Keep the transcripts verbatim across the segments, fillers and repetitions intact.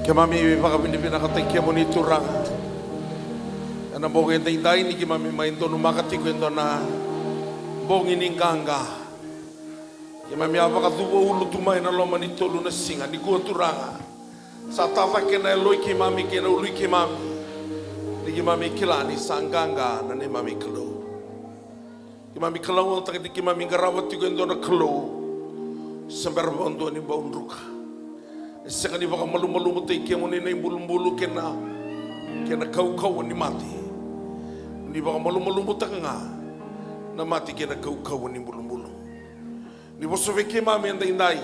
Keimami vakavinavinakataki kemuni Turaga ena bogi edaidai ni keimami mai donumaka tiko e dua na bogi ni qaqa. Keimami a vakacuva ulu tu mai na loma ni tolu na siga nikua Turaga. Sa tacake na yaloi keimami kei na ului keimami ni keimami kila ni sa qaqa na neimami Kalou. Keimami kalougata ni keimami qarava tiko e dua na Kalou se bera vakadua ni bau druka. E sega ni vakamalumalumutaki kemuni na ibulubulu kei na, kei na kaukauwa ni mate. Ni vakamalumalumutaka ga na mate kei na kaukauwa ni bulubulu. Ni vosa vei keimami edaidai.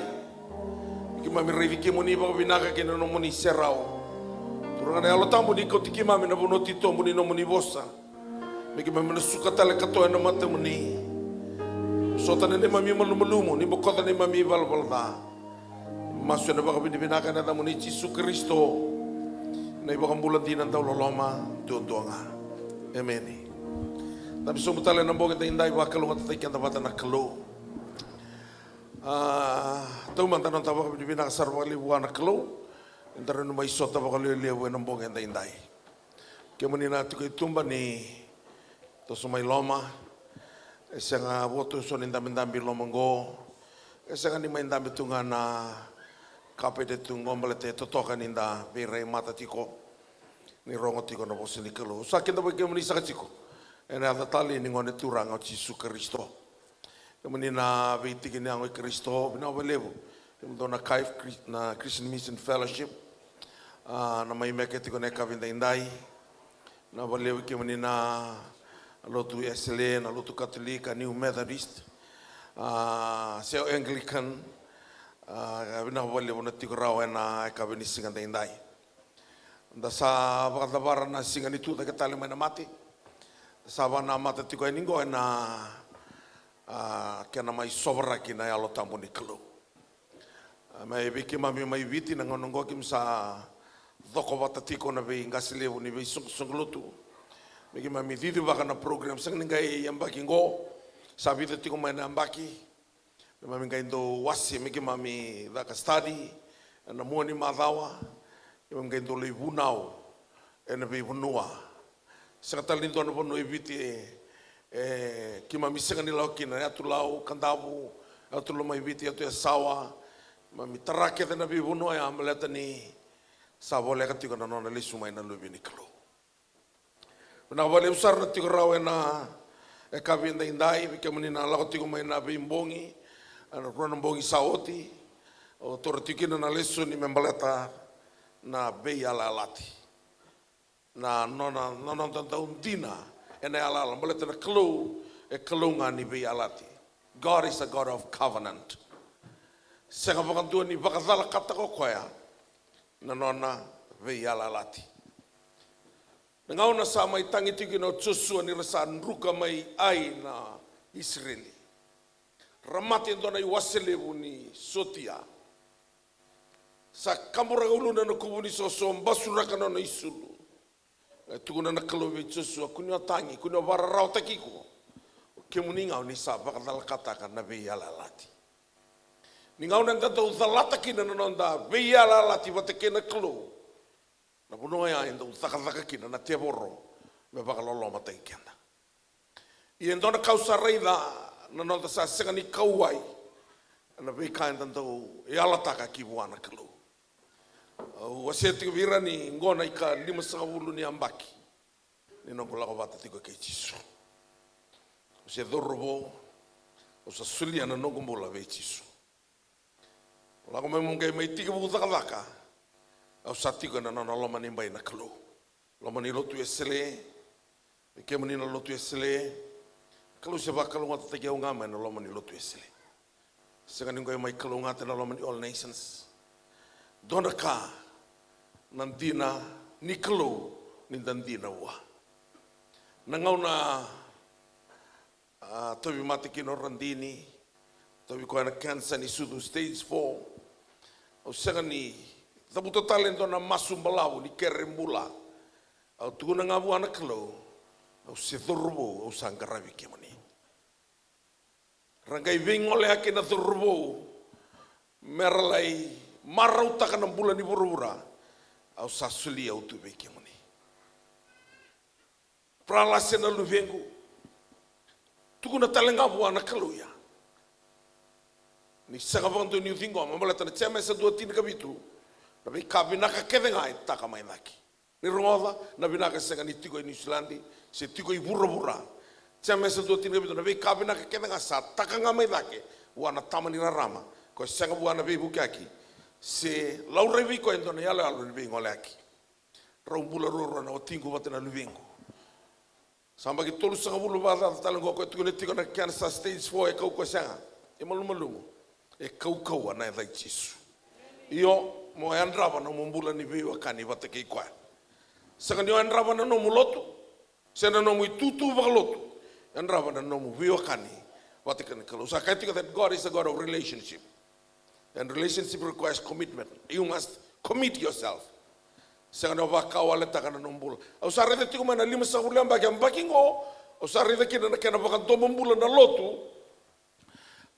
Keimami raici kemuni vakavinaka kei na nomuni serau. Turaga na Yalo Tabu ni kauti keimami na vanua titobu ni nomuni vosa. Me keimami na suka tale katoa ena matamuni. Sota na neimami malumalumu, ni bokoca neimami ivalavala ca. Masu ena vakavinavinaka ena yacamuni Jisu Karisito, na iVakabula dina dauloloma duadua ga. Emeni. Dabe sobu tale ena bogi edaidai, vakalougatataki keda vata na Kalou. A, taumada na noda vakavinavinaka sara vakalevu vua na Kalou. Eda rawa ni mai sota vakalevulevu ena bogi edaidai. Kemuni na tiko i tuba ni toso mai loma. E sega vo tu so ni dabedabe i loma qo. E sega ni mai dabe tu ga na kapete tu qo baleta e totoka ni da veirai mata tiko. Ni rogo tiko na vosa ni Kalou. Sa kidavaki kemuni saka tiko ena yaca talei ni Gone Turaga o Jisu Karisito. Kemuni na veitiki ni yago i Karisito, vinaka vakalevu. Kemudou na kai Chris-, na Christian Mission Fellowship. A, na mai meke tiko na yakavi edaidai. Vinaka vakalevu kemuni na lotu Wesele, na lotu Katolika, New Methodist, a, se o Anglican. A, vinaka vakalevu na tiko rawa ena yakavi ni siga edaidai. Da sa vakacavara na siga ni tucake tale mai na mate. Da sa vakanamata tiko yani qo ena, a, kena mai sovaraki na Yalo Tabu ni Kalou. A, mai vei keimami mai Viti na gauna qo keimami sa coko vata tiko na veiqase levu ni veisoqosoqo lotu. Me keimami cicivaka na program, sega ni qai yabaki qo, sa vica tiko mai na yabaki. Keimami qai dau wase, me keimami caka study ena mua ni macawa. Keimami qai dau lai vunau ena veivanua. Sega tale ni dua na vanua e Viti e, e keimami sega ni lako kina, na yatu Lau, Kadavu, yatu Lomaiviti, yatu Yasawa. Keimami tara kece na veivanua ya baleta ni sa voleka tiko na nona lesu mai na Luve ni Kalou. Vinaka vakalevu sara na tiko rawa ena yakavi edaidai, vei kemuni na lako tiko mai na veibogi, ena rua na bogi sa oti. Au taura tiko kina na lesoni me baleta na veiyalayalati. Na nona, na noda dau dina ena yalayala, baleta na Kalou e Kalou ga ni veiyalayalati. God is a God of covenant. Sega vakadua ni vakacalakataka o koya na nona veiyalayalati. Na gauna sa mai tagi tiko kina o Josua ni ra sa druka mai Ai na Isireli. Ra mate e dua na iwase levu ni sotia. Sa kaburaka uluna na kuvu ni soso, basuraka na nona isulu. E tukuna na Kalou vei Josua, kua ni o tagi, kua ni o vakararawataki iko. O kemuni ga o ni sa vakacalakataka na veiyalayalati. Ni gauna eda dau calata kina na noda veiyalayalati vata kei na Kalou, na vanua ya e dau cakacaka kina na tevoro me vakalolomataki keda. Ia e dua na ka au sa raica na noda sa sega ni kauwai ena veika eda dau yalataka ki vua na Kalou. Au wasea tiko vei ira ni qo na ikalimasagavulu ni yabaki ni noqu lako vata tiko kei Jisu. Au se cauravou, au sa solia na noqu bula vei Jisu. Lako mai meu qai mai tekivu cakacaka, au sa tiko ena nona loma ni bai na Kalou. Loma ni lotu Wesele, vei kemuni na lotu Wesele, Kalou se vakalougatataki au ga mai na loma ni lotu Wesele. Sega ni qai mai kalougata ena loma ni All Nations. Dua na ka, na dina ni Kalou ni da dina vua. Na gauna a, tauvi mate kina o Radini, tauvi koya na cancer ni sucu stage four. Au sega ni cavuta tale e dua na masu balavu ni kere bula. Au tukuna ga vua na Kalou, au se cauravou, au sa qaravi kemuni. Ra qai veigolea kei na cauravou, me ra lai marautaka na bula ni vuravura. Au sa solia au tu vei kemuni. Paralasi na luvequ. Tukuna tale ga vua na Kalou ya. Ni sega vakadua niu ciqoma, baleta na Jemesa dua tinikavitu. Na veika vinaka kece ga e taka mai cake. Ni rogoca, na vinaka e sega ni tiko e Niusiladi, se tiko i vuravura. Jemesa dua tinikavitu, na veika vinaka kece ga sa taka ga mai cake, vua na tama ni rarama, ko e sega vua na veivukiyaki, se laurai vei koya e dua na iyaloyalo ni veigoleyaki. Rau bula ruarua na watiqu vata na luvequ. Sa baki tolusagavulu vakacaca tale oqo ko e tukuna tiko na cancer stage four e kau ko e sega. E malumalumu. E kaukauwa na yaca i Jisu. Io, mo yadrava na nomu bula ni veiwekani vata kei koya. Sega ni o yadrava na nomu lotu, se na nomu itutu vakalotu. Yadrava na nomu veiwekani vata kei na Kalou. Sa kaya tiko that God is a God of relationship. And relationship requires commitment. You must commit yourself. Sega ni o vakawaletaka na nomu bula. Au sa raica tiko mai na limasagavulu na yabaki, yabaki qo, au sa raica kina na kena vakadomobula na lotu.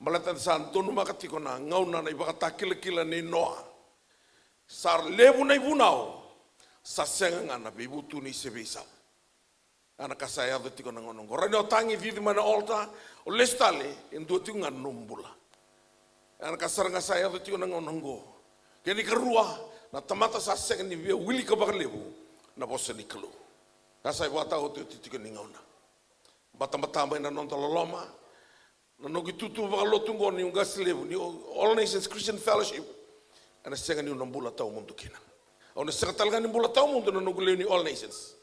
Baleta sa donumaka tiko na gauna na ivakatakilakila nei Noa. Sa levu na ivunau, sa sega ga na veivutuni se veisau. Ya na ka sa yaco tiko na gauna oqo. Rawa ni o tagi, cici mai na altar, o lesu tale, e dua tiko ga na nomu bula. Ya na ka sara ga sa yaco tiko na gauna oqo. Kena ikarua, na tamata sa sega ni via wilika vakalevu na vosa ni Kalou. Ya sa ivakataotioti tiko ni gauna. Batabata mai na noda loloma, na noqu itutu vakalotu oqo niu qase levu ni All Nations Christian Fellowship, ena sega niu na bula tawamudu kina. Au na sega tale ga ni bula tawamudu na noqu lewe ni All Nations.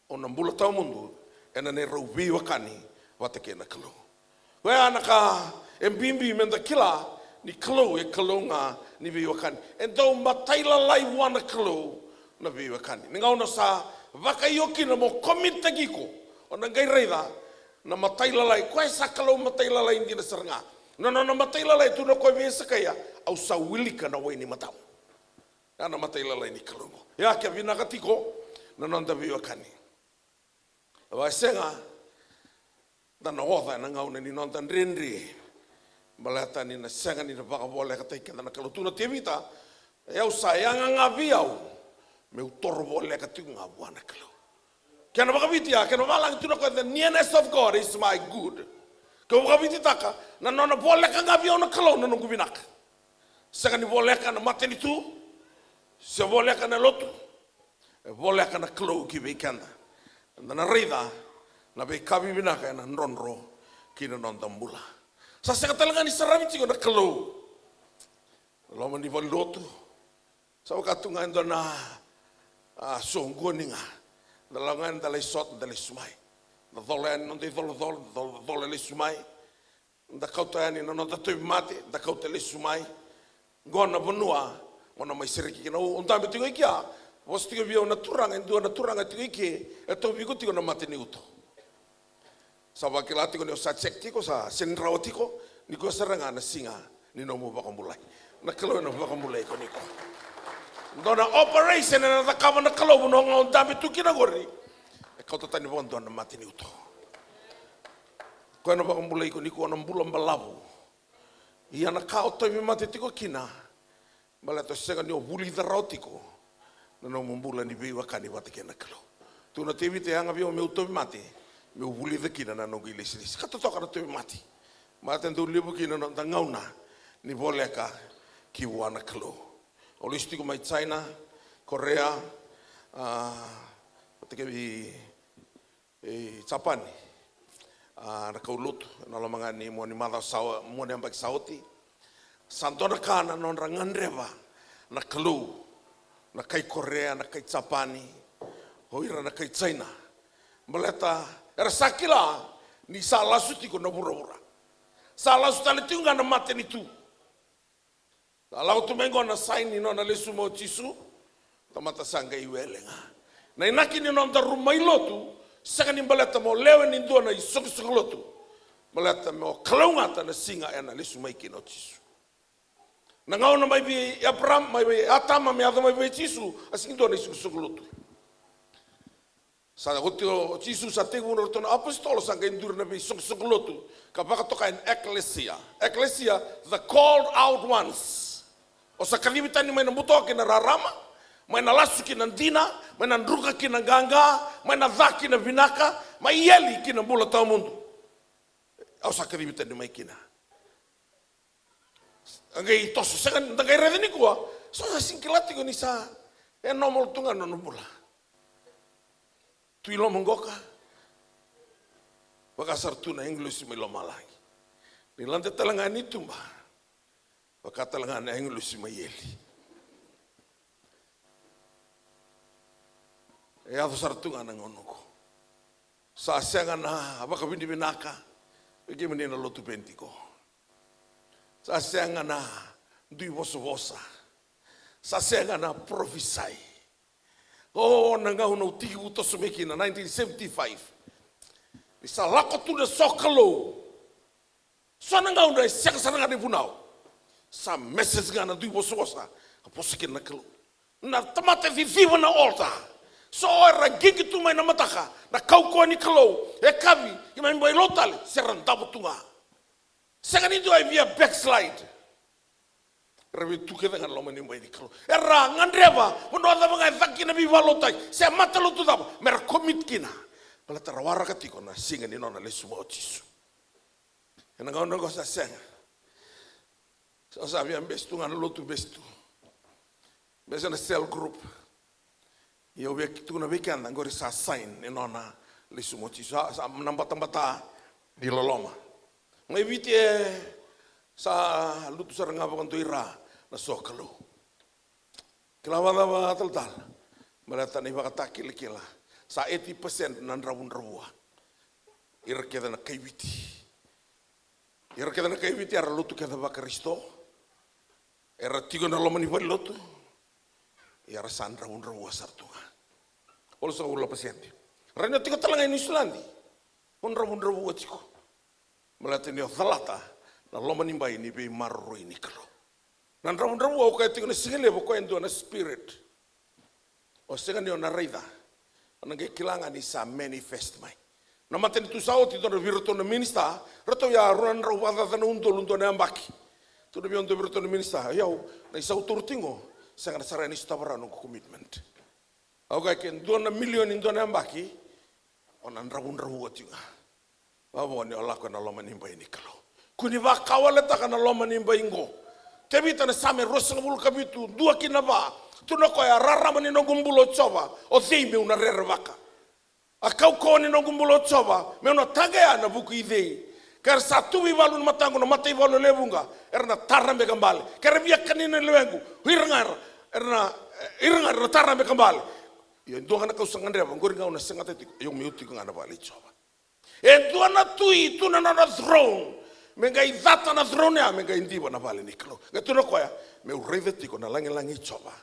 Au na bula tawamudu ena neirau veiwekani vata kei na Kalou. Koya na ka e bibi meda kila ni Kalou e Kalou ga ni veiwekani. E dau matailalai vua na Kalou na veiwekani. Ni gauna sa vakaio kina mo commit-taki iko, o na qai raica na matailalai, koya sa Kalou matailalai dina sara ga. Na nona matailalai, tukuna o koya vei Sakaia, au sa wilika na wai ni matamu. Ya na matailalai ni Kalou. Ya ke vinaka tiko na noda veiwekani. Vakasega, da na oca ena gauna ni noda dredre. Baleta ni na sega ni na vakavolekataki keda na Kalou. Tukuna o Tevita, e, au sa yaga ga vei au meu toro voleka tiko ga vua na Kalou. Kena vakaviti ya, kena vavalagi, tukuna o koya, the nearness of God is my good. Keu vakavititaka, na nona voleka ga vei au na Kalou na noqu vinaka. Sega ni voleka na matanitu, se voleka na lotu. E voleka na Kalou ki vei keda. Eda na raica na veika vivinaka ena drodro ki na noda bula. Sa sega tale ga ni saravi tiko na Kalou. Loma ni valenilotu. Sa vaka tu ga e dua na, a, soqoni ga. Da lako ga, da lai sota, da lesu mai. Da cola yani na noda icolacola, da cola, cola, lesu mai. Da kauta yani na noda tauvimate, da kauta lesu mai. Qo na vanua mo na mai sereki kina. Au dabe tiko i kea, vosa tiko vei au na turaga, e dua na turaga tiko i ke, e tauvi iko tiko na mate ni uto. Sa vakila tiko ni o sa check tiko, sa sega ni rawa tiko, nikua sara ga na siga ni nomu vakabulai. Na Kalou ena vakabulai iko nikua. Dua na operation ena cakava na Kalou, vanua ga o dabe tu kina qori, e kauta tani vakadua na mate ni uto. Koya na vakabulai iko nikua, na bula balavu. Ia na ka o tauvimate tiko kina, baleta o sega ni o vulica rawa tiko na nomu bula ni veiwekani vata kei na Kalou. Tukuna o Tevita, e yaga vei au meu tauvimate, meu vulica kina na noqu ilesilesi. Ka totoka na tauvimate. Baleta e dau levu kina na noda gauna ni voleka ki vua na Kalou. Au lesu tiko mai China, Korea, a, vata kei e Japani. A, na kaulotu ena loma ga ni mua ni macawa sa o-, mua ni yabaki sa oti. Sa dua na ka na nodra gadreva na Kalou na kai Korea, na kai Japani, o ira na kai China. Baleta era sa kila ni sa lasu tiko na vuravura. Sa lasu tale tiko ga na matanitu. Sa lako tu mai qo na saini ni nona lesu mai o Jisu. Tamata sa qai wele ga. Na inaki ni nodaru mai lotu, sega ni baleta mo lewe ni dua na isoqosoqo lotu. Baleta mo kalougata na siga ena lesu mai kina o Jisu. Na gauna mai vei Eparama, mai vei Atama, me yaco mai vei Jisu, a sega ni dua na isoqosoqo lotu. Sa oti o Jisu sa tekivu na ratou na apositolo, sa qai duri na veisoqosoqo lotu ka vakatokai na eklesia. Eklesia, the called out ones. O sa kacivi tani mai na buto ki na rarama, Mai na lasu ki na dina, mai na druka ki na qaqa, mai na ca ki na vinaka, mai eli ki na bula tawamudu. Au sa kacivi tani mai kina. A qai toso, sega ni da qai raica nikua, so sa sega ni kila tiko ni sa e normal tu ga na nona bula. Tu i loma qoka, vaka sara tu na agilosi mai lomalagi. Ni lade tale ga ni tuba, vaka tale ga na agilosi mai eli. E yaco sara tu ga na gauna oqo. Sa sega na vakavinavinaka vei kemuni na lotu Penitiko. Sa sega na dui vosavosa. Sa sega na parofisai. O na gauna au tekivu toso mai kina, nineteen seventy-five. Ni sa lako tu na sokalou. So na gauna e sega sara ga na ivunau. Sa message ga na dui vosavosa ka vosa kina na Kalou. Na tamata e ciciva na altar. So era qiqi tu mai na mataka, na kaukauwa ni Kalou e kavi, ia mai bailau tale se ra davo tu ga. Sega ni dua e via backslide. Era via tu kece ga na loma ni bai ni Kalou. Era gadreva vanua cava ga e caka kina veivakalotutaki se matalotu cava, me ra commit kina. Baleta ra waraka tiko na siga ni nona lesu mai o Jisu. Ena gauna oqo sa sega. Sa, sa via bese tu ga na lotu, bese tu. Bese na cell group. Ia au via tukuna vei keda qori sa sign ni nona lesu mai o Jisu. Sa, sa na batabata ni loloma. Mai Viti e sa lutu sara ga vakadua i ra na sokalou. Kila vakacava talatala? Baleta na ivakatakilakila. Sa eighty percent na dravudravua. Ira kece na kai Viti. Ira kece na kai Viti era lotu kece vaKarisito. Era tiko na loma ni valenilotu. Ia era sa dravudravua sara tu ga. Walusagavulu na pasede. Rai ni o tiko tale ga i Niusiladi, o dravudravua tiko. Baleta ni o calata na loma ni bai ni veimaroroi ni Kalou. Na dravudravua o koya tiko na siga levu, o koya e dua na spirit. O sega ni o na raica, o na qai kila ga ni sa manifest mai. Na matanitu sa oti, dua na vei iratou na minisita, ratou ya rua na drau vakacaca na udolu, dua na yabaki. Tukuna vei au dua vei iratou na minisita, o yau na isau tauri tiko qo, sega na sara ni sotava rawa noqu commitment. Au kaya ke dua na milioni dua na yabaki, o na dravudravua tiko ga. Vavo ni o lako ena loma ni bai ni Kalou. Kua ni vakawaletaka na loma ni bai qo. Tevita na Same ruasagavulu ka vitu, dua ki na va. Tukuna o koya, rarama ni noqu bula o Jiova, o cei meu na rerevaka? A kaukauwa ni noqu bula o Jiova, meu na taqeya ena vuku i cei? Ke ra sa tu veivalu na mataqu na mataivalu e lewe vuqa, era na tara beka bale. Ke ra via kania na lewequ, o ira ga era, era na, ira ga era na tara beka bale. Ia e dua ga na ka au sa gadreva, qori ga au na segata tiko, io meu tiko ga na vale i Jiova. E dua na tui tu na nona throne. Me qai cata na throne ya, me qai diva na vale ni Kalou. Qai tukuna o koya, meu raica tiko na lagilagi i Jiova.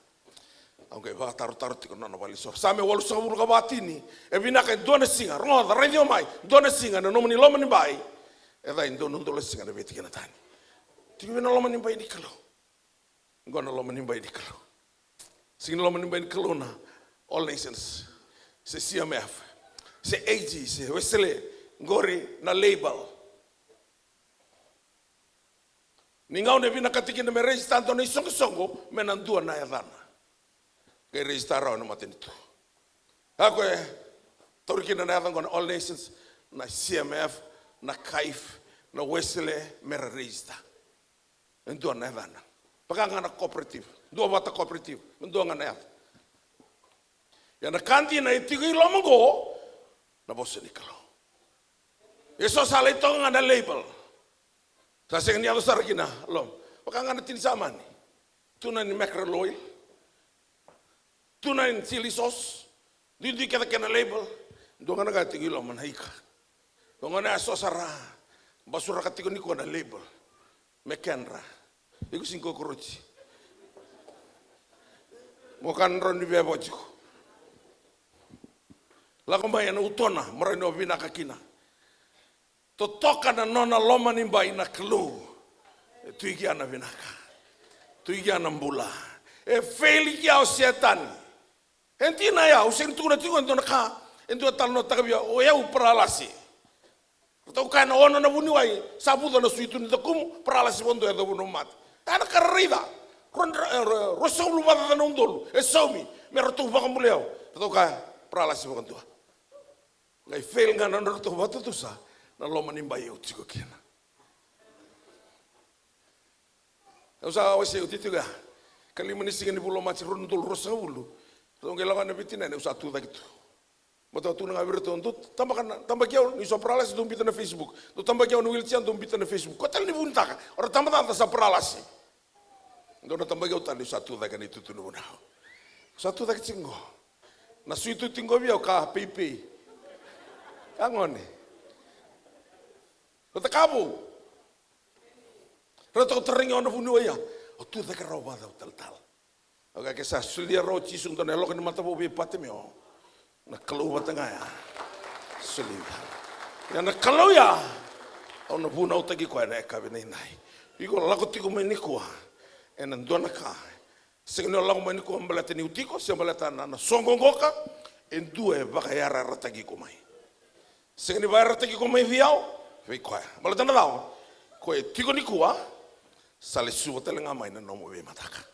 Au qai vakatarotaro tiko na nona vale i Jiova. Same walusagavulu ka va, tini. E vinaka e dua na siga, rogoca, raici au mai, dua na siga ena nomuni loma ni bai, e ca e dua na udolu na siga na veitikina tani. Tiko vei na loma ni bai ni Kalou. Qo na loma ni bai ni Kalou. Sega ni loma ni bai ni Kalou na All Nations, se C M F, se A G, se Wesley, qori na label. Ni gauna e vinakati kina me register dua na isoqosoqo, me na dua na yacana. Qai register rawa na matanitu. A koya e tauri kina na yaca qo na All Nations, na C M F, na CAIF, na Wesley, me ra register. E dua na yacana. Vaka ga na cooperative. Dua vata cooperative. E dua ga na yaca. Ia na ka dina e tiko i loma qo, na vosa ni Kalou. E so sa lai toka ga na label. Sa sega ni yaco sara kina loma. Vaka ga na tini samani. Tuna ni mackerel oil. Tuna ni chili sauce. Duidui kece kena label. Dua ga na ka e tiko i loma na ika. Dua ga na so sara. Basuraka tiko nikua na label. Me kedra. Iko sega ni kokoroji. Mo ka na drau ni veva tiko. Lako mai ena utona, mo rai ni o vinaka kina. Totoka na nona loma ni bai na Kalou. E tu i kea na vinaka. Tu i kea na bula. E fail i kea o Setani. E dina ya, au sega ni tukuna tiko e dua na ka, e dua tale na takavi au, o yau paralasi. Ratou kaya na ono na vuniwai, sa vuca na suitu ni cakumu, paralasi vakadua e cavu na mate. Ya na ka ra raica. Rua dra-, e, rua, ruasagavulu vakacaca na udolu e saumi me ratou vakabulai au. Ratou kaya, paralasi vakadua. Qai fail ga na nodratou vakatutusa na loma ni bai au tiko kina. Au sa wasea oti tiko ya. Ka lima ni siga ni vula o Maji rua na udolu ruasagavulu. Ratou qai lako na veitinani, au sa tu cake tu. Baleta au tukuna ga vei iratou, dou tabaka na, tabaki au niu sa paralasi, dou biuta na Facebook. Dou tabaki au na wheelchair, dou biuta na Facebook. Koya tale ni vunitaka, o ra tabacakacaka sa paralasi. Dou na tabaki au tale niu sa tu cake na itutu ni vunau. Sa tu cake tiko qo. Na sui tu tiko qo vei au ka peipei. Ia gone. Baleta ka vou. Ratou tarogi au na vuniwai ya. O tu cake rawa vakacava talatala? Au kaya, ke sa solia rawa o Jisu dua na yaloka ni matavou vei Patimeo, na Kalou vata ga ya. Solia. Ia na Kalou ya, au na vunautaki koya ena yakavi edaidai. Iko lako tiko mai nikua ena dua na ka. Sega ni o lako mai nikua baleta niu tiko, se baleta na, na soqoqoka, e dua e vakayarayarataki iko mai. Sega ni vakayarayarataki iko mai vei au, vei koya. Baleta na cava? Koya e tiko nikua, sa lesuva tale ga mai na nomu veimataka.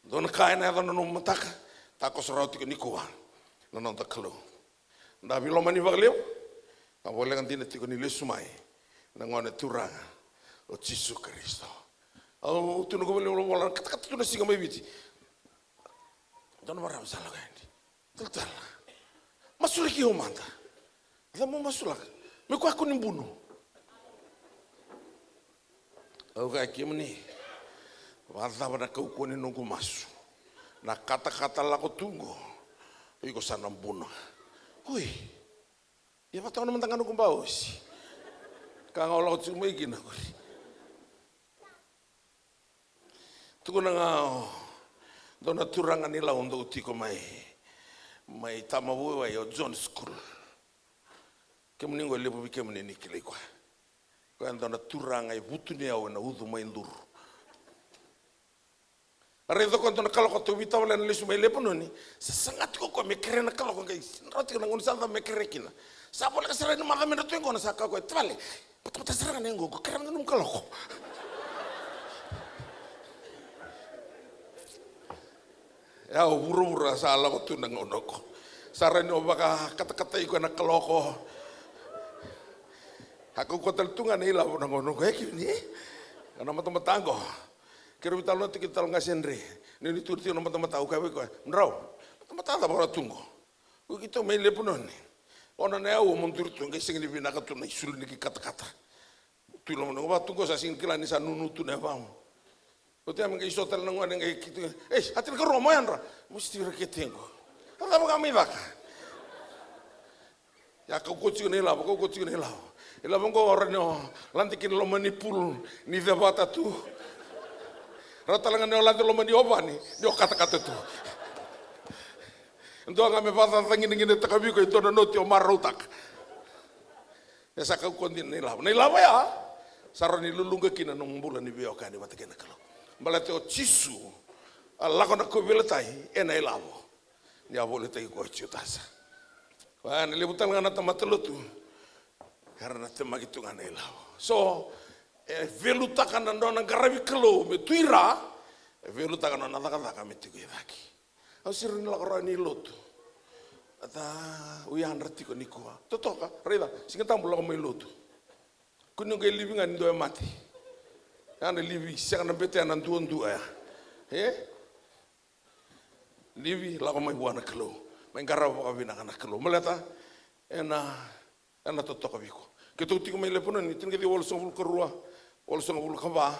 Dua na ka ena yaco na nomu mataka, takoso rawa tiko nikua na noda Kalou. Da veilomani vakalevu, ka voleka dina tiko ni lesu mai na Gone Turaga o Jisu Karisito. Au tukuna ko voleka, katakata tu na siga mai Viti. Dua na marama sa lako yani. Talatala, masulaki au mada. Cava mo masulaka? Me kua ko ni bunu. Au kaya, kemuni, vakacava na kaukauwa ni noqu masu? Na katakata lako tu qo, iko sa na buna. Oi. Ia vata na mada ga noqu baosi. Ka ga o lako tiko mai kina qori. Tukuna ga o dua na turaga ni Lau dau tiko mai, mai Tamavuvaiwai, o John School. Kemuni qo e levu vei kemuni ni kilai koya. Koya e dua na turaga e vutuniyau ena ucu mai Duru. A raica koya dua na kaloko, tauvi tavale na lesu mai Lepanoni. Sa saga tiko koya me kerea na kaloko, qai rawa tiko na gauna sa cava me kerea kina. Sa voleka sara ni maca me dra tu e qo, na sa kaya koya, tavale, batabata sara ga na yaqu, qo kerea mada nomu kaloko. Ia o vuravura sa lako tu na gauna qo. Sa rawa ni o vakakatakatai koya na kaloko. A kaukauwa tale tu ga na ilavo na gauna qo, e kemuni. Na matamata qo. Keirau veitalanoa tiko, talo ga sedre. Ni, ni tu tiko na matamata, au kaya vei koya, drau, matamata cava ra tu qo? Oi, keitou mai Lepanoni. Ono na aua mo duri tu, qai sega ni vinaka tu na isulu ni katakata. Tu i loma ni yavaqu tu qo, sa sega ni kila ni sa nunu tu na yavaqu. Oti ya me qai so tale na gone qai keitou, ei, a tinikarua mo yadra. Mo sitira kete qo. A cava ga mai caka? Ia kaukauwa tiko na ilavo, kaukauwa tiko na ilavo. Ilavo qo o rawa ni o lade kina loma ni pulu ni cevata tu. Rawa tale ga ni o lade loma ni ovani ni o katakata tu. Dua ga me vakacacaginaginataka vei iko e dua na noti o marautaka. Ia sa kaukauwa dina na ilavo. Na ilavo ya sa rawa ni luluqa kina na nomu bula ni veiwekani vata kei na Kalou. Baleta o Jisu a lako na kauveilatai ena ilavo. Ni a volitaki koya o Jutasa. Koya na levu tale ga na tamata lotu era na temaki tu ga na ilavo. So e veilutaka na nona qaravi Kalou me tu i ra, e veilutaka na nona cakacaka me tiko i cake. Au sega ni lako rawa ni lotu. Ata, au yadra tiko nikua. Totoka, raica, Siga Tabu lako mai lotu. Kua ni o qai livi ga ni dua e mate. Ya na livi, sega na bete ya na duadua ya. E? Livi, lako mai vua na Kalou. Mai qarava vakavinaka na Kalou. Baleta ena, ena totoka vei iko. Keitou tiko mai Lepanoni, tinikaciwa walusagavulu ka rua, walusagavulu ka va.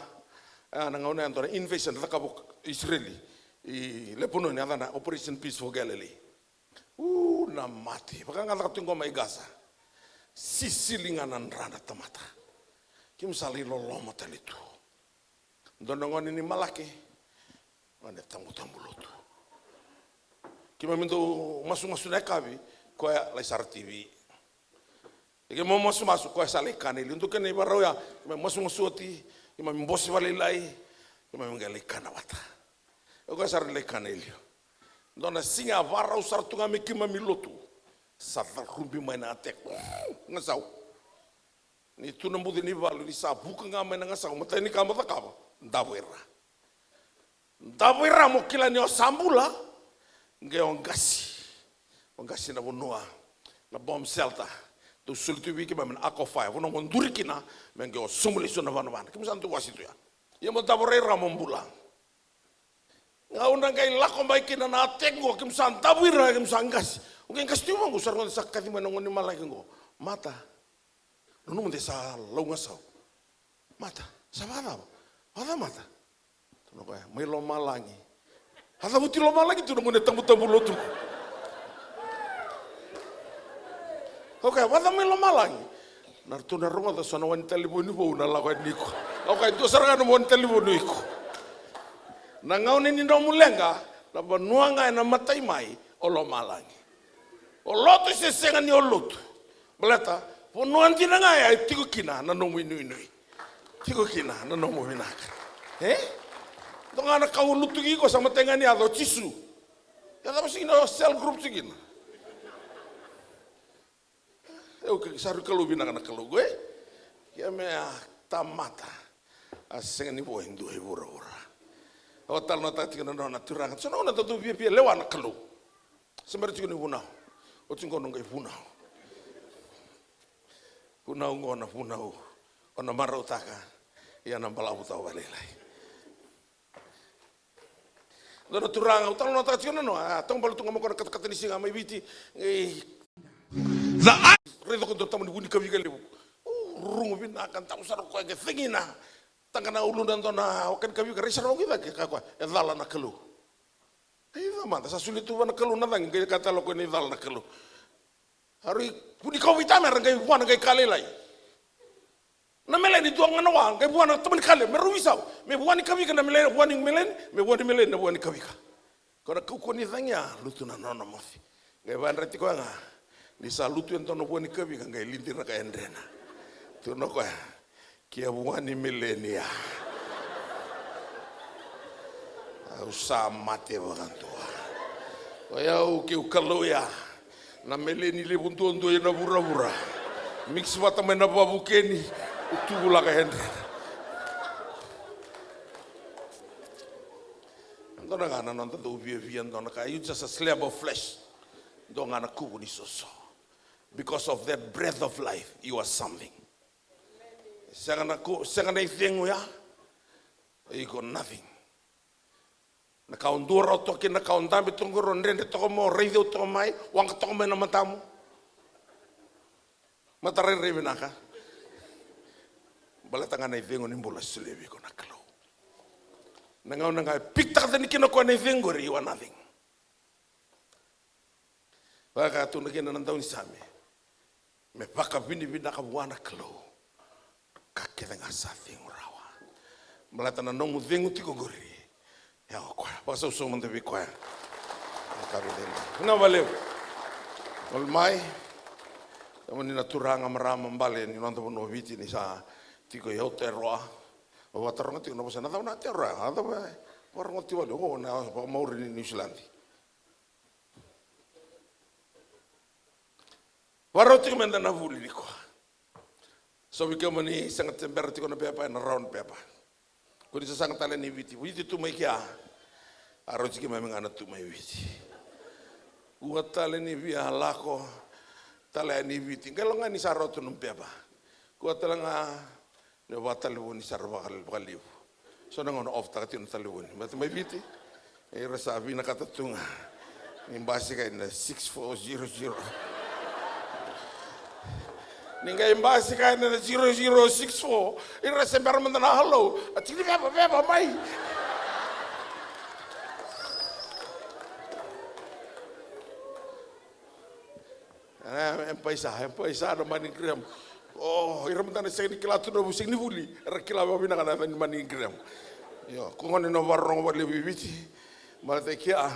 A, na gauna ya dua na invasion cakava o Isireli i Lepanoni, a yacana Operation Peaceful Galilee. U, na mate. Vaka ga caka tu qo mai Gaza. Sisili ga na dra na tamata. Keimami sa lai loloma tale tu. Dua na gone ni Malake, gone tabutabu lotu. Keimami dau masumasu na yakavi, koya lai sara T V. E keimami masumasu, koya sa lai kana e liu. Dua kena ivakarau ya, keimami masumasu oti, keimami bose vakalailai, keimami qai lai kana vata. E koya sara lai kana e liu. Dua na siga a vakarau sara tu ga me keimami lotu, sa carubi mai na attack. Gasau. Ni tu na buca ni valu, ni sa vuka ga mai na gasau, matai ni ka mo cakava, davo i ra. Davo i ra mo kila ni o sa bula. Qai o qasi. O qasi na vanua na bomb shelter. Dou soli tu vei keimami na ark of fire, vanua mo duri kina, me qai o sobu lesu na vanavana. Keimami sa dau wasi tu ya. Ia mo davo rai ra mo bula. Gauna qai lako mai kina na attack qo, keimami sa davo i ra, keimami sa qasi. O qai qasi tu vaqo, sa rogoca sa kaci mai na gone ni malagi qo. Mata. Nanuma de sa laugasau. Mata, sa vakacava? Vakacava mata? Tukuna o koya, mai lomalagi. A cavuti lomalagi tu na gone tabutabu lotu. O koya, vakacava mai lomalagi? Na ratou na rogoca so na wani talevoni vou na lako yani iko. O koya, dua sara ga na wani talevoni iko. Na gauna ni nomu leqa, na vanua ga ena matai mai, o lomalagi. O lotu se sega ni o lotu. Baleta, vanua dina ga ya e tiko kina na nomu inuinui. Tiko kina na nomu vinaka. E? Dua ga na ka o lutuki iko sa matai ga ni yaco o Jisu. Ia cava sigi na cell group sigi na. E, okay, sa rui Kalou vinaka na Kalou qo, e? Ia me a tamata. A sega ni vo e dua i vuravura. Au talanoataka tiko na nona turaga. So na gauna dau viavia lewa na Kalou. Se bera tiko ni vunau. Oti qo na qai vunau. Vunau qo na vunau o na marautaka. Ia na balavu tau valailai. Dua na turaga, au talanoataka tiko na noa, a, taubale tu ga mai ko na katakata ni siga mai Viti. Ei. Raica ko dua tama ni vu ni kavika levu. U, rugu vinaka, dau sara koya ke cegina. Taqa na uluna dua na waka ni kavika, rai sara waki cake, kaya koya, e cala na Kalou. Aica mada, sa solia tu vua na Kalou na cagi, qai kaya tale o koya ni cala na Kalou. A rui vunikau vei tamera, qai vua na qai ka lailai. Na meleni dua ga na wa, qai vua na tamani ka levu, me rau isau. Me vua ni kavika na meleni, vua ni meleni, me vua ni meleni na vua ni kavika. Ko na kaukauwa ni cagi a lutu na nona moce. Qai vakayadrati koya ga, ni sa lutu e dua na vua ni kavika, qai lidira ka yadrena. Tukuna o koya, ke a vua ni meleni ya, au sa mate vakadua. O yau keu Kalou ya, na meleni levu duadua ena vuravura. Mix vata mai na vavukeni, u tuvulaka yadrena. Dua na ga na noda dau viavia, dua na ka, you just a slab of flesh. Dua ga na kuvu ni soso. Because of that breath of life, you are something. Sega na ku, sega na icegu ya. Iko nothing. Na ka o dua rawa toka kina, na ka o dabe toka qori, o dredre toka mai, o raici au toka mai, waqa toka mai na matamu. Mata rairai vinaka. Baleta ga na icegu ni bula e solia vei iko na Kalou. Na gauna ga e pikitaka tani kina o koya na icegu qori, you are nothing. Vaka tukuna kina na daunisame, me vakavinavinaka vua na Kalou ka kece ga sa cegu rawa. Baleta na nomu cegu tiko qori, e o koya. Vakasausau mada vei koya. Vinaka vakalevu. Olu mai, kemuni na turaga, marama, bale ni noda vanua o Viti ni sa tiko i Aotearoa. Au vakataroga tiko na vosa, na cava na Aotearoa? A cava e vakarogoti vale, o na vakamauri ni Niusiladi. Vakarau tiko meda na vuli nikua. So vei kemuni sega ni bera tiko na pepa, ena rawa na pepa. Ko ni sasaga tale ni Viti, Viti tu mai kea. A rauti keimami ga na tu mai Viti. Kua tale ni via lako tale ni Viti. Qai lo ga ni sa rauta na pepa. Kua tale ga ni vakatalevoni sara vakalevu. So na gauna off taka tiko na talevoni. Baleta mai Viti, ira sa vinakata tu ga ni basika ina six four zero zero. Ni qai basika ina zero zero six four, ira se bera mada na hello. A tiki ni veva, veva mai. E, e paisa, e paisa na MoneyGram. O ira mada na sega ni kila tu na vu, sega ni vuli, era kila vakavinaka na yaca ni MoneyGram. Io, ko gone na vakarorogo vakalevu i Viti. Baleta i kea,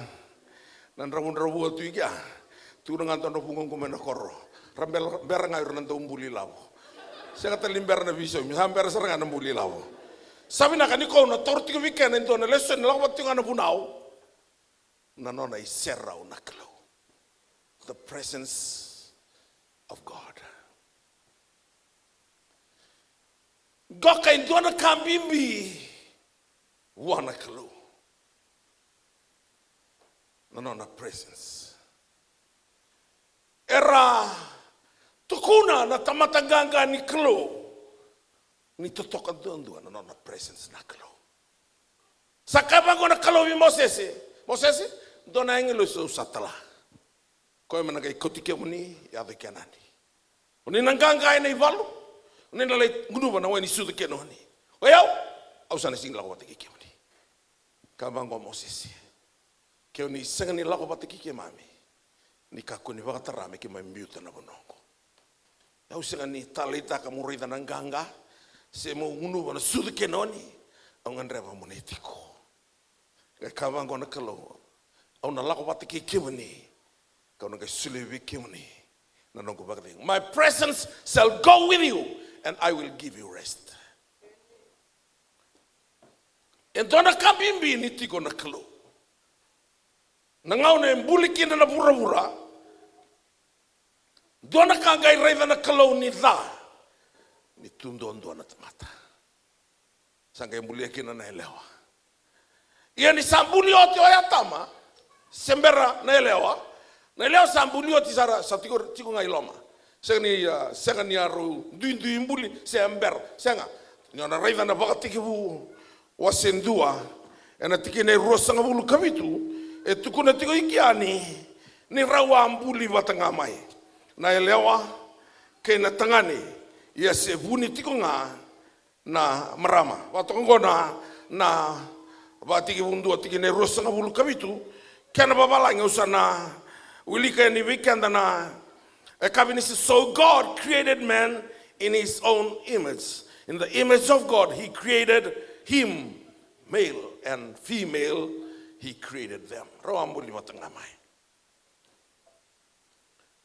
na dravudravua tu i kea, tukuna ga dua na vuqa qo mai na koro. Ra bera, bera ga ira na daubuli ilavo. Sega tale ni bera na veisaumi, sa bera sara ga na buli ilavo. Sa vinaka ni kau na taura tiko vei keda e dua na lesoni, lako vata tiko ga na vunau. Na nona iserau na Kalou. The presence of God. Qoka e dua na ka bibi vua na Kalou. na nona presence. Era tukuna na tamata qaqa ni Kalou ni totoka duadua na nona presence na Kalou. Sa kaya vaqo na Kalou vei Mosese, Mosese, dua na agilosi au sa tala. Koya me na qai kauti kemuni yaco i Kenani. O ni na qaqa ena ivalu, o ni na lai gunuva na wai ni sucu kenoni. O yau, au sa na sega ni lako vata kei kemuni. Kaya vaqo o Mosese, ke o ni sega ni lako vata kei keimami, ni kakua ni vakatara me keimami biuta na vanua oqo. Au sega ni taleitaka mo raica na qaqa, se mo gunuva na sucu kenoni, au gadreva mo ni tiko. Qai kaya vaqo na Kalou, au na lako vata kei kemuni, kau na qai solia vei kemuni na noqu vakacegu. My presence shall go with you and I will give you rest. E dua na ka bibi ni tiko na Kalou. Na gauna e buli kina na vuravura, dua na ka qai raica na Kalou ni ca, ni tu duadua na tamata. Sa qai bulia kina na yalewa. Ia ni sa buli oti o Atama, se bera na yalewa, na yalewa sa buli oti sara, sa tiko, tiko ga i loma. Sega ni, ah, sega ni a rau duidui buli, se bera, sega. Ni o na raica na Vakatekivu wase dua, ena tikina e ruasagavulu ka vitu, e tukuna tiko i kea ni, ni rau a buli vata ga mai na yalewa kei na tagane, ia se vuni tiko ga na marama. Vakatoka oqo na, na Vakatekivu dua tikina e ruasagavulu ka vitu, kena vavalagi au sa na wilika yani vei keda na, e kaya ni se, so God created man in his own image. In the image of God, he created him, male and female, he created them. Rau a buli vata ga mai.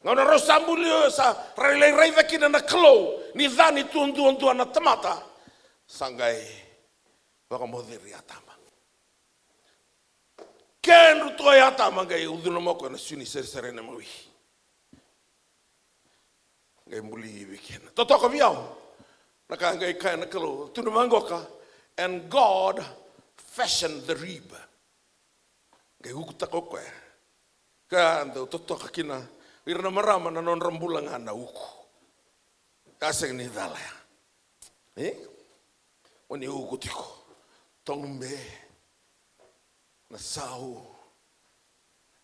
Gauna rau sa buli, sa rau lai raica kina na Kalou ni ca ni tu duadua na tamata, sa qai vakamoceri Atama. Kedru toka i Atama qai ucuna mai o koya na sui ni sarisari ena mawi. Qai buli Ivi kina. Totoka vei au. Na ka qai kaya na Kalou, tukuna vaqoka, and God fashioned the rib. Qai ukutaka o koya. Ka dau totoka kina ira na marama na nodra bula ga na uku. Ka sega ni cala ya. E? O ni uku tiko. Togube. Na sau.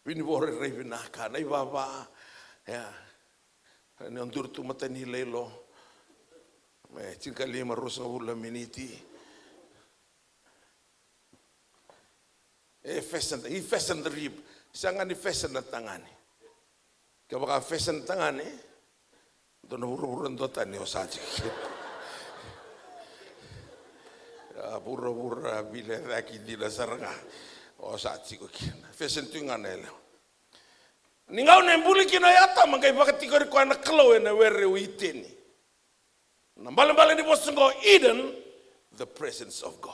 Vinivore, rai vinaka. Na ivava. Ya. Ni o duri tu mata ni lailo. Me tinikalima, ruasagavulu na miniti. E fashion, he fashion the rib. Sega ni fashion na tagane. Kevaka fashion na tagane, dua na vuravura duatani o sa tiko kina. A vuravura vilecaki dina sara ga o sa tiko kina. Fashion tu ga na yalewa. Ni gauna e buli kina o Atama, qai vakatikori koya na Kalou ena were o Iteni. Na balebale ni vosa oqo, Eden, the presence of God.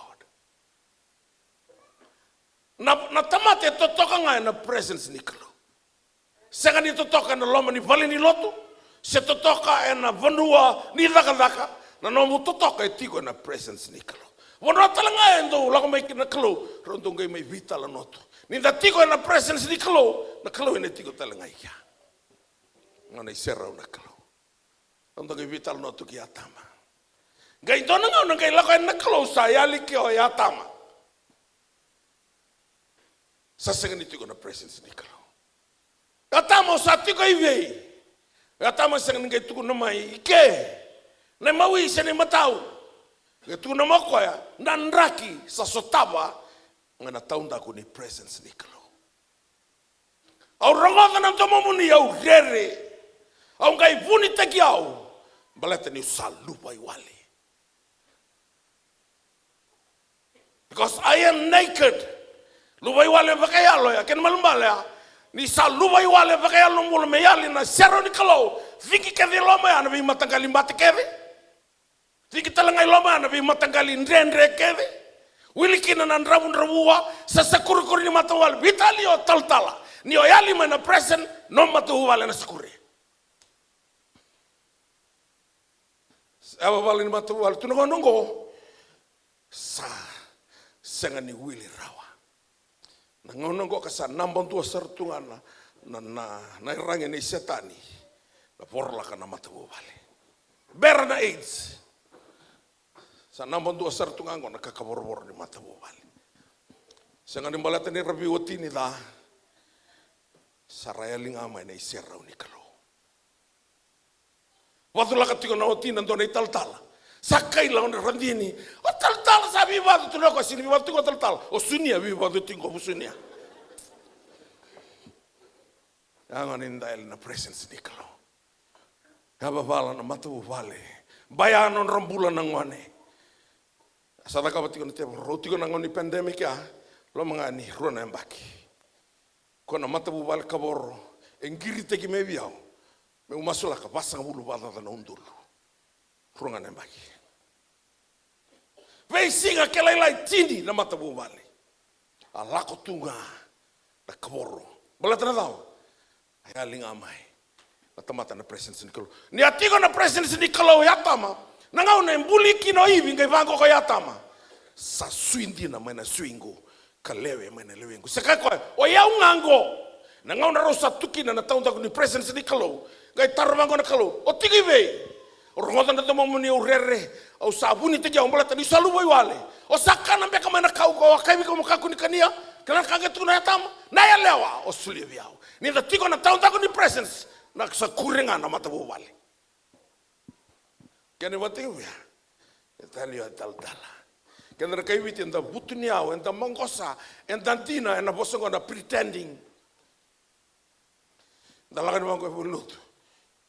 Na, na tamata e totoka ga ena presence ni Kalou. Sega ni totoka ena loma ni vale ni lotu, se totoka ena vanua ni cakacaka, na nomu totoka e tiko ena presence ni Kalou. Vanua tale ga e dau lako mai kina na Kalou, rau dau qai mai veitalanoa tu. Ni da tiko ena presence ni Kalou, na Kalou ena tiko tale ga i kea. Gauna e serau na Kalou. Rau dau qai veitalanoa tu kei Atama. Qai dua na gauna qai lako yani na Kalou, sa yali kea o Atama. Sa sega ni tiko na presence ni Kalou. Atama, o sa tiko i vei? Atama sega ni qai tukuna mai i ke na imawi se na imatau. Qai tukuna mai o koya na draki sa sotava ga na taudaku ni presence ni Kalou. Au rogoca na domomuni, au rere. Au qai vunitaki au, baleta niu sa luvaiwale. Because I am naked. Luvaiwale vakayalo ya, kena ibalebale ya, ni sa luvaiwale vakayalo na bula me yali na serau ni Kalou. Ciki kece i loma ya na veimataqali bate kece. Ciki tale ga i loma ya na veimataqali dredre kece. Wili kina na dravudravua, sa sakurikuri ni matavuvale, veitalia o talatala. Ni o yali mai na presence, nomu matavuvale na sakuri. Sa yavavala ni matavuvale tu na gauna oqo, sa sega ni wili rawa. Na gauna oqo ka sa naba dua sara tu ga na, na, na, na iyaragi nei Setani na vorolaka na matavuvale. Bera na AIDS. Sa naba dua sara tu ga oqo na kakavorevore ni matavuvale. Sega ni baleta ni ra veiwatini ca, sa ra yali ga mai na iserau ni Kalou. Vaculaka tiko na wati na dua na italatala. Sa kaila o na radini. O talatala sa veivacu tu na koya, sega ni veivacu tiko o talatala. O sunia veivacu tiko o vusunia. Yaga ni dali na presence ni Kalou. Yavavala na matavuvale. Baya nodra bula na gone. Sa cakava tiko na tevoro. Rau tiko na gauna ni pandemic ya. Loma ga ni rua na yabaki. Ko na matavuvale kavoro e qiritaki mai vei au. Meu masulaka vasagavulu vakacaca na udolu. Rua ga na yabaki. Veisiga ke lailai tini na matavuvale. A lako tu ga na kavoro. Baleta na cava? A yali ga mai na tamata na presence ni Kalou. Ni a tiko na presence ni Kalou e Atama, na gauna e buli kina o Ivi, qai vaqo ko Atama. Sa sui dina mai na suiqu, ka lewe mai na lewequ. Se kaya koya, o yau ga qo. Na gauna rau sa tu kina na taudaku ni presence ni Kalou, qai taro vaqo na Kalou, o tiko i vei? O rogoca na domomuni, au rere, au sa vunitaki au baleta niu sa luvawale. O sa kana beka mai na kau ko a kaivi ko mo kakua ni kania? Kila na ka qai tukuna o Atama, na yalewa o solia vei au. Ni da tiko na taudaku ni presence, na sa kure ga na matavuvale. Kena vata vei au ya. E tali o talatala. Keda na kai Viti eda vutuniyau, eda maqosa, eda dina ena vosa oqo na pretending. Da lako ni vaqo e lotu.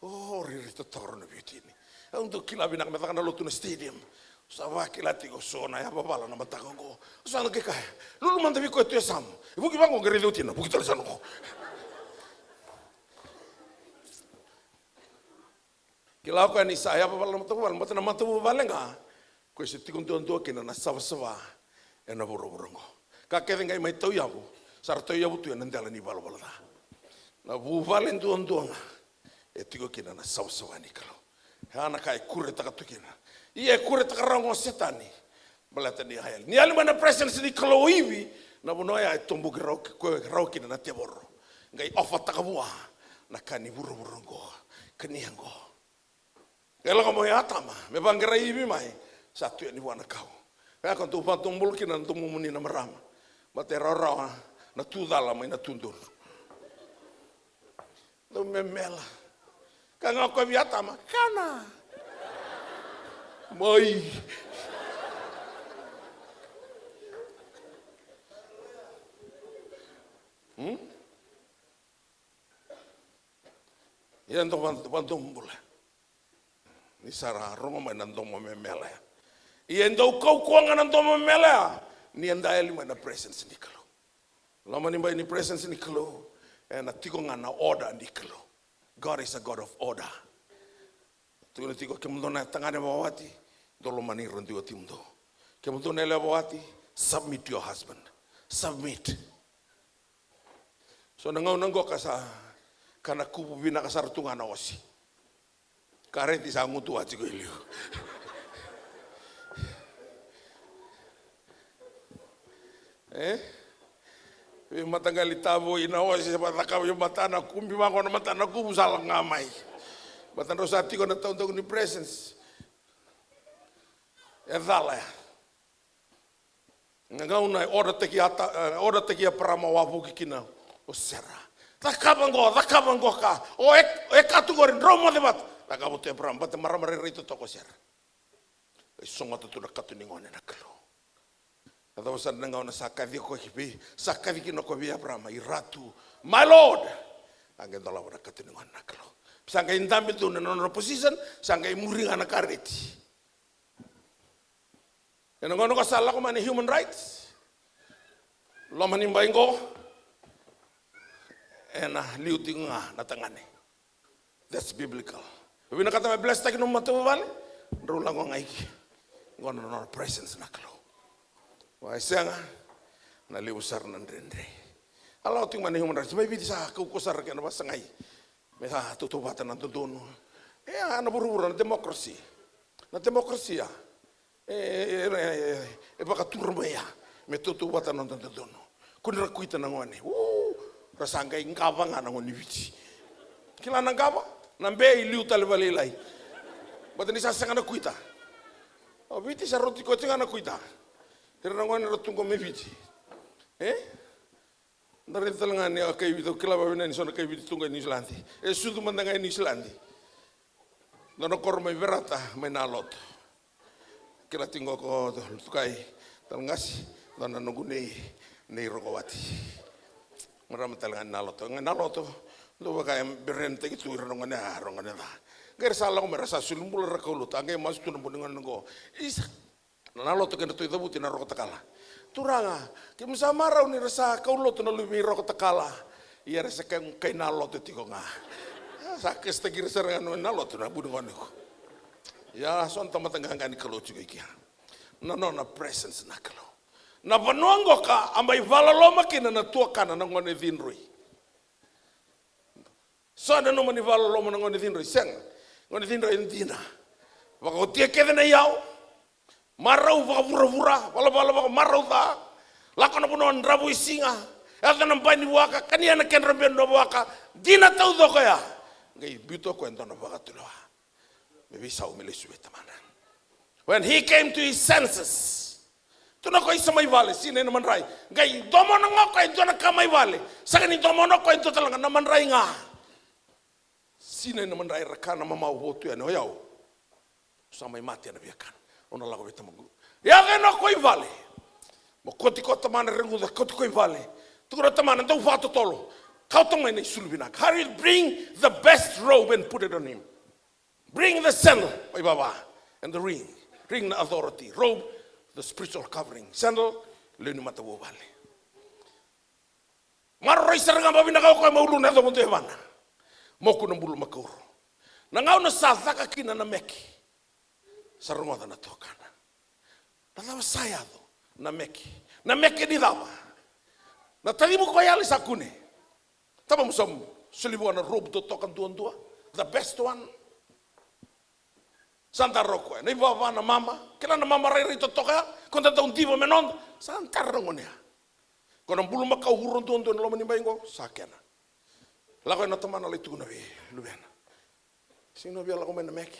O, riri totoro na veiwatini. Au dau kila vinaka me caka na lotu na stadium. Sa vakila tiko so na yavavala na mataka oqo. Sa na qai kaya, lulu mada vei koya tu e yasamu. E vuki vaqo qai raici watina, vuki tale sa noqo. Kila o koya ni sa yavavala na matavuvale, baleta na matavuvale ga ko e se tiko duadua kina na savasava ena vuravura oqo. Ka kece qai mai tauyavu, sa ra tauyavu tu ena dela ni valavala ca. Na vuvale duadua ga e tiko kina na savasava ni Kalou. Ya na ka e kuretaka tu kina. Ia e kuretaka rawa oqo o Setani. Baleta ni a yali, ni yali mai na presence ni Kalou o Ivi, na vanua ya e toboki rawa ki-, koya rawa kina na tevoro. Qai ofataka vua na ka ni vuravura oqo, ka ni oqo. Qai lako mai o Atama me vaqarai Ivi mai, sa tu yani vua na kau. Kaya ko dou vadomobula kina na domomuni na marama, baleta e rawarawa na tu cala mai na tu donu. Dou memela. Ka ga o koya vei Atama, kana. Mai. Hmm? Ia dou va-, vadomobula. Ni sa ra rogo mai na domo memela ya. Ia e dau kaukauwa ga na domo memela ya ni eda yali mai na presence ni Kalou. Loma ni bai ni presence ni Kalou, ena tiko ga na order ni Kalou. God is a God of order. Tukuna tiko, kemudou na tagane vakawati, dou lomani ira na watimudou. Kemudou na yalewa vakawati, submit to your husband. Submit. So na gauna oqo ka sa, ka na kuvu vinaka sara tu ga na ose. Kareti sa gutuwa tiko e liu. E? Veimataqali tavoi na ose, sa vakacakava vei matana kubu, vaqo na matana kubu sa lako ga mai. Baleta drau sa tiko na taudaku ni presence. E cala ya. Na gauna e order-taki Ata-, e, order-taki Eparama wavoki kina o Sera. Cakava qo, cakava qo ka. O e, o e ka tu qori, drau moce vata. Cakava tu Eparama, baleta marama rairai totoka o Sera. E sogota tu na kato ni gone na Kalou. Yacova sara na gauna sa kaci koya ki vei, sa kaci kina koya vei Eparama, i Ratu, my Lord. A qai dolava na kato ni gone na Kalou. Sa qai dabe tu na nona position, sa qai muri ga na kareti. Ena gauna qo sa lako mai na human rights. Loma ni bai qo. Ena liu tiko ga na tagane. That's biblical. Vinakata me bless-taki nomu matavuvale. Drau lako ga i ke. Qo na nona presence na Kalou. Wa e sega. Na levu sara na dredre. A lako tiko mai na human rights. Mai Viti sa kaukauwa sara kena vasagai. Me sa tautauvata na dodonu. E a na vuravura na democracy. Na democracy ya. E, e, e, e, e vakatura mai ya. Me tautauvata na dodonu. Kua ni ra kuita na gone. U, ra sa qai qava ga na gone ni Viti. Kila na qava? Na be i liu tale vakalailai. Baleta ni sa sega na kuita. O Viti sa rauti koya tiko ga na kuita. Ira na gone ra tu qo mai Viti. E? Da raica tale ga ni a kai Viti, au kila vakavinaka ni so na kai Viti tu qo i Niusiladi. E sucu mada ga i Niusiladi. Dua na koro mai Verata, mai Naloto. Kila tiko qo ko Tukai, Talagasi, dua na noqu nei, nei Rokovati. Marama tale ga ni Naloto. Ga Naloto, dau vaka e berenitaki tu ira na gone, a, ra gone ca. Qai ra sa lako mai, ra sa soli bula, ra kaulotu. A qai masu tu na buni gone qo. Isa, na Naloto kedratou icavuti na Rokotakala. Turaga, keimami sa marau ni ra sa kaulotu na luve i Rokotakala. Ia ra sa kai, kai Naloto tiko ga. Sa kesitaki ira sara ga na Naloto na buni gone qo. Ia, so na tamata qaqa ni Kalou tiko i kea. Na nona presence na Kalou. Na vanua qoka a mai vakaloloma kina na tuakana na gone cidroi. So e nanuma ni vakaloloma na gone cidroi, sega. Gone cidroi e dina. Vakaotia kece na iyau. Marau vakavuravura, valavala vakamarau ca. Lako na vanua dravuisiga. Yaco na bai ni vuaka, kania na kedra bedu na vuaka. Dina taucoko ya. Qai biuta o koya e dua na vakatulewa. Me veisau me lesu vei tamana. When he came to his senses. Tukuna o koya, isa mai vale, sinai na madrai. Qai domona ga o koya e dua na ka mai vale. Sega ni domona o koya e dua tale ga, na madrai ga. Sinai na madrai, ra kana mamau vo tu yani, o yau. Sa mai mate ena viakana. Au na lako vei tamaqu. Yaco yani o koya i vale. Mokoti koya o tamana, reguca, kauta koya i vale. Tukuna o tamana, dau vakatotolo. Kauta mai na isulu vinaka. Hurry, bring the best robe and put it on him. Bring the sandal, o ivava, and the ring. Ring na authority. Robe, the spiritual covering. Sandal, lewe ni matavuvale. Maroroi sara ga vakavinaka o koya mai uluna, yaco vakadua e yavana. Moku na bulumakau. Na gauna sa caka kina na meke. Sa rogoca na tuakana. Na cava sa yaco? Na meke. Na meke ni cava? Na tacimu koya yali sa kune. Tamamu sa soli vua na robe totoka duadua. The best one. Sa dara o koya. Na ivava, na mama. Kila na mama rairai totoka ya. Ko da dau diva me noda. Sa dara na gone ya. Ko na bulumakau uro duadua ena loma ni bai qo. Sa kena. Lako yani o tamana lai tukuna vei luvena. Sega ni via lako mai na meke.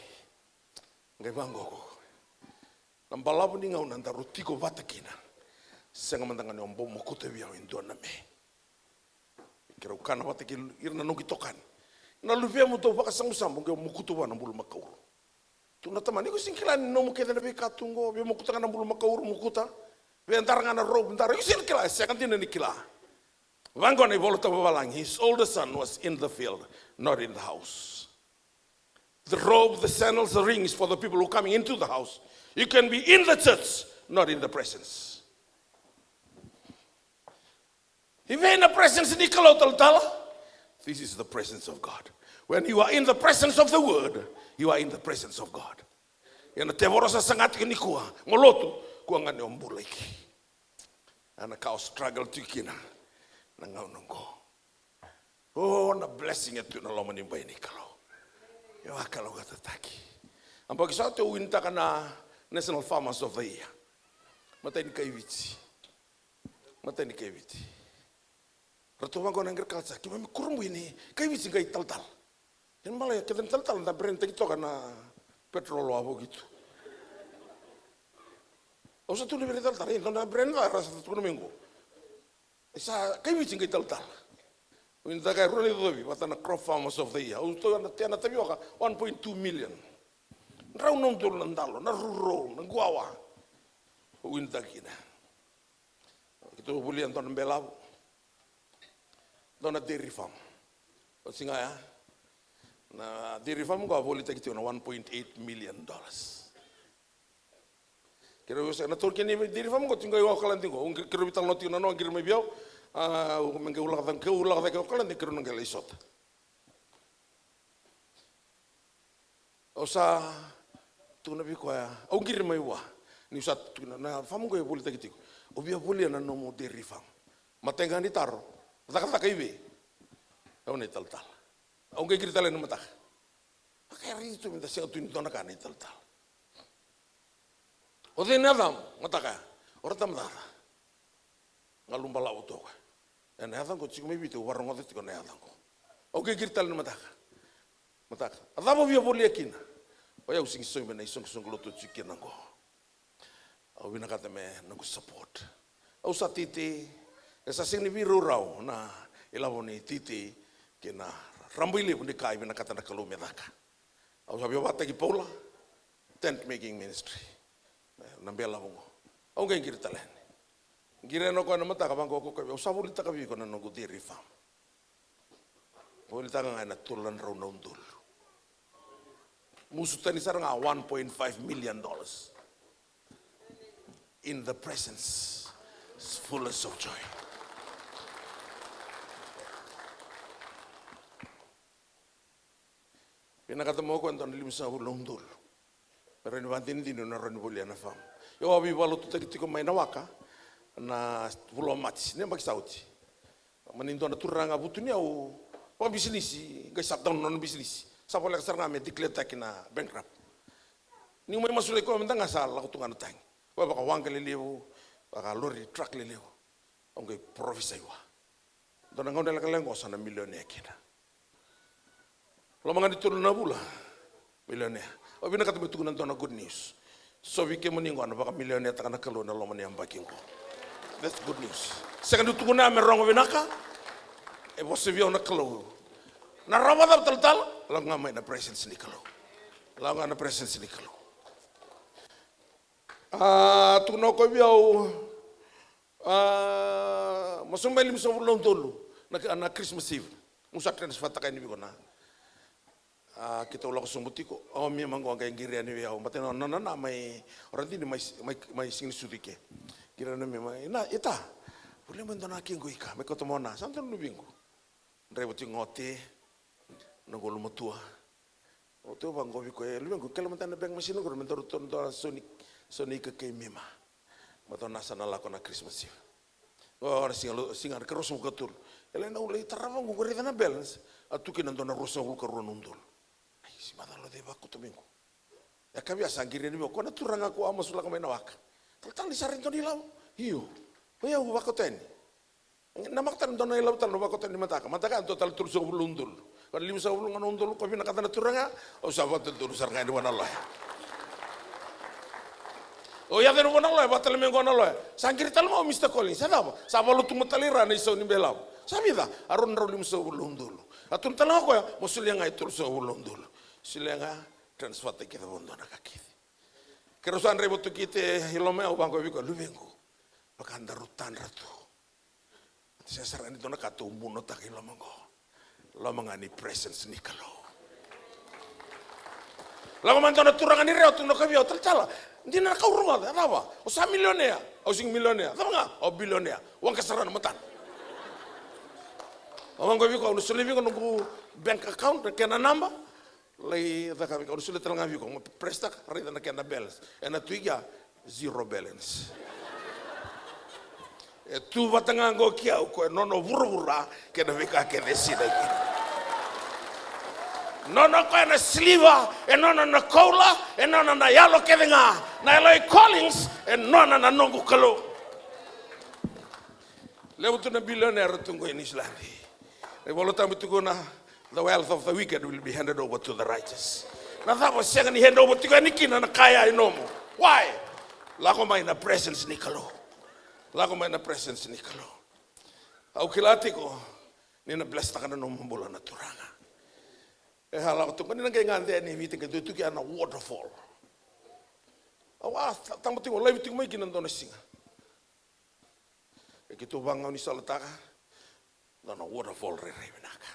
Qai vaqo o koya. Na balavu ni gauna daru tiko vata kina. Sega mada ga ni o bau mokuta vei au e dua na me. Keirau kana vata kei ira na noqu itokani. Na luvemu dau vakasabusabu qai o mokuta vua na bulumakau. Tukuna o tamana, iko sega ni kila ni nomu kece na veika tu qo, via mokuta ga na bulumakau, mokuta. Via dara ga na robe, dara, iko sega ni kila, e sega dina ni kila. Vaqo na iVola Tabu vavalagi, his older son was in the field, not in the house. The robe, the sandals, the ring is for the people who are coming into the house. You can be in the church, not in the presence. I vei na presence ni Kalou talatala? This is the presence of God. When you are in the presence of the word, you are in the presence of God. Ia na tevoro sa saga tiko nikua, mo lotu, kua ga ni o bula iki. A na ka o struggle tiko kina na gauna oqo. O na blessing e tu na loma ni bai ni Kalou. E vakalougatataki. A baki sa tu winitaka na National Farmers of the Year. Matai ni kai Viti. Matai ni kai Viti. Ratou vaqo na agriculture, keimami kurabui ni kai Viti qai talatala. Kena ibalebale kece na talatala da brand taki toka na petrol o a voki tu. Au sa tukuna vei ira talatala, e dua na brand ca era sa tukuna mai qo. E sa kai Viti qai talatala. Au winitaka e rua na icocovi vata na Crop Farmers of the Year. Au tou na tea na tavioka one point two million. Drau na udolu na dalo, na rurou, na guawa. Au winitaka kina. Keitou volia dua na belavu. Dua na dairy farm. Oti ga ya. Na dairy farm qo a volitaki tiko na one point eight million dollars. Keirau sa na tauri kena dairy farm qo tiko i Okaladi qo. Keirau veitalanoa tiko na noa qiri mai vei au. A, me qai ulaka cake, ulaka cake Okaladi keirau na qai lai sota. Au sa tukuna vei koya, au qiri mai vua. Niu sa tukuna, na farm qo e volitaki tiko. Au via volia na nomu dairy farm. Matai ga ni taro, cakacaka i vei? Au na italatala. Au qai qiri tale na mataka. Vaka e raici tu me da sega tu ni dua na ka na italatala. O cei na yacamu? Mataka ya. O Ratabacaca. Galu balavu toka. Ena yaca qo tiko mai Viti, au varogoca tiko na yaca qo. Au qai qiri tale ni mataka. Mataka. A cava au via volia kina? O yau sigi sobe na isoqosoqo lotu tiko kina qo. Au vinakata me noqu support. Au sa teitei. E sa sega ni veiraurau na ilavo ni teitei kei na rabailevu ni ka e vinakata na Kalou me caka. Au sa via vakataki Paula, tent making ministry. Na bela vaqo. Au qai qiri tale yani. Qiri yani o koya na mataka vaqo, o koya, au sa volitaka vei iko na noqu dairy farm. Volitaka ga ena tolu na drau na udolu. Musu tani sara ga one point five million dollars. In the presence, fullness of joy. Vinakata mo koya dua na limasagavulu na udolu. Me rawa ni vakadinadina, na rawa ni volia na farm. Io, au a veivakalotutaki tiko mai na waka na vula o Maji ni yabaki sa oti. Mani dua na turaga vutuniyau, vakabisinisi, qai shut down na nona bisinisi. Sa voleka sara ga me declare-taki na bankrupt. Niu mai masulaki koya mada ga sa lako tu ga na tagi. Koya vakawaqa lelevu, vakalori truck lelevu. Au qai parofisai vua. Dua na gauna lekaleka qo sa na milionea kina. Loma ga ni tolu na vula, milionea. Au vinakata me tukuna dua na good news. So vei kemuni qo na vakamilioneataka na Kalou ena loma ni yabaki qo. That's good news. Sega ni tukuna me rogo vinaka. E vosa vei au na Kalou. Na rawa cava talatala? Lako ga mai na presence ni Kalou. Lako ga na presence ni Kalou. A, tukuna o koya vei au, a, masu mai limasagavulu na udolu na, na Christmas Eve. Au sa transfer-taka yani vei iko na. A, keitou lako sobu tiko, o Mima qo qai qiri yani vei au. Baleta na nona na mai, o Radini mai, mai, mai Siganisucu i ke. Qiri yani o Mima, ina, ita, volia mai dua na ke qo i ka, me kauta mai o Na, sa dua na luvequ. Draiva tiko ga o Te, noqu ulumatua. O Te, au vaqo vei koya, e luvequ, kele mada na bank machine qori, me daru tu dua na sau ni, sau ni ika kei Mima. Baleta o Na sa na lako na Christmas Eve. O Na, siga, siga, ka ruasagavulu ka tolu. E lai, na, au lai tarava qo, qo raica na balance. A tu kina dua na ruasagavulu ka rua na udolu. Ai, se macala o cei vakauta mai qo. E kaya vei au, sa qiri yani vei au, o koya na turaga ko a masulaka mai na waka. Talatala, ni sa rai dua na ilavo? Io. O yau vakauta yani. Na mataka dua na ilavo tale na vakauta yani mataka. Mataka dua tale tolusagavulu na udolu. Ka limasagavulu ga na udolu, ko vinakata na turaga, au sa vakadodonu sara ga yani vua na loya. Au yaco yani vua na loya, vakatale mai qo na loya. Sa qiri tale mai o Mister Collins, sa cava? Sa valu tu mai tale i ra na isau ni bela ilavo. Sa vica? A rua na drau limasagavulu na udolu. A tukuna tale ga o koya, mo solia ga e tolusagavulu na udolu. Solia ga, transfer-taki kece vakadua na ka kece. Keirau sa draiva tu ki Te i loma, au vaqo vei koya, luvequ, vaka daru tadra tu. Sega sara ga ni dua na ka tou bunotaka i loma qo. Loma ga ni presence ni Kalou. Lako mai dua na turaga ni Rewa, tukuna o koya vei au, talatala, dina na ka au rogoca, cava? O sa milionea. Au sega ni milionea. Cava ga? O bilionea. Waqa sara na matana. Au vaqo vei koya, au na solia vei iko noqu bank account, na kena naba. Lai caka vei iko, au na solia tale ga vei iko, mo press-taka, raica na kena balance. Ena tu i kea, zero balance. E tu vata ga qo kei au, koya nona o vuravura kei na veika kece e sinai kina. Nona o koya na siliva, e nona na koula, e nona na yalo kece ga. Na yalo i Collins, e nona na noqu Kalou. Levu tu na bilionea era tu qo i Niusiladi. Na iVola Tabu e tukuna, the wealth of the wicked will be handed over to the righteous. Na cava o sega ni hand over tiko yani kina na ka ya e nomu? Why? Lako mai na presence ni Kalou. Lako mai na presence ni Kalou. Au kila tiko ni na bless-taka na nomu bula na Turaga. E a lako tu qo, ni na qai gade yani e Viti, qai dua tu kea na waterfall. Au a ta-, taba tiko, live tiko mai kina dua na siga. E keitou vagaunisala-taka, dua na waterfall rairai vinaka.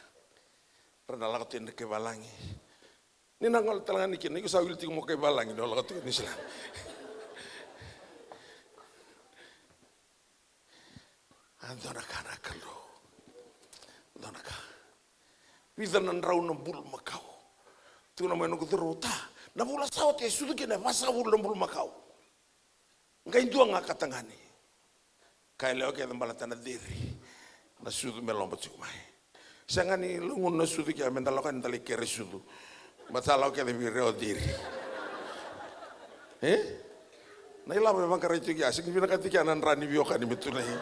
Ra na lako tu yani na kai valagi. Ni na gole tale ga ni kina, iko sa wili tiko mo kai valagi ni o lako tu Niusiladi. A dua na ka na Kalou. Dua na ka. Vica na drau na bulumakau. Tukuna mai noqu cauravou, ta, na vula sa oti e sucu kina e vasagavulu na bulumakau. Qai dua ga ka tagane. Ka yalewa kece baleta na ceri. Na sucu me loba tiko mai. Sega ni laguna na sucu kea me da lako yani da lai kere sucu. Baleta sa lako kece vei ira o ceri. E? Na ilavo e vaqarai tiko ya, sega ni vinakati kea na dra ni veiwekani me tu na i.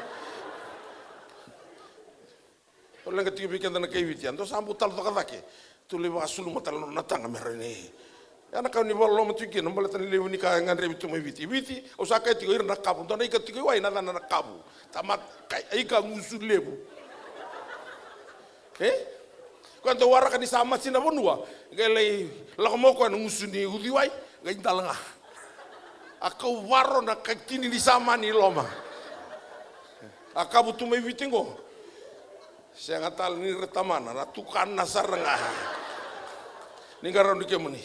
Au leqa tiko vei keda na kai Viti, a dua sa bau talo caka cake. Tu lai vakasulu matalo na taga me rawa ni. Ia na ka ni vakaloloma tiko kina baleta na levu ni ka e gadrevi tu mai Viti. Viti, au sa kaya tiko ira na kavu, dua na ika tiko i wai na cana na kavu. Tamata kai, a ika gusu levu. E? Koya dau waraka ni sa mati na vanua, qai lai lako mai o koya na gusu ni uciwai, qai dala ga. A kau varo na kai tini ni samani i loma. A kavu tu mai Viti qo. Sega tale ni ra tamana, na tukana sara ga. Ni qarauni kemuni.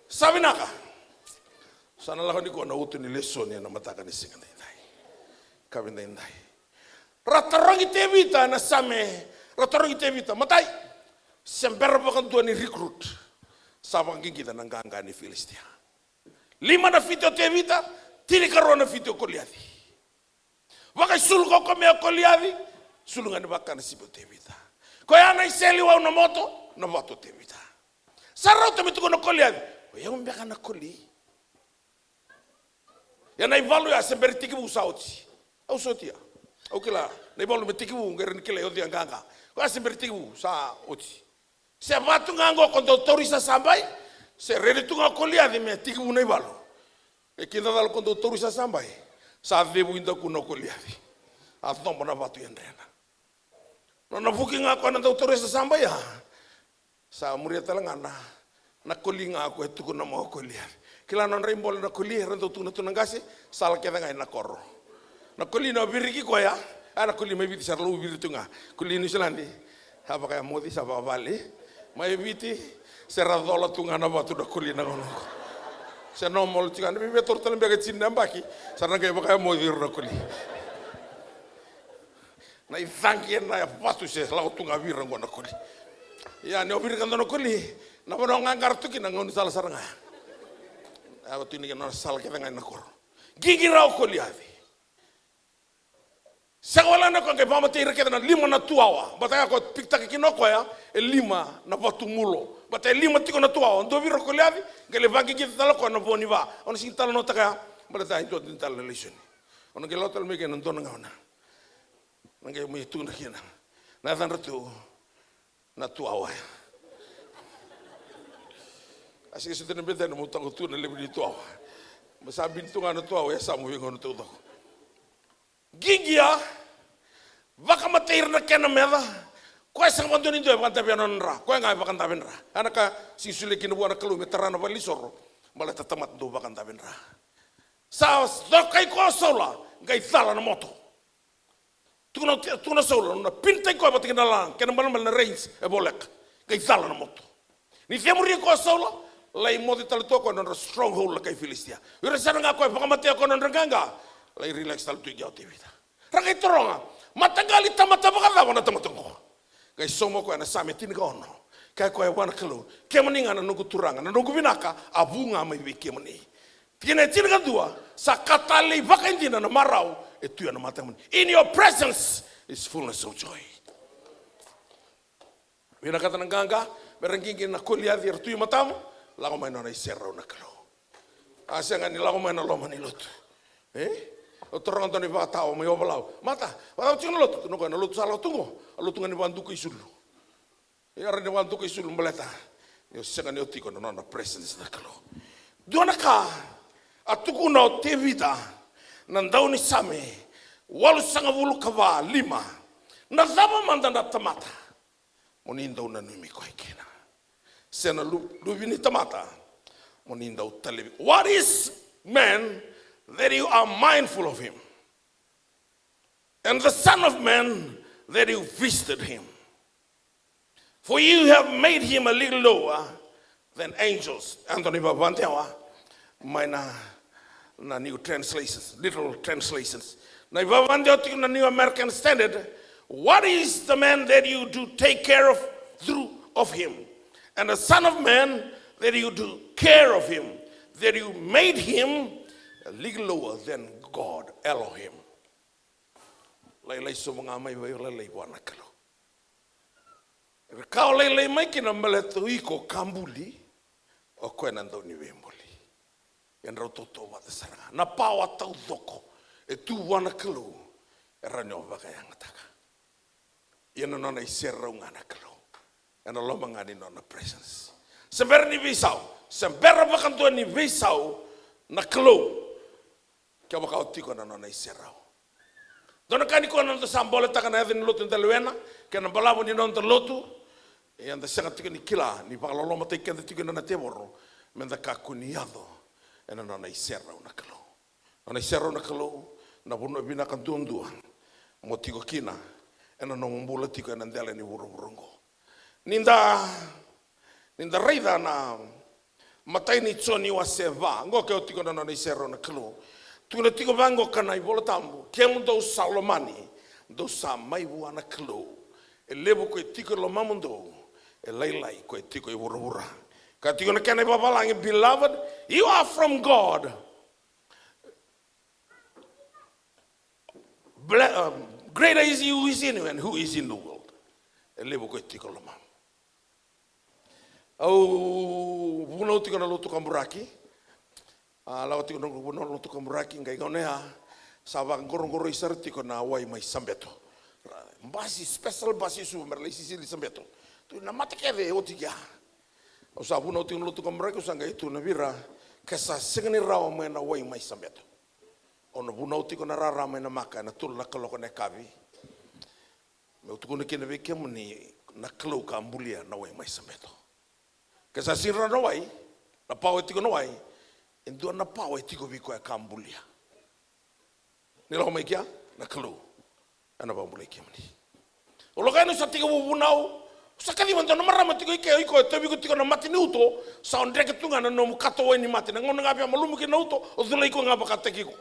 Sa vinaka. Sa na lako ni ko na utu ni lesoni ena mataka ni siga daidai. Ka vindaidai. Ra tarogi Tevita na Same, ra tarogi Tevita, matai, se bera vakadua ni recruit. Sa vakaqiqica na qaqa ni Filisitia. Lima na fiti o Tevita, tinikarua na fiti o Koliaci. Vakaisulu ko kome o Koliaci, sulu ga ni vaka na sipi o Tevita. Koya na iseli wau na moto, na vatu o Tevita. Sa rauta me tukuna o Koliaci, o yau beka na koli. Ia na ivalu ya se bera ni tekivu sa oti. Au sotia. Au kila, na ivalu me tekivu, qai rawa ni kilai o cei a qaqa. Koya se bera ni tekivu sa oti. Se vatu ga qo ko dau tauri sasabai, se redi tu ga o Koliaci me tekivu na ivalu. E kidacala ko dau tauri sasabai, sa cevu i dakuna o Koliaci. A coba na vatu e drena. Nona vuki ga koya na dau tauri sasabai ya. Sa muria tale ga na, na koli ga ko e tukuna mai o Koliaci. Kila nodra ibole na koli, era dau tukuna tu na qase, sala kece ga ena koro. Na koli na viriki koya, a na koli mai Viti sa ra lau viri tu ga. Koli Niusiladi, sa vakayamoci, sa vakavale. Mai Viti, se ra cola tu ga na vatu na koli na gauna qo. Se normal tu ga, na veivetoro tale beka e tini na yabaki, sa ra qai vakayamoci ira na koli. Na icaqe na vatu se lako tu ga vei ira qo na koli. Ia ni o viri ka dua na koli, na vanua o qaqara tu kina na gaunisala sara ga. Ia vatu ni kena sala kece ga ena koro. Qiqi rawa o Koliaci. Sega wale ga na koya qai vakamatei ira kece na lima na tuwawa. Bata ya ko pikitaka kina o koya e lima na vatu mulo. Bata e lima tiko na tuwawa. Dua vei ira o Koliaci, qai lai vaqiqi tale o koya na vo ni va. Au na sega ni talanoataka ya, baleta e dua tale na lesoni. Au na qai lako tale mai kina dua na gauna. Na qai mai tukuna kina na yacadra tu na tuwawa ya. A sega soti na bete na mo tako tu na levu ni tuwawa. Ma sa bini tu ga na tuwawa ya sa mo vei gauna taucoko. Qiqi ya, vakamatei ira na kena meca. Koya sega vakadua ni dua e vakadavea nona dra, koya ga e vakadavedra. A na ka sega ni solia kina vua na Kalou me tara na valenisoro. Baleta tamata dau vakadavedra. Sa cokai koya o Saula, qai cala na moto. Tukuna, tukuna o Saula, na pinitaki koya vata kei na la, kei na malemale na reins e voleka. Qai cala na moto. Ni cemuri koya o Saula, lai moce tale tu o koya na nodra stronghold na kai Filisitia. Ira sara ga koya vakamatea koya na nodra qaqa, lai relax tale tu i kea o Tevita. Ra qai taroga, mataqali tamata vakacava na tamata oqo? Qai sauma o koya na Same tinikaono. Kaya o koya vua na Kalou, kemuni ga na noqu Turaga, na noqu vinaka a vu ga mai vei kemuni. Tikina e tinikadua, sa ka talei vakaidina na marau e tu ena matamuni. In your presence is fullness of joy. Vinakata na qaqa, me ra qiqi na Koliaci era tu i matamu, lako mai na nona iserau na Kalou. A sega ni lako mai na loma ni lotu. E? O taroga dua na ivakatawa mai Ovalau. Mata, vakacava tiko na lotu? Tukuna o koya na lotu sa lako tu qo, a lotu ga ni vakaduka isulu. Ia rawa ni vakaduka isulu baleta ni o sega ni o tiko na nona presence na Kalou. Dua na ka a tukuna o Tevita, na daunisame walusagavulu ka va, lima. Na cava mada na tamata mo ni dau nanumi koya kina? Se na lu-, luve ni tamata mo ni dau talevi. What is man that you are mindful of him? And the Son of Man that you visited him. For you have made him a little lower than angels. Anthony Vavadewa, mai na, na New Translations, Literal Translations. Na ivavadewa tiko na New American Standard, what is the man that you do take care of through of him? And the Son of Man that you do care of him, that you made him a little lower than God, Elohim. Lailai sobu ga mai vei lailai vua na Kalou. Era ka o lailai mai kina baleta o iko ka buli, o koya na dauniveibuli. Ia drau tautauvata sara ga. Na pawa taucoko e tu vua na Kalou, e rawa ni o vakayagataka. Ia na nona iserau ga na Kalou. Ena loma ga ni nona presence. Se bera ni veisau, se bera vakadua ni veisau na Kalou. Kevaka o tiko na nona iserau. Dua na ka nikua na noda sa boletaka na yaca ni lotu eda lewena, kei na balavu ni noda lotu. Ia eda sega tiko ni kila ni vakalolomataki keda tiko na tevoro, meda kakua ni yaco ena nona iserau na Kalou. Nona iserau na Kalou, na vanua vinaka duadua mo tiko kina ena nomu bula tiko ena dela ni vuravura oqo. Ni da, ni da raica na imatai ni Joni wase va, oqo ke o tiko na nona iserau na Kalou. Tukuna tiko vaqo ka na iVola Tabu, kemudou sa lomani, dou sa mai vua na Kalou. E levu ko e tiko e lomamudou, e lailai ko e tiko e vuravura. Ka tiko na kena ivavalagi, beloved, you are from God. Ble-, um, greater is he who is in you and who is in the world. E levu ko e tiko e lomamu. Au vunau tiko na lotu kaburaki. A, lako tiko na vunau na lotu kaburaki, qai gauna ya sa vaqoroqoroi sara tiko na wai mai Sabeto. Basi, special basi e suva me ra lai sisili Sabeto. Tu na mate kece e oti kea. Au sa vunau tiko na lotu kaburaki, au sa qai tukuna vei ira, ke sa sega ni rawa mai na wai mai Sabeto, au na vunau tiko na rara mai Namaka ena tolu na kaloko na yakavi. Meu tukuna kina vei kemuni na Kalou ka bulia na wai mai Sabeto. Ke sa sega ni rawa na wai, na pawa e tiko na wai, e dua na pawa e tiko vei koya ka bulia. Ni lako mai kea na Kalou, ena vakabulai kemuni. O lako yani, au sa tekivu vunau, au sa kaciva e dua na marama tiko i ke, o iko e tauvi iko tiko na mate ni uto, sa o dreke tu ga na nomu kato wai ni mate, na gauna ga via malumu kina na uto, o culai iko ga vakataki iko.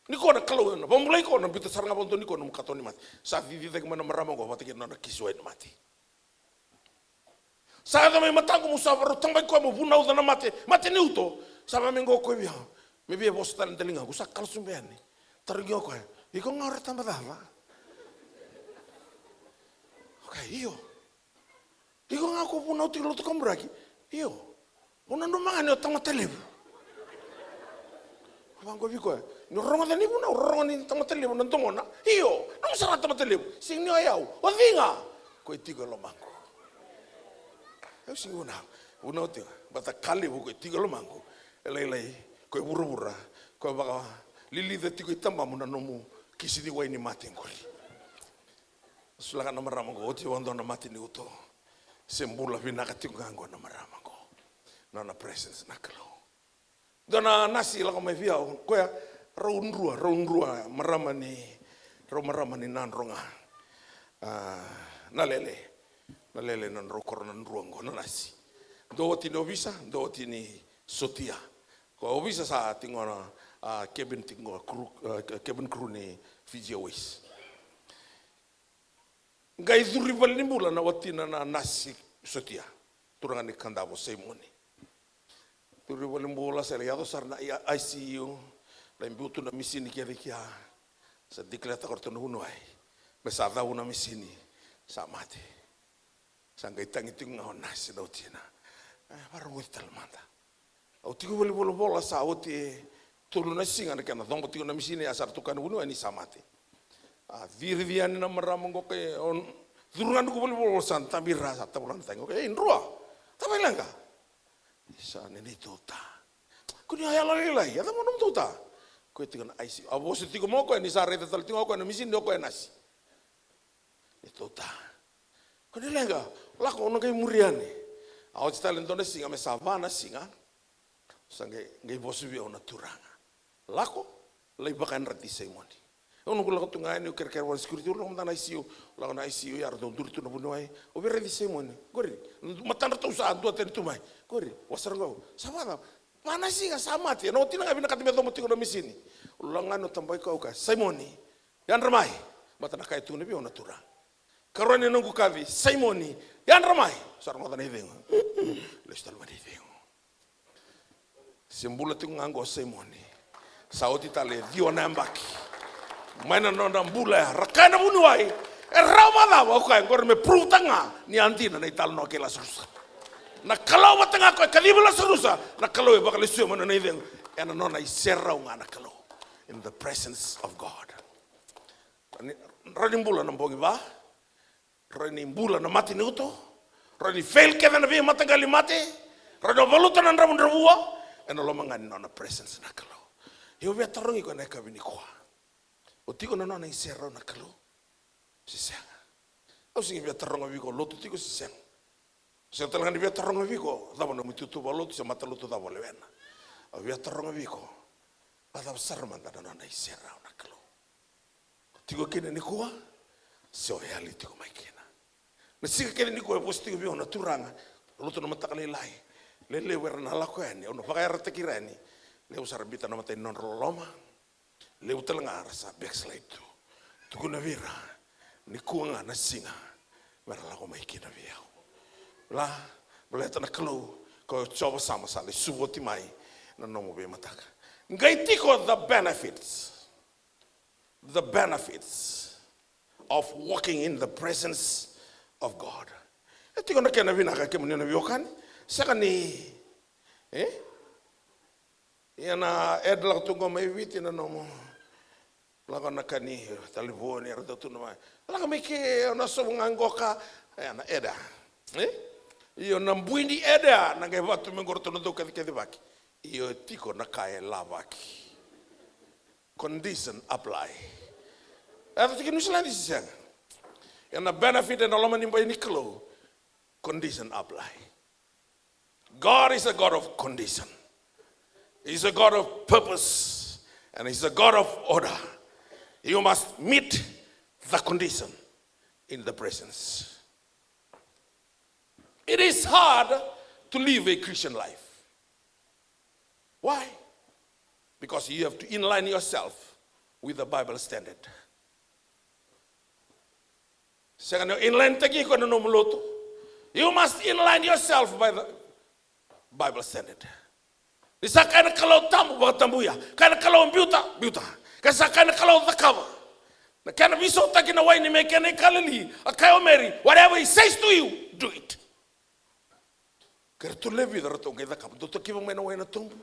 Nikua na Kalou ena vakabulai iko, na biuta sara ga vakadua nikua nomu kato ni mate. Sa cici cake mai na marama oqo vata kei na nona kisi wai ni mate. Sa yaco mai mataqu, meu sa varau tabaki koya meu vunauca na mate, mate ni uto. Sa vamai qo o koya vei au, me via vosa tale na daligaqu, sa kala sobu yani. Tarogi au o koya, iko ga o Rataba Cava? Okay, io. Iko ga ko vunau tiko lotu kaburaki? Io. O nanuma ga ni o tamata levu. Vaqo vei koya, ni o rogoca ni vunau, o rogoca ni tamata levu na domona. Io, nomu sara tamata levu. Sega ni o yau, o cei ga? Ko e tiko e lomaqu. Au sega ni vunau, vunau tiko. Baleta ka levu ko e tiko e lomaqu, e lailai ko e vuravura, ko e vakalilica tiko i tabamu na nomu kisi ni wai ni mate qori. Sulaka na marama qo, oti vakadua na mate ni uto. Se bula vinaka tiko ga qo na marama qo. Na nona presence na Kalou. Dua na nasi lako mai vei au, koya rau drua, rau drua marama ni, rau marama ni Nadroga. A, Nalele. Nalele na drau koro na drua qo na nasi. Dua wati ni ovisa, dua wati ni sotia. Ko ovisa sa tiko na, a, cabin tiko qo, crew, a, cabin crew ni Fiji Airways. Qai curu i valenibula na watina na nasi sotia, turaga ni Kadavo Saimoni. Curu i valenibula, sa lai yaco sara na I-, ICU, lai biu tu na misini kece kea. Sa declare-taka o ratou na vuniwai me sa cavu na misini, sa mate. Sa qai tagi tiko ga o nasi na watina. E, vakarogoci tale mada. Au tiko i valenivolavola sa oti e tolu na siga na kena cobo tiko na misini, a sa ra tukuna na vuniwai ni sa mate. A cirici yani na marama qo, ke o curu ga noqu valenivolavola, sa dabe i ra, sa tavura na tagi. Okay, ei, drua, cava e leqa? Sa neitou ta. Ko ni a yalolailai, a cava nomutou ta? Ko e tiko na ICU. A vosa tiko mai o koya ni sa raica tale tiko ga o koya na misini, o koya e nasi. Neitou ta. Ko ni leqa, lako, au na qai muri yani. A oti tale e dua na siga, me sa va na siga. Sa qai, qai vosa vei au na turaga. Lako, lai vakayadrati Saimoni. Au noqu lako tu ga yani, au kerekere vua na security, au lako mada na ICU, lako na ICU ya, ratou duri tu na vuniwai. Au via raici Saimoni. Qori, matadratou sa duatani tu mai. Qori, au sa rogo, sa vacava? Va na siga sa mate, na watina ga vinakata me cobo tiko na misini. Au lako ga yani, au tabaki koya, au kaya, Saimoni, yadra mai. Baleta na ka e tukuna vei au na turaga. Karua ni noqu kaci, Saimoni, yadra mai. Sa rogoca na icegu. Lesu tale mai na icegu. Se bula tiko ga qo o Saimoni. Sa oti tale e ciwa na yabaki mai na nona bula ya. Ra kaya na vuniwai, e rawa vakacava? Au kaya, qori me prove-taka ga ni a dina na italanoa kei Lasarusa. Na Kalou vata ga ko e kacivi Lasarusa, na Kalou e vakalesuya mai na nona icegu. Ena nona iserau ga na Kalou. In the presence of God. Ni, rawa ni bula na bogi va. Rawa ni bula na mate ni uto. Rawa ni fail kece na veimataqali mate. Rawa ni valuta na dravudravua. Ena loma ga ni nona presence na Kalou. Io, via tarogi iko ena yakavi nikua. O tiko na nona iserau na Kalou? Se sega? Au sega ni via taroga vei iko lotu tiko se sega. Sega tale ga ni via taroga vei iko cava na nomu itutu vakalotu se matalotu cava o lewena. Au via taroga vei iko, a cava sara mada na nona iserau na Kalou? O tiko kina nikua se o yali tiko mai kina? Na siga kece nikua e vosa tiko vei au na turaga, lotu na mataka lailai. Lelevu era na lako yani, au na vakayarataki ira yani. Levu sara biuta na mata ni nodra loloma. Levu tale ga era sa backslide tu. Tukuna vei ira, nikua ga na siga mera lako mai kina vei au. La, baleta na Kalou, ko Jiova Sama sa lesu oti mai na nomu veimataka. Qai tiko the benefits. The benefits of walking in the presence of God. E tiko na kena vinaka kemuni na veiwekani. Sega ni, e? Ia na ad lako tu qo mai Viti na nomu. Lako na ka ni talevoni, era dau tu na mai. Lako mai ke, o na sovu ga qoka. Ia na ad a. E? Io na bui ni ad a, na qai vatu me qo ratou na dau kacikacivaki. Io e tiko na ka e lavaki. Condition apply. E yaco tiko i New Zealand se sega? Ia na benefit ena loma ni bai ni Kalou. Condition apply. God is a God of condition. He's a God of purpose. And he's a God of order. You must meet the condition in the presence. It is hard to live a Christian life. Why? Because you have to inline yourself with the Bible standard. Sega ni inline taki iko na nomu lotu. You must inline yourself by the Bible standard. Ni sa kaya na Kalou tabu, vakatabuya. Kaya na Kalou biuta, biuta. Kaya sa kaya na Kalou cakava. Na kena veisautaki na waini me kena ikalili, a kaya o Meri, whatever he says to you, do it. Kei ratou lewe vica ratou qai cakava, dou takiva mai na wai na tobu,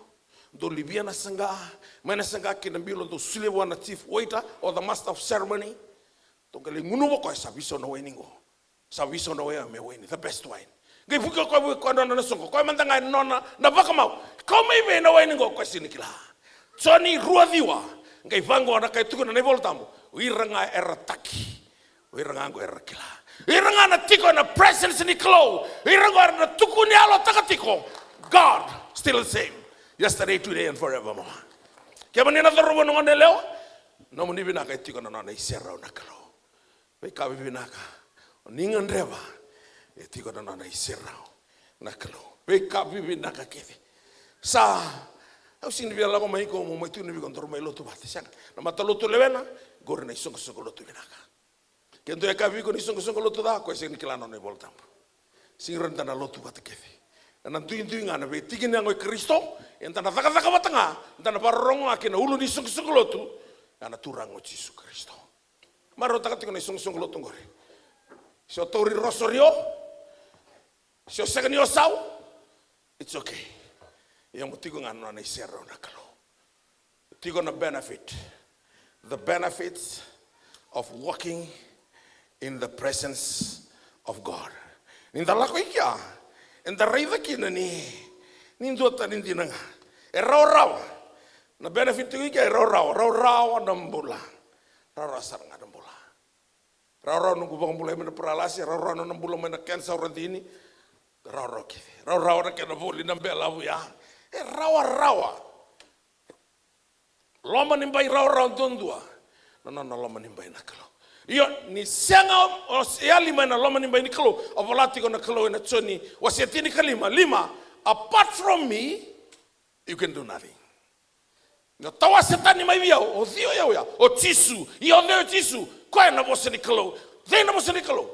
dou livia na saqa, mai na saqa ki na bilo, dou solia vua na chief waiter or the master of ceremony. Dou qai lai gunuva o koya sa veisau na waini qo. Sa veisau na waini, me waini, the best wine. Qai vuki o koya, vuki o koya nona na soqo, o koya mada ga e nona na vakamau. Kau mai vei na waini qo? O koya sega ni kila. Joni rua ciwa, qai vaqo na ka e tukuna na iVola Tabu, o ira ga era taki. O ira ga qo era kila. O ira ga na tiko ena presence ni Kalou. O ira qo era na tukuni yalotaka tiko. God, still the same. Yesterday, today, and forevermore. Kemuni na cauravou, na goneyalewa, nomuni vinaka e tiko na nona iserau na Kalou. Veika vivinaka. O ni gadreva, e tiko na nona iserau na Kalou. Veika vivinaka kece. Sa, au sega ni via lako mai iko mo mai tukuna vei iko daru mai lotu vata. Sega. Na matalotu lewena, qori na isoqosoqo lotu vinaka. Ke dua e kaya vei iko ni soqosoqo lotu ca, o koya sega ni kila na nona iVola Tabu. Sega ni rawa ni da na lotu vata kece. Ena duidui ga na veitiki ni yago i Karisito, eda na cakacaka vata ga, da na vakarorogo ga kina ulu ni soqosoqo lotu, ya na Turaga o Jisu Karisito. Marautaka tiko na isoqosoqo lotu qori. Se o tauri rosary o, se o sega ni o sau, it's okay. Ia mo tiko ga na nona iserau na Kalou. Tiko na benefit. The benefits of walking in the presence of God. Ni da lako i kea, eda raica kina ni, ni duatani dina ga. E rawarawa. Na benefit tiko i kea e rawarawa. Rawarawa na bula. Rawarawa sara ga na bula. Rawarawa noqu vakabulai mai na paralasi, rawarawa na bula mai na kenisa au radini. Rawarawa kece. Rawarawa na kena voli na belavu ya. E rawarawa. Loma ni bai rawarawa duadua. Na nona loma ni bai na Kalou. Io, ni sega o yali mai na loma ni bai ni Kalou. A vola tiko na Kalou ena Joni wase tinikalima, lima. Apart from me, you can do nothing. Na tawase tani mai vei au, o cei o yau ya? O Jisu. Ia o cei o Jisu? Koya na vosa ni Kalou. Cei na vosa ni Kalou?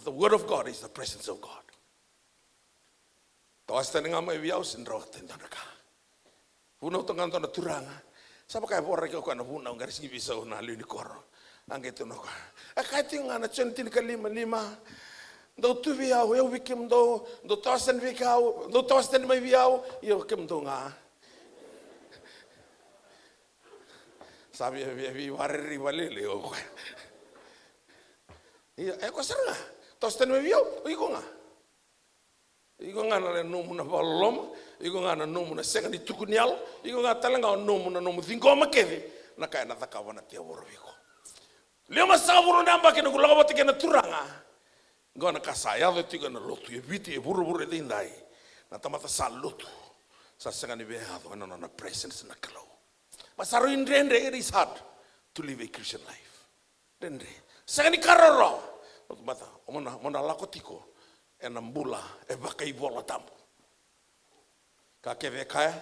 The word of God is the presence of God. Tawase tani ga mai vei au, sega ni rawata e dua na ka. Vunau toka ga dua na turaga. Sa vaka e voraki o koya na vunau, qai sega ni veisau na lewe ni koro. A qai tukuna o koya. E kaya tiko ga na Joni tinikalima, lima. Dou tu vei au, au vei kemudou, dou tawase tani vei au, dou tawase tani mai vei au, ia o kemudou ga. Sa via, via, via veivakarerei vakalailai o koya. Ia, e koya sara ga. Toso tani mai vei au, o iko ga. Iko ga na le nomu na vakaloloma, iko ga na nomu na sega ni tuku ni yalo, iko ga tale ga o nomu na nomu ciqoma kece na ka ena cakava na tevoro vei iko. Limasagavulu na yabaki noqu lako vata kei na Turaga. Qo na ka sa yaco tiko ena lotu e Viti, e vuravura edaidai. Na tamata sa lotu, sa sega ni via yaco ena nona presence na Kalou. Ma sa rui dredre, it is hard to live a Christian life. Dredre. Sega ni ka rawarawa. Lotu mata, o mona, mona lako tiko ena bula e vakaivolatabu. Ka kece e kaya,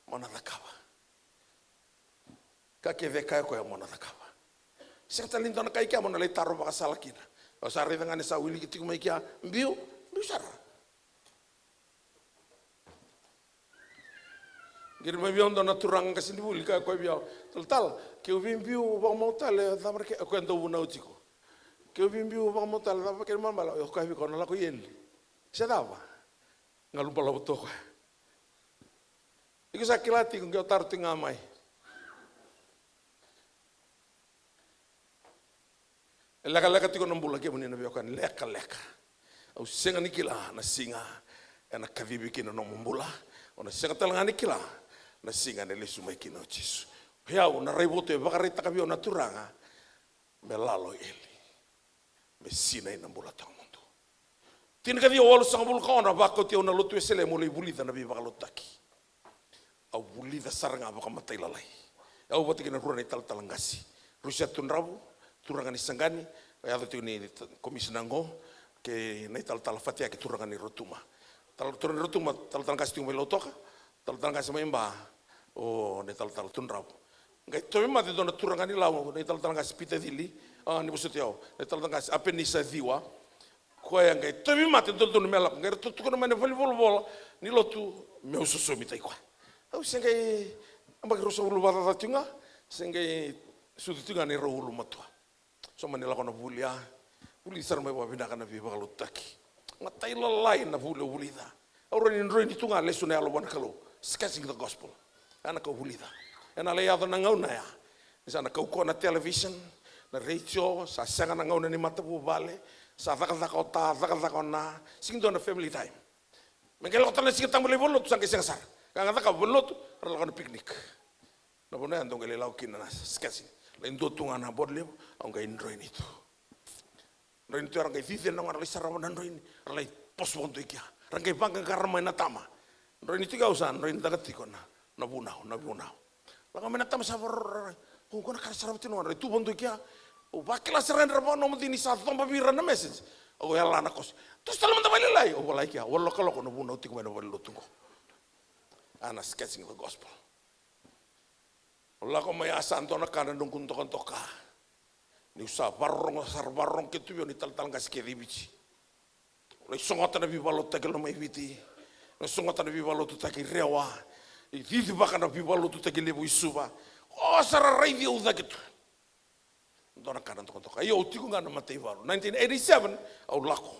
mona cakava. Ka kece e kaya o koya, mona cakava. Sega tale ni dua na ka i kea mona lai taro vakasala kina. O sa raica ga ni sa wiliki tiko mai kea, biu, biu sara. Qiri mai vei au dua na turaga qasenivuli, kaya o koya vei au, talatala, keu veibiu vakamau tale, cava na ke, o koya dau vunau tiko. Keu veibiu vakamau tale, cava kena ibalebale? O koya vei koya na lako i eli. Se cava? Galu balavu tu o koya. Iko sa kila tiko, qai o taro tiko ga mai. E lekaleka tiko na bula, kemuni na veiwekani, lekaleka. Au sega ni kila na siga ena kacivi kina na nomu bula. O na sega tale ga ni kila na siga ena lesu mai kina o Jisu. O yau, na raivotu e vakaraitaka vei au na Turaga, me lalo i eli, me sinai na bula tawamudu. Tinikaciwa walusagavulu ka ono, a vakauti au na Lotu Wesele meu lai vulica na veivakalotutaki. Au vulica sara ga vakamatailalai. Au vata kei na rua na italatala qase, Rusia Tudravu, turaga ni Saqani, e yaco tiko ni komisina qo, kei na italatala Fatiyake, turaga ni Rotuma. Tala, turaga ni Rotuma, talatala qase tiko mai Lautoka, talatala qase mai Ba, o na italatala Tudravu. Qai tauvimate e dua na turaga ni Lau, na italatala qase Pita Cili, a, ni vosoti au, na italatala qase Apenisa Ciwa. Koya qai tauvimate dodonu me lako, qai ratou tukuna mai na valenivolavola ni lotu meu sosomitaki koya. Au se qai, yabaki ruasagavulu vakacaca tiko ga, se qai sucu tiko ga na neirau ulumatua. So mani lako na vuli, a vuli sara mai vakavinaka na veivakalotutaki. Matailalai na vuli au vulica. Au rawa ni droini tu ga, lesu na yalo vua na Kalou. Sketching the gospel. Ya na ka au vulica. Ena lai yaco na gauna ya, ni sa na kaukauwa na television, na retio, sa sega na gauna ni matavuvale, sa cakacaka o ta, cakacaka o na, sega ni dua na family time. Me qai lako tale na Siga Tabu lai valenilotu, sa qai sega sara. Ka ga cakava valenilotu, ra lako na picnic. Na vanua ya dau qai lai lako kina na sketching. Lai dua tu ga na board levu, au qai droini tu. Droini tu, era qai cici na gone, ra lai sarava na droini, ra lai post vakadua i kea. Ra qai vaqaqara mai na tama. Droini tiko, au sa droinitaka tiko na, na vunau, na vunau. Lako mai na tama sa vakarorogo, o, qo na ka ra sarava tiko na gone, ra tu vakadua i kea. Au vakila sara ga ni ra vakanomodi ni sa coba vei ira na message. Au yala na kosi. Toso tale mada vakalailai, au vola i kea, au lokoloko na vunau tiko mai na valenilotu qo. A na sketching the gospel. Au lako mai, a sa dua na ka na noqu dokadoka. Niu sa vakarorogo, sa ra vakarorogo kece tu vei au na italatala qase kece i Viti. Au lai sogota na veivakalotutaki e loma i Viti. Au lai sogota na veivakalotutaki i Rewa. I cicivaka na veivakalotutaki levu i Suva. O sa ra raici au cake tu. Dua na ka na dokadoka. Io, au tiko ga na mataivalu. Nineteen eighty-seven, au lako.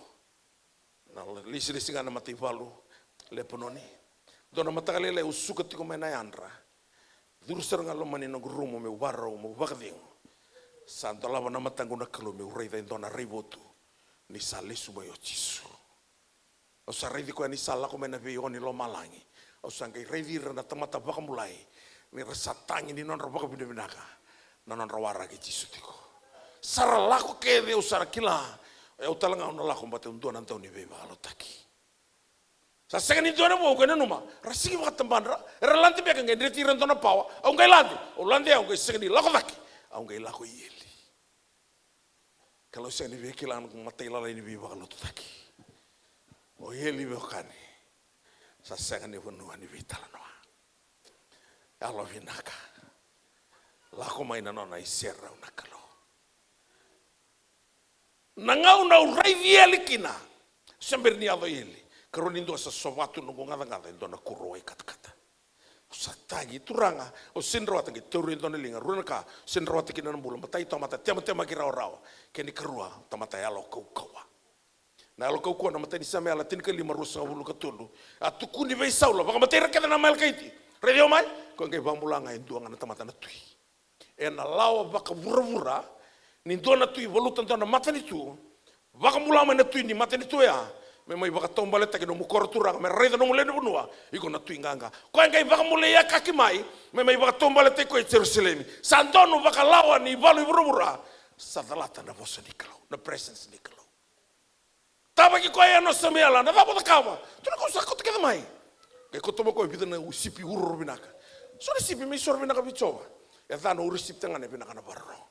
Na lesilesi ga na mataivalu Lepanoni. Dua na mataka lailai au suka tiko mai na yadra. Curu sara ga loma ni noqu rumu meu vakarau, meu vakacegu. Sa dolava na mataqu na Kalou meu raica e dua na raivotu ni sa lesu mai o Jisu. Au sa raici koya ni sa lako mai na veiyawa ni lomalagi. Au sa qai raici ira na tamata vakabulai ni ra sa tagi ni nodra vakavinavinaka na nodra waraki Jisu tiko. Sa ra lako kece, au sa ra kila, o yau tale ga au na lako, baleta au dua na dau ni veivakalotutaki. Sa sega ni dua na vua au qai nanuma, ra sigi vakatabadra, era lade beka, qai dreti ira e dua na pawa, au qai lade, au lade, au qai sega ni lako cake, au qai lako i eli. Kalou sega ni via kila na noqu matailalai ni veivakalotutaki. O eli, veiwekani, sa sega ni vanua ni veitalanoa. Yalovinaka. Lako mai na nona iserau na Kalou. Na gauna au raici eli kina, se bera ni yaco eli, karua ni dua sa sova tu noqu gacagaca e dua na kuro wai katakata. Au sa tagi, Turaga, au sega ni rawata, qai tauri e dua na liga, rua na ka, au sega ni rawata kina na bula. Matai, tamata tematemaki rawarawa. Kena ikarua, tamata yalo kaukauwa. Na yalo kaukauwa, na matai ni Samuela tinikalima, ruasagavulu ka tolu. A tukuni vei Saula, vakamatei ira kece na Amalekaiti. Raici au mai, koya qai vakabula ga e dua ga na tamata na tui. Ena lawa vakavuravura, ni dua na tui valuta dua na matanitu, Vakabula mai na tui ni matanitu oya me mai vakataubaletaki nomu koro turaga, me raica nomu lewe ni vanua. Iko na tui qaqa. Koya qai vakabulai Akaki mai me mai vakataubaletaki koya i Jerusalemi. Sa donu vakalawa ni valu i vuravura. Sa calata na vosa ni Kalou, na presence ni Kalou. Tavaki koya e Enosa me yala, na cava o cakava? Tukuna, kau sa kauta kece mai. Qai kauta mai koya e vica na sipi uroro vinaka. So na sipi me isoro vinaka vei Jiova. E ca na ure sipi tagane, vinaka na vakarorogo.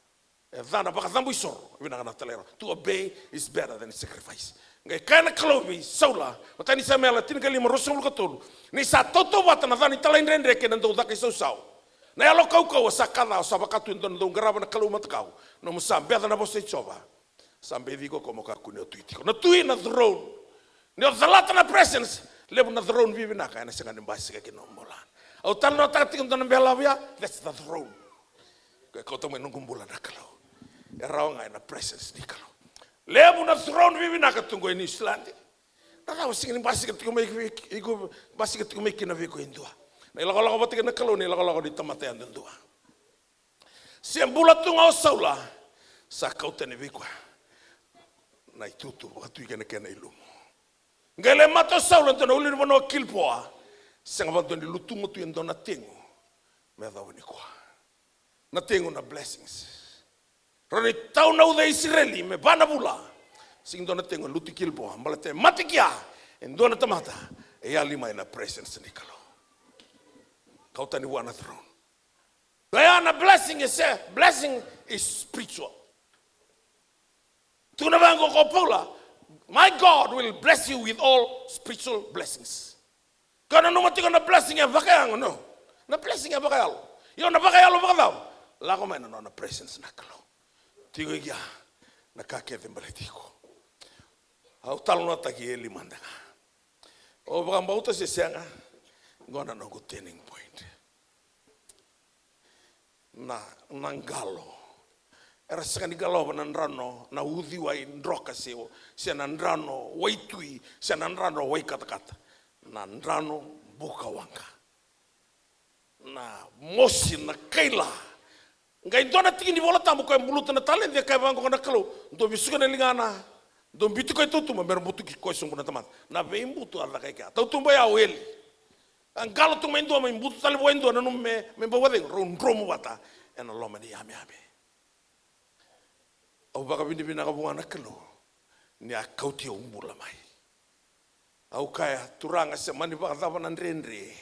E ca na vakacabo isoro, vinaka na talairawarawa. To obey is better than sacrifice. Qai kaya na Kalou vei Saula, matai ni Samuela tinikalima, ruasagavulu ka tolu. Ni sa tautauvata na ca ni talaidredre kei na dau caka isausau, na yalo kaukauwa sa ka ca, o sa vaka tu e dua na dau qarava na kalou matakau. Nomu sa beca na vosa i Jiova. Sa beci iko ko mo kakua ni o tui tiko. Na tui na throne. Ni o calata na presence, levu na throne vivinaka ena sega ni basika ki na nomu bula. Au talanoataka tiko dua na belavu ya, that's the throne. Ko e kauta mai noqu bula na Kalou. E rawa ga ena presence ni Kalou. Levu na throne vivinaka tu qo e New Zealand. Na cava sega ni basika tiko mai, iko basika tiko mai kina vei iko e dua. Na ilakolako vata kei na Kalou, na ilakolako ni tamata yadudua. Se bula tu ga o Saula, sa kau tani vei koya na itutu vakatui kei na kena ilumu. Qai lai mate o Saula e dua na ulunivanua o Kilpoa. Sega vakadua ni lutu ga tu e dua na tegu me yacova nikua. Na tegu na blessings. Rawa ni taunauca e Isireli me va na vula. Sega ni dua na tegu e lutu i Kilpoa, baleta e mate kea e dua na tamata e yali mai na presence ni Kalou. Kau tani vua na throne. Oya na blessing e se, blessing is spiritual. Tukuna vaqo ko Paula, my God will bless you with all spiritual blessings. Ka nanuma tiko na blessing e vakayago, no. Na blessing e vakayalo. Io, na vakayalo vakacava? Lako mai na nona presence na Kalou. Tiko i kea na ka kece baleti iko. Au talanoataki Eli mada ga. O vakabauta se sega, qo na noqu turning point. Na, na qalo. Era sega ni qalova na drano, na uciwai droka se, se na drano waitui, se na drano waikatakata. Na drano bukawaqa. Na mosi, na kaila. Qai dua na tiki ni Vola Tabu koya e buluta na taledi, e kaya vaqo na Kalou, dua vesuka na ligana, dua biuti koya i tautuba, me ra butuki koya sobu na tamata. Na veibutu a caka i kea. Tautuba ya o Eli. A qalo tu mai dua, mai butu tale vua e dua, nanuma me, me bau vacegu, rau dromu vata ena loma ni yameyame. Au vakavinavinaka vua na Kalou ni a kauti au bula mai. Au kaya, Turaga, se mani vakacava na dredre,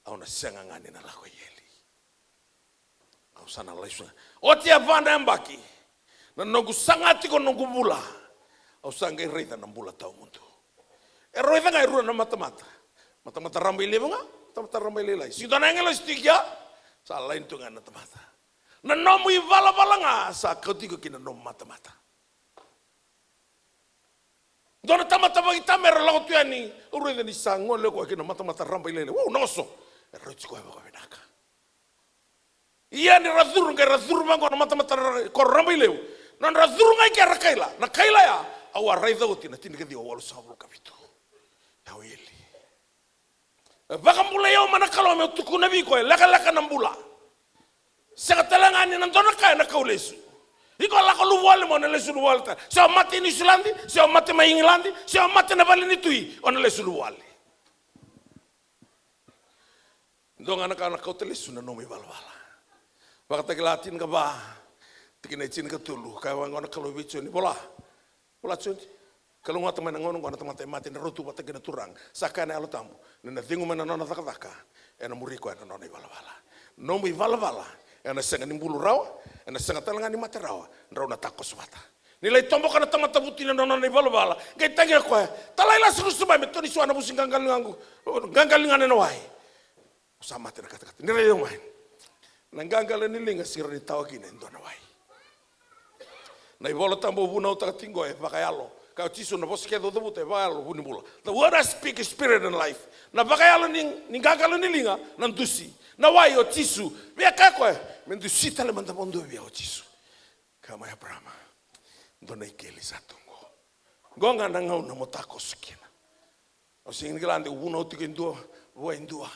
au na sega ga ni na lako i eli. Au sa na laisu ga. Oti e va na yabaki na noqu saga tiko noqu bula, au sa qai raica na bula tawamudu. E raica ga e rua na matamata. Matamata rabailevu ga, matamata rabailailai. Sega ni dua na agilosi tiko ya, sa laini tu ga na tamata. Na nomu ivalavala ga sa kauti iko ki na nomu matamata. Dua na tamata vakatamera lako tu yani, au raica ni sa gole koya ki na matamata rabailailai. Wow, na oso. E rauti koya vakavinaka. Ia ni ra curu, qai ra curu vaqo na matamata ra-, ko rabailevu. Nodra curu ga i ke ra kaila, na kaila ya, au a raica oti na tinikaciwa walusagavulu ka vitu. Au eli. E vakabulai au mai na Kalou meu tukuna vei iko, e lekaleka na bula. Sega tale ga ni na dua na ka ena kau lesu. Iko lako luvawale mai, o na lesu luvawale tale. Se o mate i Niusiladi, se o mate mai Igiladi, se o mate na vale ni tui, o na lesu luvawale. Dua ga na ka na kauta lesu na nomu ivalavala. Vakatakila tinikava, tikina e tinikatolu, kaya vaqo na Kalou vei Joni, vola. Vola Joni. Kalougata mai na gauna oqo na tamata e mate, ena rautu vata kei na Turaga. Sa kaya na Yalo Tabu, ni na cegu mai na nona cakacaka, ena muri koya na nona ivalavala. Nomu ivalavala ena sega ni bulu rawa, ena sega tale ga ni mate rawa, drau na takoso vata. Ni lai toboka na tamata vutuniyau na nona ivalavala, qai tagia koya, talai Lasarusa mai me toni sua na vusi qaqalo ni ligaqu, qaqalo ni ligana ena wai. Au sa mate na katakata. Ni raica mai. Na qaqalo ni liga sega ni tawa kina e dua na wai. Na iVola Tabu au vunautaka tiko e vakayalo. Kaya o Jisu na vosa kece au cavuta e vakayalo, vu ni bula. The word I speak is spirit and life. Na vakayalo ni, ni qaqalo ni liga, na dusi. Na wai o Jisu. Via kaya koya, me dusi tale mada vakadua via o Jisu. Kaya mai Eparaama, dua na ikeli sa tu qo. Qo ga na gauna mo takoso kina. Au sega ni kila de u vunau tiko e dua vua e dua.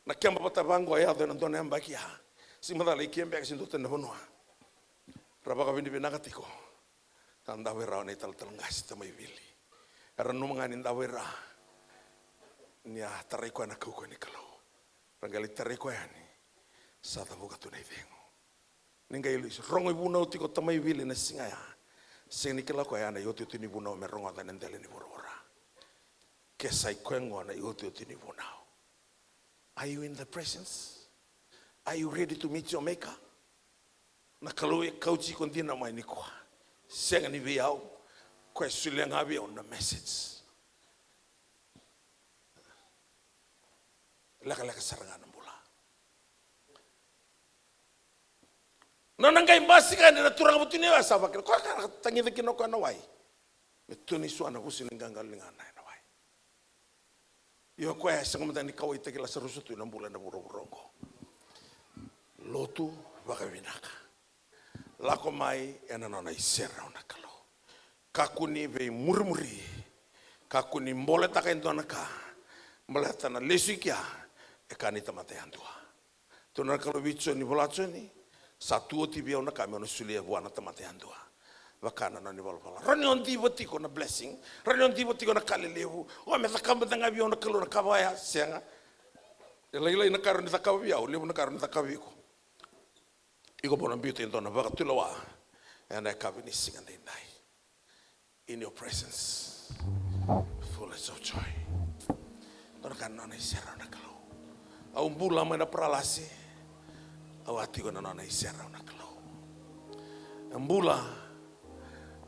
Na keba vata vaqo e yaco ena dua na yabaki ya. Sega ni macala i ke beka se dua tani na vanua. Ra vakavinavinaka tiko. A davai rawa na italatala qase, tamai Vili. Era nanuma ga ni davai rawa ni a tarai koya na kaukauwa ni Kalou. Ra qai lai tarai koya yani, sa cavuka tu na icegu. Ni qai rogo ivunau tiko tamai Vili na siga ya, sega ni kila koya na iotioti ni vunau me rogoca ena dela ni vuravura. Ke sa i koya qo na iotioti ni vunau. Are you in the presence? Are you ready to meet your maker? Na Kalou e kauti iko dina mai nikua. Sega ni vei au, koya e solia ga vei au na message. Lekaleka sara ga na bula. Na nona qai basika yani na turaga vutuniyau, sa vakila koya ka tagica kina o koya na wai. Me tu ni sua na vusu ni qaqalo ligana ena wai. Io, koya e sega mada ni kauwaitaki Lasarusa tu ena bula ena vuravura oqo. Lotu vakavinaka. Lako mai ena nona iserau na Kalou. Kakua ni veimurimuri. Kakua ni boletaka e dua na ka. Baleta na lesu i kea e ka ni tamata yadua. Tukuna na Kalou vei Joni, vola Joni, sa tu oti vei au na ka meu na solia vua na tamata yadua. Vaka na nona ivalavala. Rawa ni o diva tiko na blessing, rawa ni o diva tiko na ka lelevu. O me cakava mada ga vei au na Kalou na ka vaya, sega. E lailai na ka rawa ni cakava vei au, levu na ka rawa ni cakava vei iko. Iko mo na biuta e dua na vakatulewa ena yakavi ni siga daidai. In your presence, fullness of joy. Dua na ka na nona iserau na Kalou. Au bula mai na paralasi, au a tiko na nona iserau na Kalou. E bula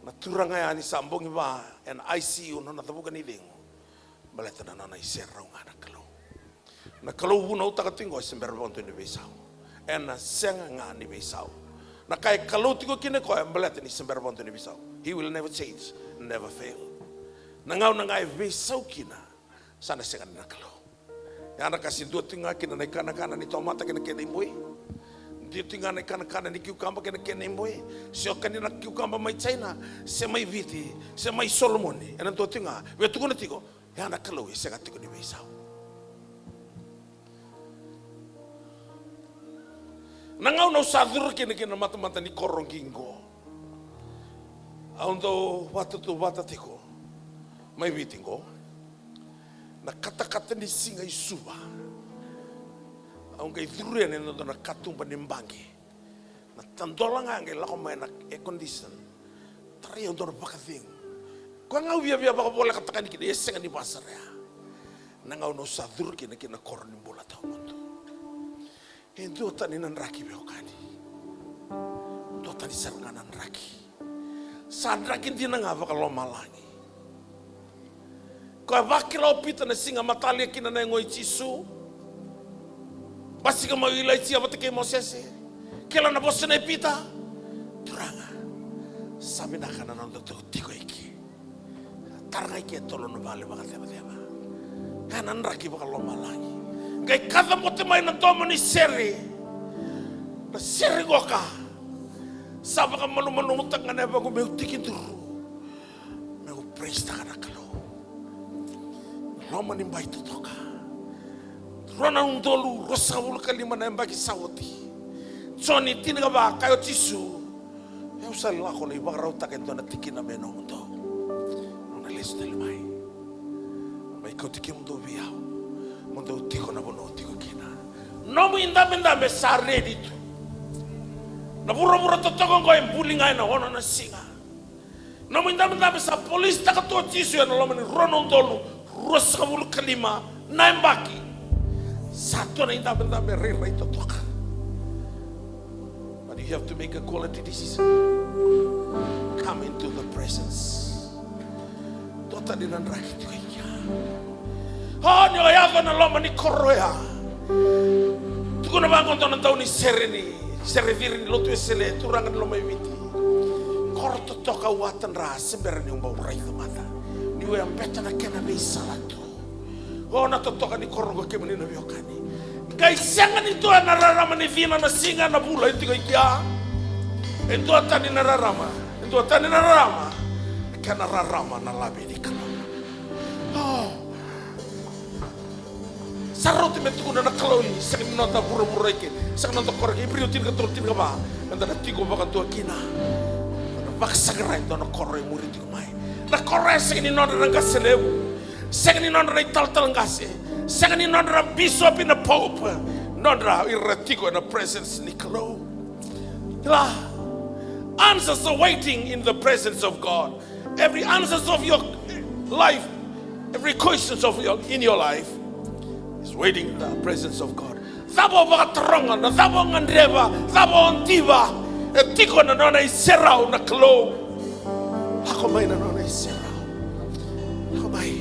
na turaga ya ni sa bogi va ena I C U, nona cavuka ni cegu. Baleta na nona iserau ga na Kalou. Na Kalou vunautaka tiko qo e se bera vakadua ni veisau. Ena sega ga ni veisau. Na ka e Kalou tiko kina o koya e baleta ni se bera vakadua ni veisau. He will never change, never fail. Na gauna ga e veisau kina, sa na sega ni na Kalou. Ya na ka se dua tiko ga kina na ikanakana ni tomata kei na kena iboi. Dua tiko ga na ikanakana ni kiukaba kei na kena iboi. Se o kania na kiukaba mai China, se mai Viti, se mai Solomoni. Ena dua tiko ga, via tukuna tiko, ya na Kalou e sega tiko ni veisau. Na gauna au sa curu kina ki na matamata ni koro qiqo, au dau vakatautauvata tiko mai Viti qo. Na katakata ni siga i Suva, au qai curu yani ena dua na katuba ni baqe. Na tadola ga qai lako mai na air condition. Tarai au dua na vakacegu. Koya ga au viavia vakavolekataka yani kina, e sega ni vasara ya. Na gauna au sa curu kina ki na koro ni bula tawamudu. E duatani na draki veiwekani. Duatani sara ga na draki. Sa draki dina ga vakalomalagi. Koya vakila o Pita na siga matalia kina na yago i Jisu. Basika mai o Ilaija vata kei Mosese. Kila na vosa nei Pita. Turaga, sa vinaka na nodatou tiko i ke. Tara ga i ke e tolu na vale vakacevaceva. Ka na draki vakalomalagi. Qai kacabote mai na domo ni sere. Na sere qoka. Sa vakamalumalumutaka ga na yavaqu meu tekiduru. Meu praise-taka na Kalou. Loma ni bai totoka. Rua na udolu ruasagavulu ka lima na yabaki sa oti. Joni tinikava, kaya o Jisu, au sa lako lai vakarautaka e dua na tikina me nomudou. Au na lesu tale mai. Mai kauti kemudou vei au. Mo dou tiko na vanua au tiko kina. Nomu idabedabe sa redi tu. Na vuravura totoka oqo e buli ga ena ono na siga. Nomu idabedabe sa polisitaka tu o Jisu ena loma ni rua na udolu ruasagavulu ka lima na yabaki. Sa tu na idabedabe rairai totoka. But you have to make a quality decision. Come into the presence. Duatani na draki tiko i kea. O, ni o yaco na loma ni koro ya. Tukuna vaqo dua na dau ni sere ni, sere ciri ni lotu Wesele, turaga ni loma i Viti. Koro totoka au a tadra, se bera niu bau raica mada. Niu yabeta na kena veisala tu. O, na totoka ni koro qo, kemuni na veiwekani. Qai sega ni dua ena rarama ni cina, na siga, na vula e tiko i kea. E duatani na rarama. E duatani na rarama. Kena rarama na Lami ni Kalou. O. Sa rauti me tukuna na Kalou ni sega ni noda vuravura i ke, sega ni noda koro i ke. Iperiu tinikatolu, tinikava. Eda na tiko vakadua kina. Eda na vakasaqara e dua na koro e muri tiko mai. Na koro ya sega ni nodra na qase levu, sega ni nodra na italatala qase, sega ni nodra na bisopi, na pope, nodra ira tiko ena presence ni Kalou. Kila, answers are waiting in the presence of God. Every answers of your life, every questions of your, in your life is waiting in the presence of God. Cava o vakataroga, na cava o gadreva, cava o diva, e tiko na nona iserau na Kalou. Lako mai na nona iserau. Lako mai.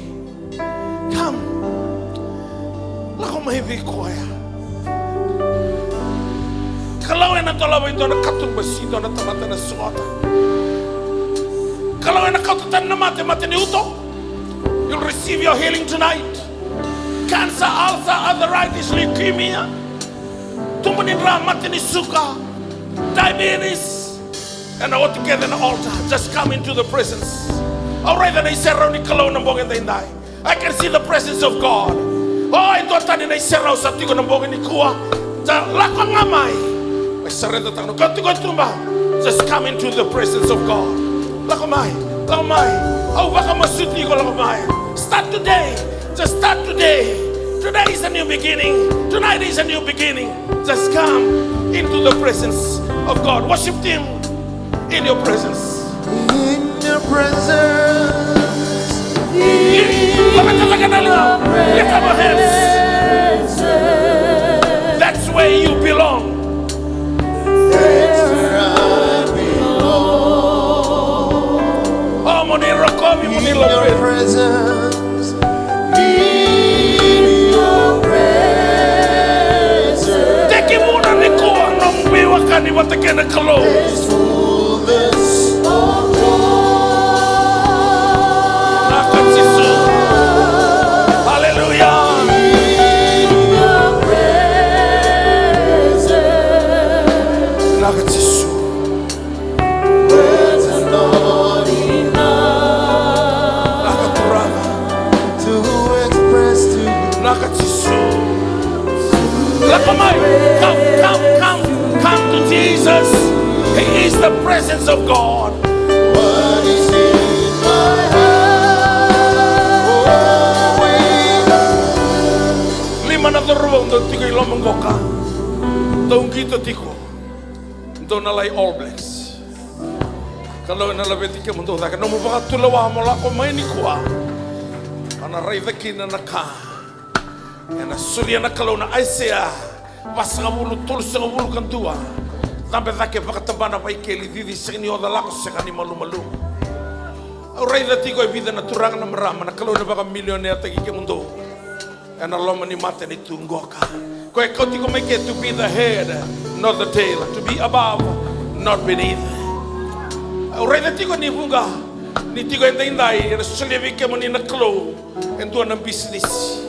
Come. Lako mai vei koya. Kalou ena dolava e dua na katuba se dua na tamata ena sogota. Kalou ena kauta tani na mate, mate ni uto. You'll receive your healing tonight. Cancer, ulcer, arthritis, leukemia, tubu ni dra, mate ni suka, diabetes, ena oti kece na altar. Just come into the presence. Au raica na iserau ni Kalou na bogi edaidai. I can see the presence of God. O, e dua tani na iserau sa tiko na bogi nikua. Sa lako ga mai. Mai saretataka na ka tiko e tuba. Just come into the presence of God. Lako mai, lako mai. Au vakamasuti iko, lako mai. Start today. Just start today. Today is a new beginning. Tonight is a new beginning. Just come into the presence of God. Worship Him in your presence. In your presence. Lift up your hands. That's where you belong. That's where I belong. O, mo ni rokovi, mo ni lovi. In your presence. In your presence. Tekivuna nikua nomu veiwekani vata kei na Kalou. There's fullness of joy. Vinaka Jisu. Hallelujah. In your presence. Vinaka Jisu. Words are not enough. Vinaka Turaga. To express to you. Vinaka Jisu. Lako mai. Come, come, come, come to Jesus. He is the presence of God. What is in my heart? Lima na cauravou dou tiko i loma qoka. Dou qito tiko. Dou na lai All Blacks. Kalou ena laveti kemudou cake. Nomu vakatulewa mo lako mai nikua. O na raica kina na ka ena solia na Kalou na Aisea vasagavulu, tolusagavulu ka dua. Cabe cake, vakatabana, vaikeli, cici, sega ni oca, lako, sega ni malumalumu. Au raica tiko e vica na turaga, na marama, na Kalou ena vakamilioneataki kemudou. Ena loma ni matanitu qoka. Koya e kauti iko mai ke, to be the head, not the tail. To be above, not beneath. Au raica tiko ni vuqa ni tiko edaidai, ena solia vei kemuni na Kalou e dua na bisinisi.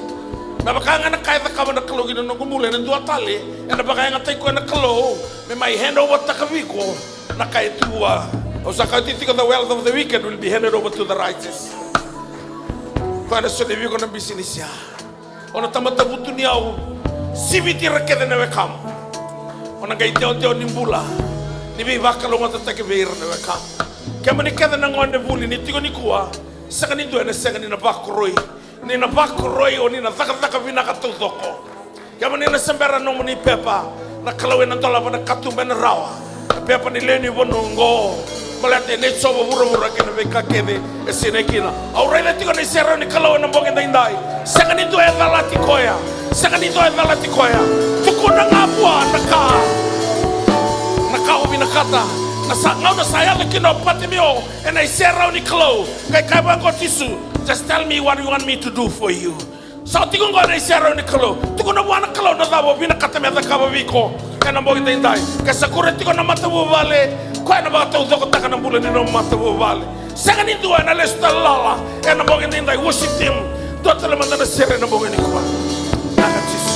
Me vaka ga na ka e cakava na Kalou ki na noqu bula, ena dua tale ena vakayagataki koya na Kalou me mai hand over taka vei iko na ka e tu vua. Au sa kauti tiko, the wealth of the wicked will be handed over to the righteous. Koya ena solia vei iko na bisinisi ya. O na tamata vutuniyau, siviti ira kece na wekamu. O na qai dewadewa ni bula ni veivakalougatataki vei ira na wekamu. Kemuni kece na gone vuli ni tiko nikua, sega ni dua ena sega ni na vakoroi. Ni na vakoroi, o ni na cakacaka vinaka taucoko. Kemuni na sebera nomuni pepa, na Kalou ena dolava na katuba ena rawa. Na pepa ni lewe ni vanua oqo, baleta e nei Jiova vuravura kei na veika kece e sinai kina. Au raica tiko na iserau ni Kalou ena bogi edaidai. Sega ni dua e calati koya. Sega ni dua e calati koya. Tukuna ga vua na ka, na ka o vinakata. Na sa, gauna sa yaco kina o Patimeo ena iserau ni Kalou, qai kaya vaqo o Jisu, "Just tell me what you want me to do for you." Sa o tiko oqo ena iserau ni Kalou. Tukuna vua na Kalou na cava o vinakata me cakava vei iko ena bogi edaidai. Ke sa kure tiko na matavuvale, koya ena vakataucokotaka na bula ni nomu matavuvale. Sega ni dua ena lesu tale lala ena bogi edaidai. Worship Him. Dua tale mada na sere ena bogi nikua. Vinaka Jisu.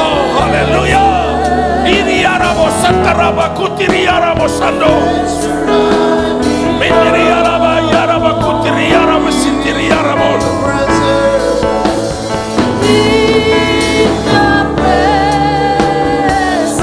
Oh, hallelujah. Iri arabo sataraba kutiri arabo sando. Mindiri araba yaraba kutiri arabo sitiri arabo. In the presence.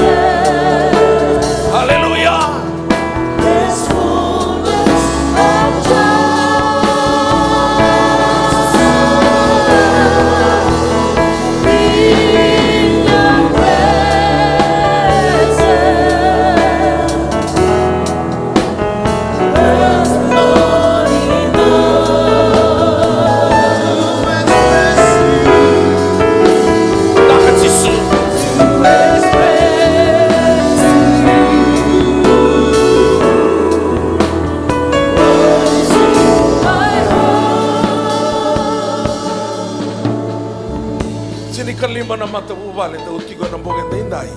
Mana matavuvale dau tiko ena bogi edaidai,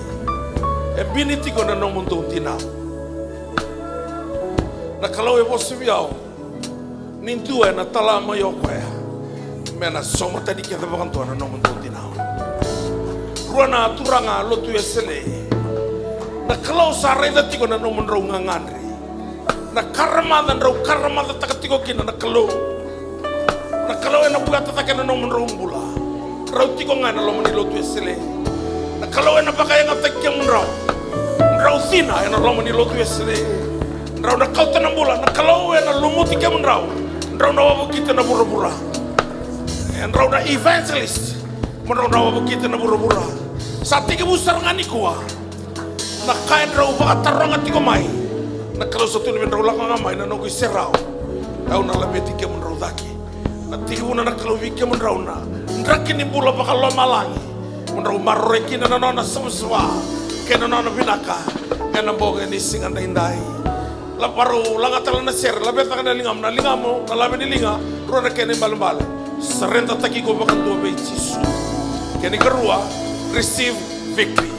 e bini tiko na nomudou dinau. Na Kalou e vosa vei au ni dua ena tala mai o koya me na sauma tani kece vakadua na nomudou dinau. Rua na turaga lotu Wesele, na Kalou sa raica tiko na nomudrau gagadre. Na karamaca drau karamacataka tiko kina na Kalou. Na Kalou ena vueta cake na nomudrau bula. Drau tiko ga ena loma ni lotu Wesele. Na Kalou ena vakayagataki kemudrau. Drau cina ena loma ni lotu Wesele. Drau na kauta na bula. Na Kalou ena lumuti kemudrau. Drau na wavokita na vuravura. E drau na evangelist. Mo drau na wavokita na vuravura. Sa tekivu sara ga nikua na ka e drau vakataroga tiko mai. Na Kalou sa tukuna me drau lako ga mai na noqu iserau. Au na laveti kemudrau cake. Na tekivu na Kalou vei kemudrau na draki ni bula vakalomalagi. Mo drau maroroi kina na nona savasava kei na nona vinaka ena bogi ni siga daidai. La varau laga tale na sere, laveta ga na ligamu, na ligamu, na lave ni liga, rua na kena ibalebale. Saredataki iko vakadua vei Jisu. Kena ikarua, receive victory.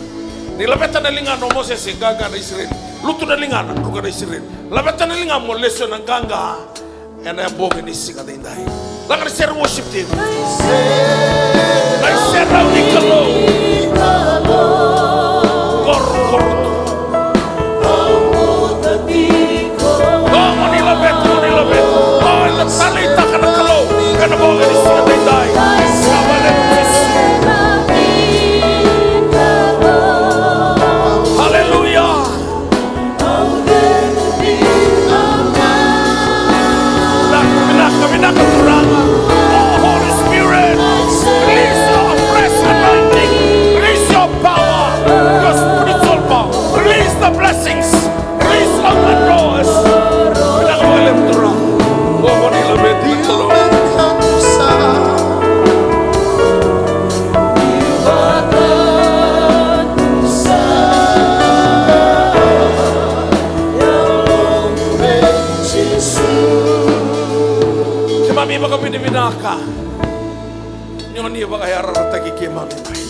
Ni laveta na ligana o Mosese, qaqa na Isireli. Lutu na ligana, druka na Isireli. Laveta na ligamu, lesu ena qaqa. Ena bogi ni siga daidai. Laga na sere, worship team. Na iserau ni Kalou. Koro, koro tu. O, mo ni laveta, mo ni laveta. O, eda taleitaka na Kalou ena bogi ni siga daidai. Sa vale Jisu. Haleluya. Vinaka, vinaka, vinaka Turaga. Oh, Holy Spirit, release your fresh anointing, release your power, your spiritual power, release the blessings, release open doors. Vinaka vakalevu Turaga. Oh, mo ni laveti Kalou. Keimami vakavinavinaka ni o ni vakayarayarataki keimami mai.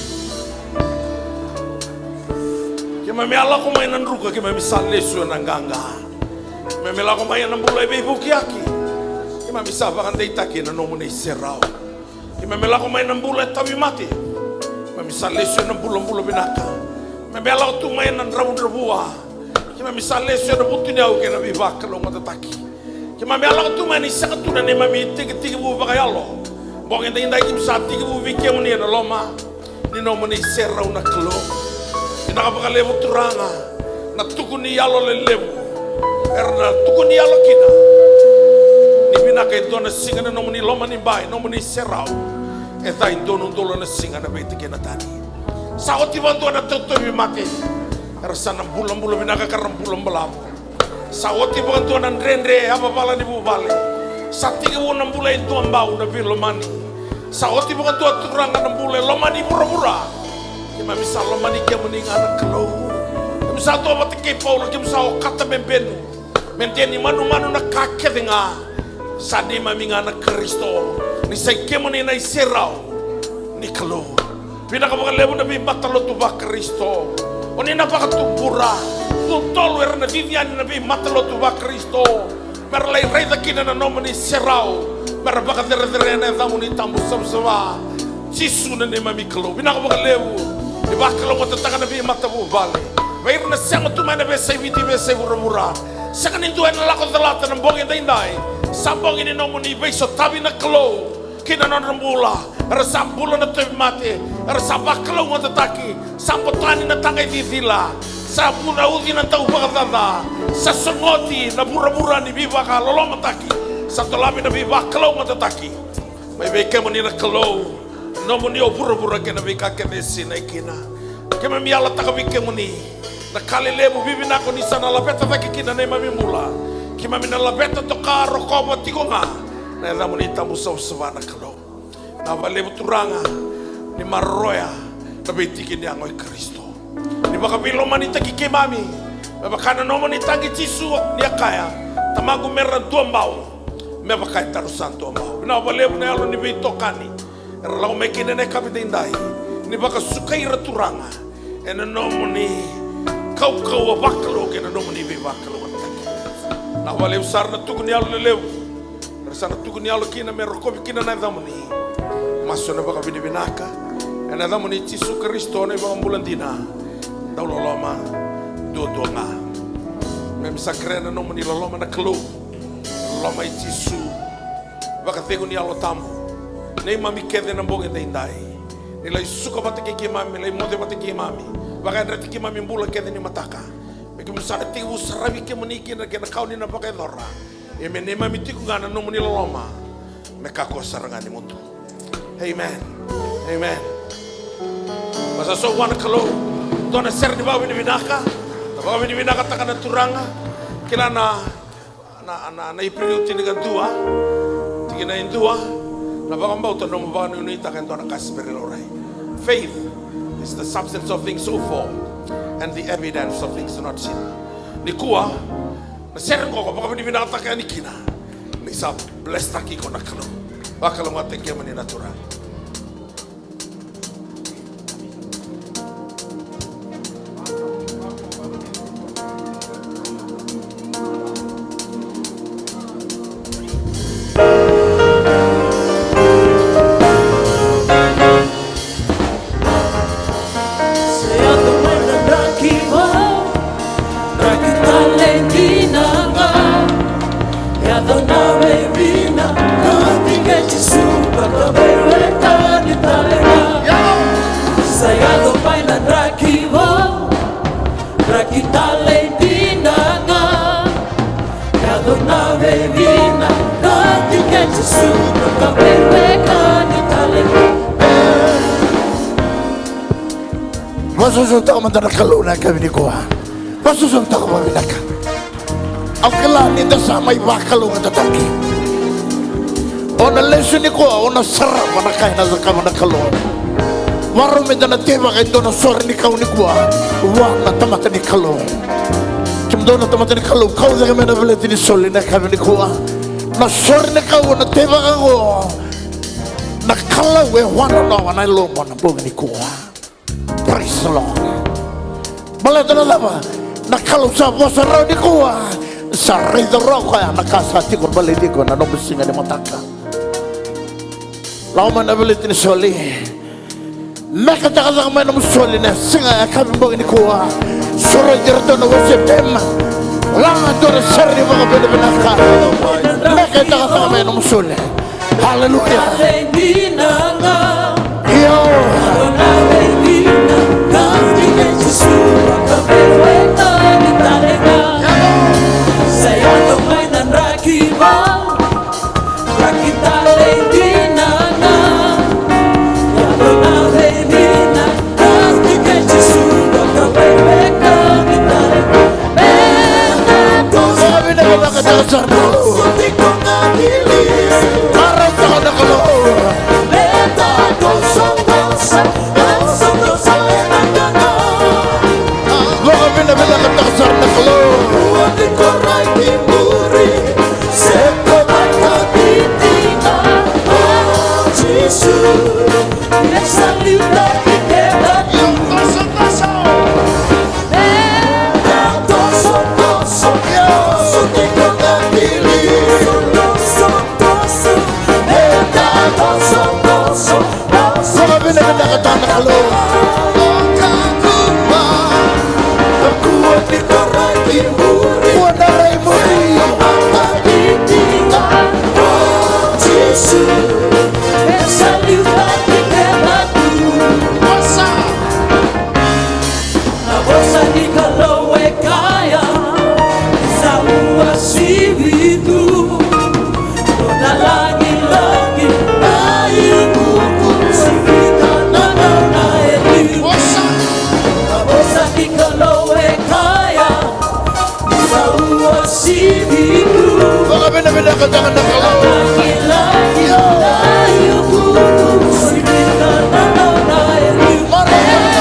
Keimami a lako mai na druka, keimami sa lesu ena qaqa. Keimami lako mai ena bula e veivukiyaki. Keimami sa vakadeitaki ena nomuni iserau. Keimami lako mai na bula e tauvimate. Keimami sa lesu ena bulabula vinaka. Keimami a lako tu mai ena dravudravua. Keimami sa lesu ena vutuniyau kei na veivakalougatataki. Keimami a lako tu mai ni sega tu na neimami itekitekivu vakayalo. Bogi edaidai keimami sa tekivu vei kemuni ena loma ni nomuni iserau na Kalou. Vinaka vakalevu Turaga. Na tuku ni yalo lelevu era na tuku ni yalo kina. Ni vinaka e dua na siga na nomuni loma ni bai, nomuni iserau. E ca e dua na udolu na siga na veitaki ena tani. Sa oti vakadua na tauvi mate. Era sa na bulabula vinaka ka ra bula balavu. Sa oti vakadua na dredre e yavavala ni vuvale. Sa tekivu na bula e duabau na veilomani. Sa oti vakadua Turaga na bula e loma ni vuravura. Keimami sa lomani kemuni ga na Kalou. Keimami sa duavata kei Paula, keimami sa okata me benu, me de ni manumanu na ka kece ga. Sa neimami ga na Karisito, ni sa i kemuni na iserau ni Kalou. Vinaka vakalevu na veimatalotu vaKarisito. O ni na vakatubura dodonu era na cici yani na veimatalotu vaKarisito, me ra lai raica kina na nomuni iserau, me ra vakacerecerei ena yacamuni tabu savasava. Jisu na neimami Kalou, vinaka vakalevu ni vakalougatataka na veimatavuvale. Vei ira na sema tu mai na veiyasai Viti, veiyasai vuravura, sega ni dua ena lako calata na bogi edaidai. Sa bogi ni nomuni veisotavi na Kalou ki na nodra bula. Era sa bula na tauvimate, era sa vakalougatataki, sa botani na taqa e cicila, sa vunauci na dauvakacaca, sa sogoti na vuravura ni veivakalolomataki, sa dolavi na veivakalougatataki. Mai vei kemuni na Kalou, nomuni o vuravura kei na veika kece e sinai kina. Keimami yalataka vei kemuni na ka lelevu, vivinaka o ni sa na laveta cake kina na neimami bula. Keimami na laveta, toka, rokova tiko ga na yacamuni tabu savasava na Kalou. Vinaka vakalevu Turaga ni maroroya na veitiki ni yago i Karisito. Ni vakaveilomanitaki keimami me vaka na nomuni tagi Jisu, ni a kaya, Tamaqu, me ra duabau me vaka e daru sa duabau. Vinaka vakalevu na yalo ni veitokani era lako mai kina ena yakavi edaidai. Ni vakasukai ira Turaga ena nomuni kaukauwa vakalou kei na nomuni veivakalougatataki. Na vakalevu sara na tuku ni yalo lelevu era sa na tuku ni yalo kina me rokovi kina na yacamuni. Masu ena vakavinavinaka ena yacamuni Jisu Karisito na iVakabula dina, dau loloma duadua ga. Me mi sa kerea na nomuni loloma na Kalou, loloma i Jisu, vakacegu ni Yalo Tabu, neimami kece na bogi daidai. Ni lai suka vata kei keimami, lai moce vata kei keimami, vakayadrati keimami bula kece ni mataka. Me keimami sa na tekivu saravi kemuni kina kei na kawa ni na vakayacora. Ia me neimami tiko ga na nomuni loloma me kakua sara ga ni mudu. Amen. Amen. Vasa so vua na Kalou. Dua na sere ni vakavinavinaka. Na vakavinavinakataka na Turaga. Kila na na, na, na Iperiu tinikadua, tikina e dua, na vakabauta nomu vakanuinuitaka e dua na ka se bera ni laurai. Faith is the substance of things hoped for and the evidence of things not seen. Nikua, na sere qo ko vakavinavinakataka yani kina. Ni sa blesstaki iko na Kalou. Vakalougatataki kemuni na Turaga. Sa yaco mai na draki vou, draki tale dina ga. Yaco na vevina, kati kei Jisu, vakaveiwekani tale ga. Sa yaco mai na draki vou, draki tale dina ga. Yaco na vevina, kati kei Jisu, vakaveiwekani tale ga. Vakasausau toka mada na Kalou na yakavi nikua. Vakasausau toka vakavinaka. Au kila ni da sa mai vakalougatataki. O na lesu nikua, o na sarava na ka ena cakava na Kalou. Varau me da na tevaka e dua na sore ni kau nikua vua na tamata ni Kalou. Kemudou na tamata ni Kalou, kau cake mai na veleti ni soli na yakavi nikua. Na sore ni kau o na tevaka oqo, na Kalou e wananawa na yalomu na bogi nikua. Praise the Lord. Baleta na cava? Na Kalou sa vosa rawa nikua. Sa raica rawa o koya na ka sa tiko baleti iko ena nomu siga ni mataka. Lako mai na veleti ni soli. Meketaka cake mai nomu soli na siga e yakavi bogi nikua. Sureti iratou na worship team. Laga dua na sere ni vakavinavinaka. Meketaka cake mai nomu soli. Hallelujah. Io. Vakavinavinakataka sara na Kalou. Marautaka na Kalou. Vakavinavinakataka sara na Kalou. Vakavinavinakataka na Kalou. Kua na rai muri. Vosa. Na vosa ni Kalou e kaya, sa uasivi tu. Ko na lagilagi na iukuuku, sivita na gauna e liu. Na vosa ni Kalou e kaya, sa uasivi tu. Vakavinavinakataka na Kalou. Lagilagi na iukuuku, sivita na gauna e liu. Marautaka.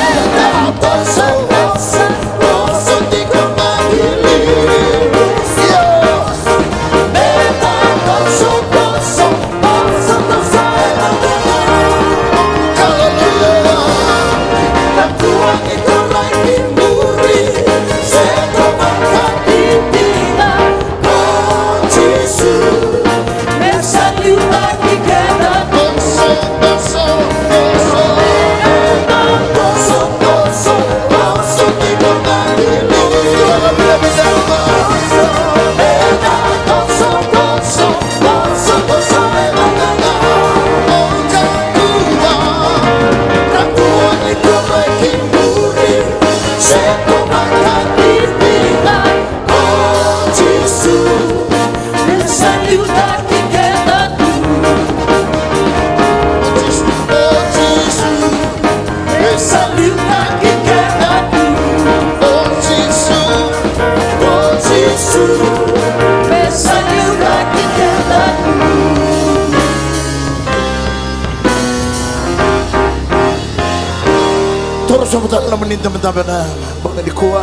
Toro sobu tale na nomuni idabedabe ena bogi nikua.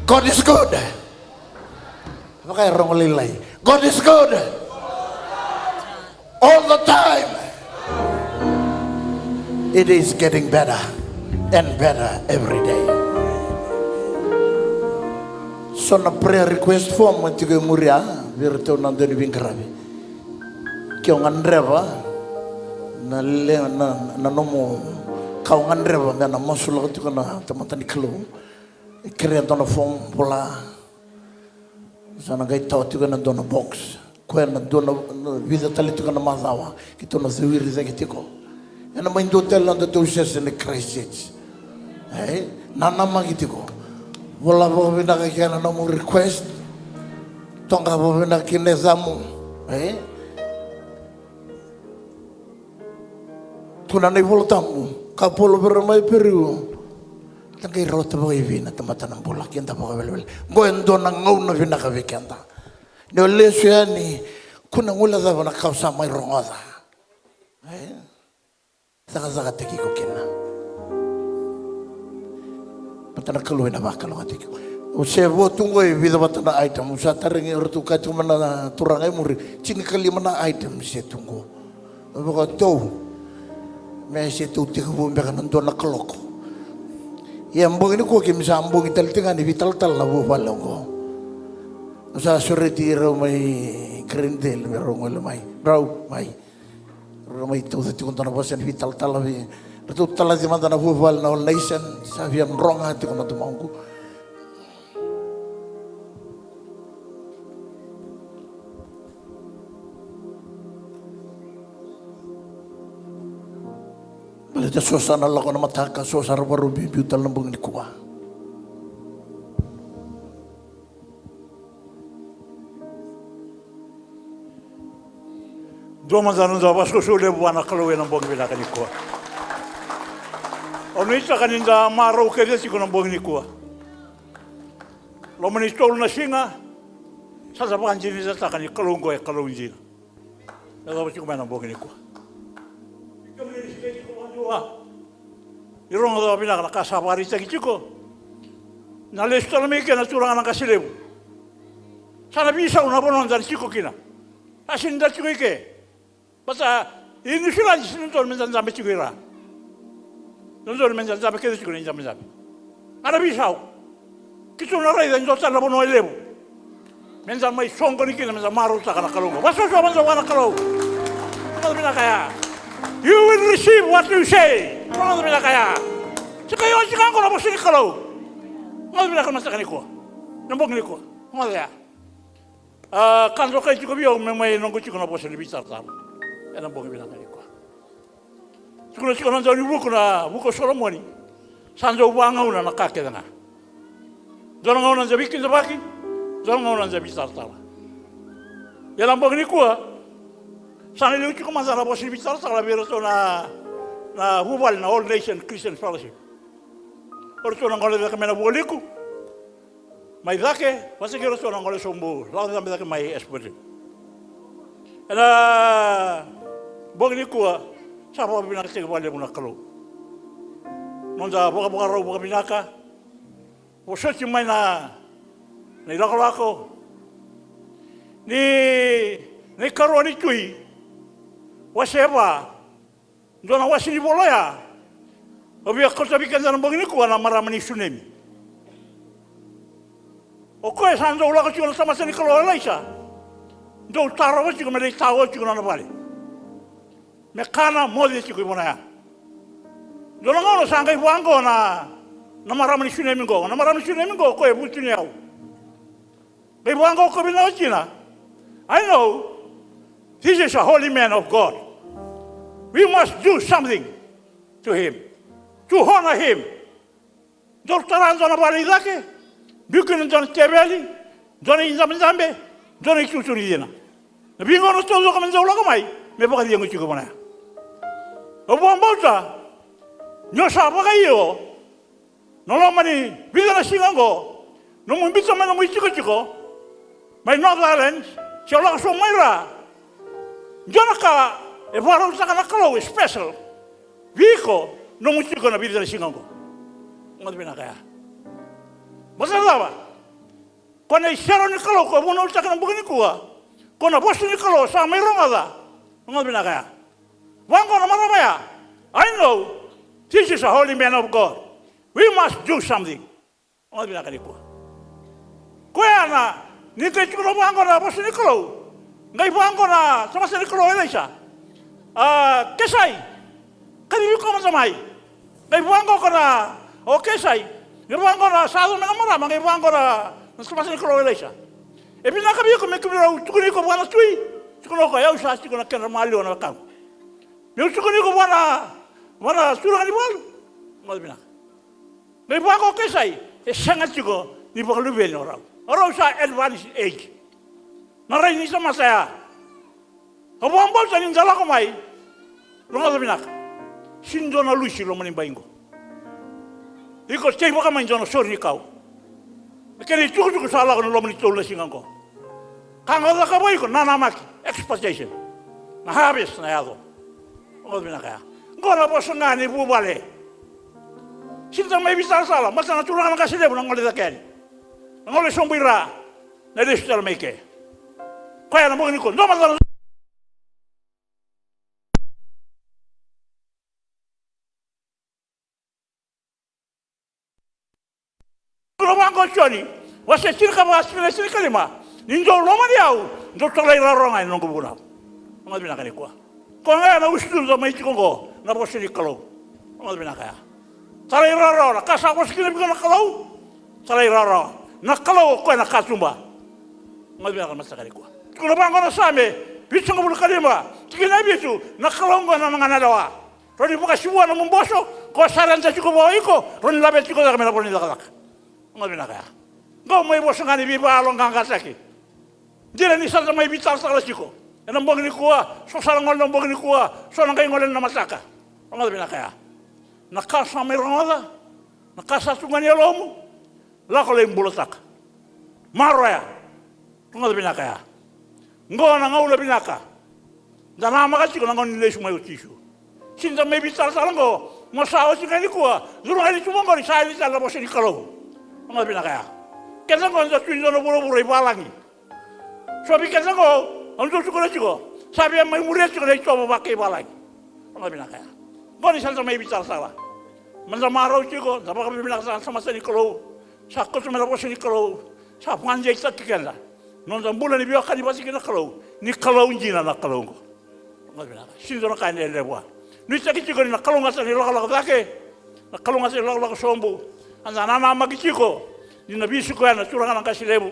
God is good. Vaka e rogo lailai. God is good. All the time. It is getting better and better every day. So na prayer request form e tiko e muri ya vei iratou na dau ni veiqaravi. Ke o gadreva na le na, na nomu ka o gadreva me na masulaka tiko na tamata ni Kalou. E kerea dua na form, vola. Sa na qai tawa tiko ena dua na box. Koya na dua na, na vica tale tiko na macawa keitou na cowiri cake tiko. Ena mai dua tale na nodatou session e Christchurch. E nanamaki tiko. Vola vakavinaka kina na nomu request. Toqa vakavinaka kina na yacamu. E Tukuna na iVola Tabu, ka polo vei ira mai Periu, da qai rauta vakaivei na tamata na bula, keda vakawelewele. Qo e dua na gauna vinaka vei keda. Ni o lesu yani, kua ni guilecava na ka o sa mai rogoca. E? Cakacakataki iko kina. Baleta na Kalou ena vakalougatataki iko. Au se vo tu qo e vica vata na item. Au sa tarogi iratou, kaya tiko mai na turaga e muri, tinikalima na item se tu qo. Au vakatou me se tou tekivu beka na dua na kaloko. Ia bogi nikua keimami sa bogi tale tiko ga ni veitalatala na vuvale oqo. Au sa sureti rau mai Greendale me rau gole mai. Rau mai. Rau mai tauca tiko dua na vosa ni veitalatala vei iratou, talaci mada na vuvale na All Nation, sa via droga tiko na domoqu. Baleta so sa na lako na mataka, so sa ra vakarau biubiu tale na bogi nikua. Dua mada na noda vakasoso levu vua na Kalou ena bogi vinaka nikua. Au nuitaka ni da marau kece tiko na bogi nikua. Loma ni tolu na siga, sa da vakadinadinataka ni Kalou oqo e Kalou dina. Yacova tiko mai na bogi nikua. Ni rogoca vakavinaka na ka sa vakaraitaki tiko. Na lesu tale mai kina na turaga na qase levu. Sa na veisau na vanua da na tiko kina. Sa sega ni da tiko i ke. Baleta i Niusiladi sa dodonu me da dabe tiko i ra. Dodonu me da dabe kece tiko na idabedabe. A na veisau. Keitou na raica e dua tale na vanua e levu me da mai soqoni kina, me da marautaka na Kalou. Vakasoso mada vua na Kalou. Rogoca vinaka ya. You will receive what you say. Rogoca vinaka ya. Sa qai oti ga qo na vosa ni Kalou. Rogoca vinaka na mataka nikua, na bogi nikua. Rogoca ya. A, ka dokai tiko vei au me mai noqu tiko na vosa ni veitaratara ena bogi vinaka nikua. Tukuna tiko na daunivuku, na vuku o Solomoni, sa dau vagauna na ka kece ga. Dua na gauna da veikidavaki, dua na gauna da veitaratara. Ia na bogi nikua, sa na liu tiko mada na vosa ni veitaratara vei iratou na, na vuvale na All Nation Christian Fellowship. O iratou na gole cake mai na Vualiku mai cake, vata kei iratou na gole sobu lako cabe cake mai Esplanade. Ena bogi nikua, sa vakavinavinakataki vakalevu na Kalou. Noda vakavakarau vakavinaka, vosoti mai na, na ilakolako ni, na ikarua ni Tui, wase va, dua na wase ni vola oya. Au via kauta vei keda na bogi nikua na marama ni Sunemi. O koya sa dau lako tiko na tamata ni Kalou o Elaisa, dau tarova tiko me lai tao tiko na nona vale, me kana moce tiko i vanua ya. Dua na gauna sa qai vaqo na, na marama ni Sunemi qo, na marama ni Sunemi qo, o koya e vutuniyau. Qai vaqo o koya vei na watina, I know this is a holy man of God. We must do something to him, to honor him. Dau tara dua na vale i cake, biu kina dua na teveli, dua na idabedabe, dua na itutu ni cina. Na veigauna taucoko me dau lako mai, me vakacegu tiko vanua ya. Au vakabauta ni o sa vakaio na loma ni vica na siga oqo, Nomu biuta mai nomu itikotiko mai North Island, se o lako sobu mai ra. Dua na ka e vakarautaka na Kalou e special vei iko, nomu tiko na vica na siga oqo. Rogoca vinaka ya. Baleta na cava? Ko na isere ni Kalou ko vunautaki na bogi nikua. Ko na vosa ni Kalou sa mai rogoca. Rogoca vinaka ya. Vaqo na marama ya. I know this is a holy man of God. We must do something. Rogoca vinaka nikua. Koya na, ni qai tukuna vaqo na vosa ni Kalou. Qai vaqo na tamata ni Kalou o Ilaisa. A, Kesai. Kacivi koya mada mai. Qai vaqo ko na, o Kesai. Qai vaqo na sa yaco mai na marama, qai vaqo na, na tamata ni Kalou o Ilaisa. E vinaka vei iko me kemudrau tukuni iko vua na tui. Tukuna o koya, au sa tiko na kedra maliwa na wekaqu. Meu tukuni iko vua na, vua na turaga ni valu. Rogoca vinaka. Qai vaqo o Kesai, e sega tiko ni vakaluveni o rau. O rau sa advanced age. Na rai ni tamata ya. Au vakabauta ni da lako mai. Rogoca vinaka. Sega ni dua na lusi loma ni bai qo. Iko teivaka mai dua na sore ni kau. Na kena itukutuku sa lako na loma ni tolu na siga qo. Ka ga o cakava iko, nanamaki, expectation. Na harvest na yaco. Rogoca vinaka ya. Qo na vosa ga ni vuvale. Sega ni da mai veitalatala, baleta na turaga na qase levu na gole cake yani. Na gole sobu i ra, na lesu tale mai ke. Koya na bogi nikua, dua mada na Tukuna vaqo o Joni, wase tinikava, tikina e tinikalima. Ni dou lomani au, dou talairawarawa ga ena noqu vunau. Rogoca vinaka nikua. Koya ga na usutu da mai tiko oqo, na vosa ni Kalou. Rogoca vinaka ya. Talairawarawa, na ka sa vosa kina vei iko na Kalou. Talairawarawa. Na Kalou o koya na katuba. Rogoca vinaka na mataka nikua. Tukuna vaqo na Same vitusagavulu ka lima, tikina e vitu, na Kalou oqo ena noda ganalewa. Rawa ni vakasivua na nomu boso, ko sa raica tiko vua o iko, rawa ni laveta tiko cake mai na vola ni cakacaka. Rogoca vinaka ya. Qo mai vosa ga ni veivakayaloqaqataki. Dina ni sa da mai veitalatala tiko ena bogi nikua, so sa na gole na bogi nikua, so na qai gole na mataka. Rogoca vinaka ya. Na ka sa mai rogoca, na ka sa tu ga ni yalomu, lako lai bulataka. Maroroya. Rogoca vinaka ya. Qo na gauna vinaka. Da namaka tiko na gauna ni lesu mai o Jisu. Sega ni da mai veitalatala qo, mo sa oti ga nikua, curu ga ni tuba qori sa yali tale na vosa ni Kalou. Rogoca vinaka ya. Keda qo da tu e dua na vuravura i valagi. So vei keda qo, au dau tukuna tiko, sa via mai muria tiko na itovo vakaivalagi. Rogoca vinaka ya. Qo ni sa da mai veitalatala. Meda marau tiko, da vakavinavinakataka na tamata ni Kalou. Sa koto mai na vosa ni Kalou. Sa vakadeitaki keda. Noda bula ni veiwekani vata kei na Kalou. Ni Kalou dina na Kalou oqo. Rogoca vinaka. Sega ni dua na ka e dredre vua. Nuitaki tiko ni na kalougata na ilakolako cake. Na kalougata na ilakolako sobu. Eda nanamaki tiko ni na veisiko yani na turaga na qase levu.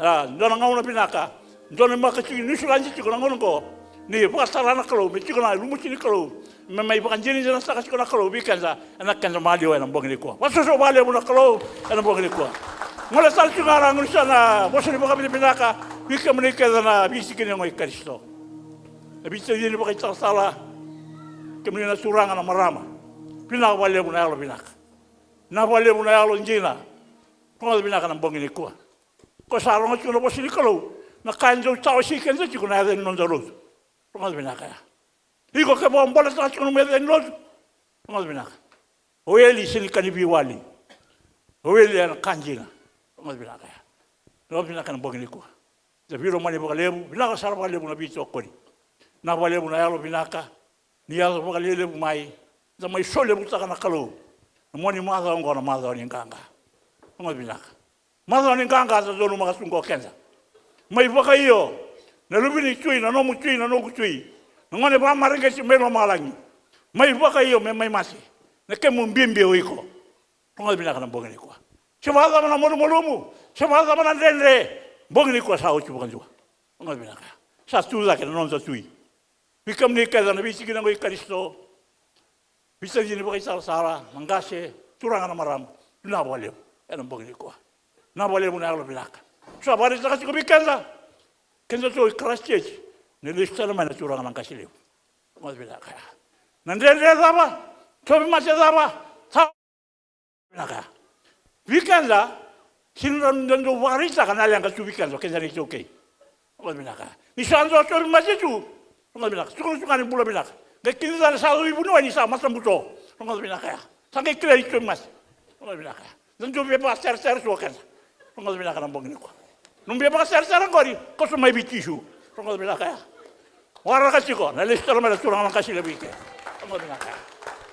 A, dua na gauna vinaka. Dua na maka tiko ni Niusiladi tiko na gauna oqo. Ni vakatara na Kalou, me tiko na lumuti ni Kalou. Me mai vakadinadinataka tiko na Kalou vei keda, ena keda maliwa ena bogi nikua. Vakasoso vakalevu na Kalou ena bogi nikua. Gole tale tiko ga na gaunisala na vosa ni vakavinavinaka vei kemuni kece na veitiki ni yago i Karisito. Na veitiki ni vakaitalatala, kemuni na turaga na marama. Vinaka vakalevu na yalo vinaka. Vinaka vakalevu na yalo dina. Rogoca vinaka na bogi nikua. Ko sa rogo tiko na vosa ni Kalou. Na ka e dau tawasei keda tiko na yaca ni noda lotu. Rogoca vinaka ya. Iko ke vakaboletaka tiko nomu yaca ni lotu. Rogoca vinaka. O eli sega ni ka ni veiwali. O eli ena ka dina. Rogoca vinaka ya. Rogoca vinaka na bogi nikua. Da veilomani vakalevu, vinaka sara vakalevu na veitokoni. Vinaka vakalevu na yalo vinaka. Ni yaco vakalelevu mai. Da mai solevutaka na Kalou. Na mua ni macawa oqo na macawa ni qaqa. Rogoca vinaka. Macawa ni qaqa sa donumaka tu qo keda. Mai vakaio na luve ni tui, na nomu tui, na noqu tui. Na gone vakamareqeti mai lomalagi. Mai vakaio me mai mate. Na kemu bibi o iko. Rogoca vinaka na bogi nikua. Se vakacava na malumalumu, se vakacava na dredre, bogi nikua sa oti vakadua. Rogoca vinaka. Sa tu cake na noda tui. Vei kemuni kece na veitiki ni yago i Karisito. Veitacini vakaitalatala, na qase, turaga na marama, vinaka vakalevu ena bogi nikua. Vinaka vakalevu na yalo vinaka. Sa vakaraitaka tiko vei keda, keda tou i Christchurch, ni lesu tale mai na turaga na qase levu. Rogoca vinaka ya. Na dredre cava, tauvimate cava, sa vinaka ya. Vei keda, Sega ni da dau vakaraitaka na leqa tu vei keda o keda na iTaukei. Rogoca vinaka ya. Ni sa dau tauvimate tu, rogoca vinaka, tukuna tu ga ni bula vinaka. Qai kidacala sa dau ivuniwai ni sa matabuto. Rogoca vinaka ya. Sa qai kila ni tauvimate. Rogoca vinaka ya. Da dau veivakateretere tu o keda. Rogoca vinaka na bogi nikua. Nomu veivakateretere oqori, koso mai Viti tu. Rogoca vinaka ya. Waraka tiko na lesu tale mai na turaga na qase levu i ke. Rogoca vinaka ya.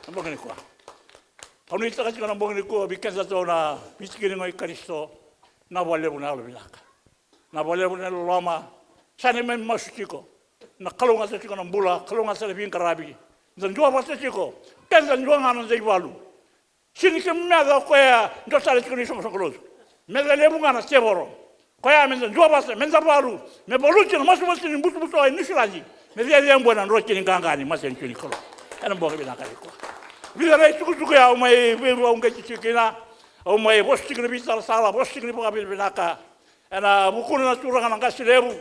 Na bogi nikua. Au nuitaka tiko na bogi nikua vei kedatou na veitiki ni gone i Karisito. Na vakalevu na yalovinaka. Na vakalevu na loloma. Sa neimami masu tiko. Na kalougata tiko na bula, kalougata na veiqaravi. Da duavata tiko. Keda dua ga na noda ivalu. Sega ni keimami meca o koya dua tale tiko na isoqosoqo lotu. Meca levu ga na tevoro. Koya meda duavata, meda valu, me valuti na masumasu ni butobuto e Niusiladi. Me cecebua na drotini qaqa ni matanitu ni Kalou. Ena bogi vinaka nikua. Vica na itukutuku ya au mai veiruauqeti tiko kina. Au mai vosa tiko na veitalatala, vosa tiko na vakavinavinaka. Ena vukuna na turaga na qase levu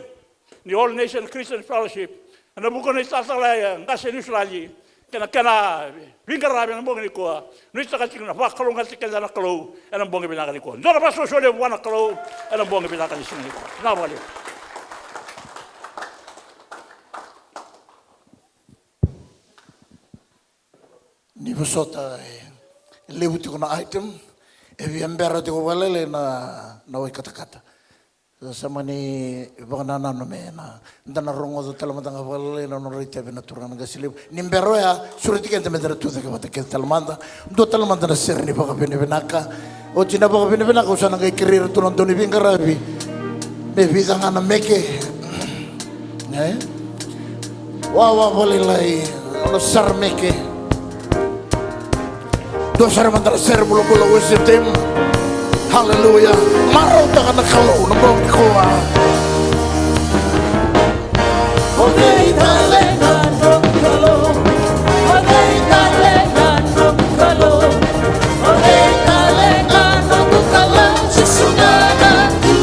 ni All Nation Christian Fellowship, ena vukuna na italatala e qase Niusiladi, kei na kena veiqaravi ena bogi nikua. Nuitaka tiko na vakalougatataki keda na Kalou ena bogi vinaka nikua. Dua na vakasoso levu vua na Kalou ena bogi vinaka ni siga nikua. Na vakalevu. Ni vosota, e levu tiko na item, e via bera tiko vakalailai na, na wai katakata. Sa mani vakanananu me na, da na rogoca tale mada ga vakalailai na nodra itavi na turaga na qase levu. Ni bera oya, sureti keda meda na tucake vata kece tale mada. Dua tale mada na sere ni vakavinavinaka. Oti na vakavinavinaka, au sa na qai kerei iratou na dau ni veiqaravi. Me vica ga na meke. E? Wawa vakalailai, na sara meke. Dua sara mada na sere bulabula, worship team. Hallelujah. Marautaka na Kalou na bogi nikua. O cei tale na noqu Kalou? O cei tale na noqu Kalou? O cei tale na noqu Kalou? Jisu ga na tu.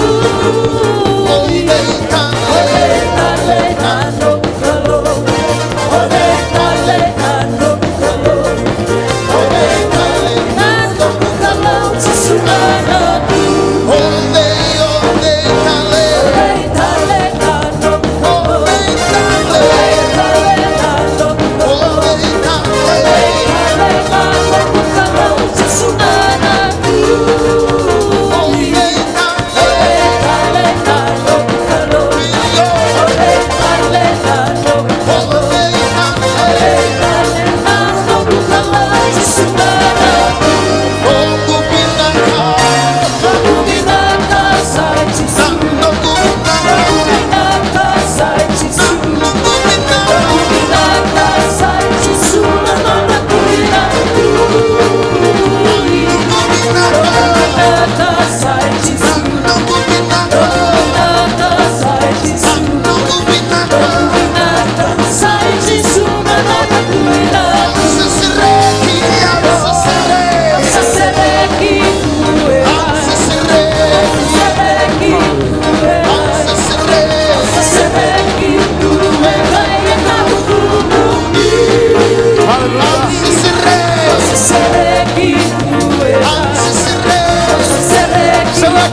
O cei tale na noqu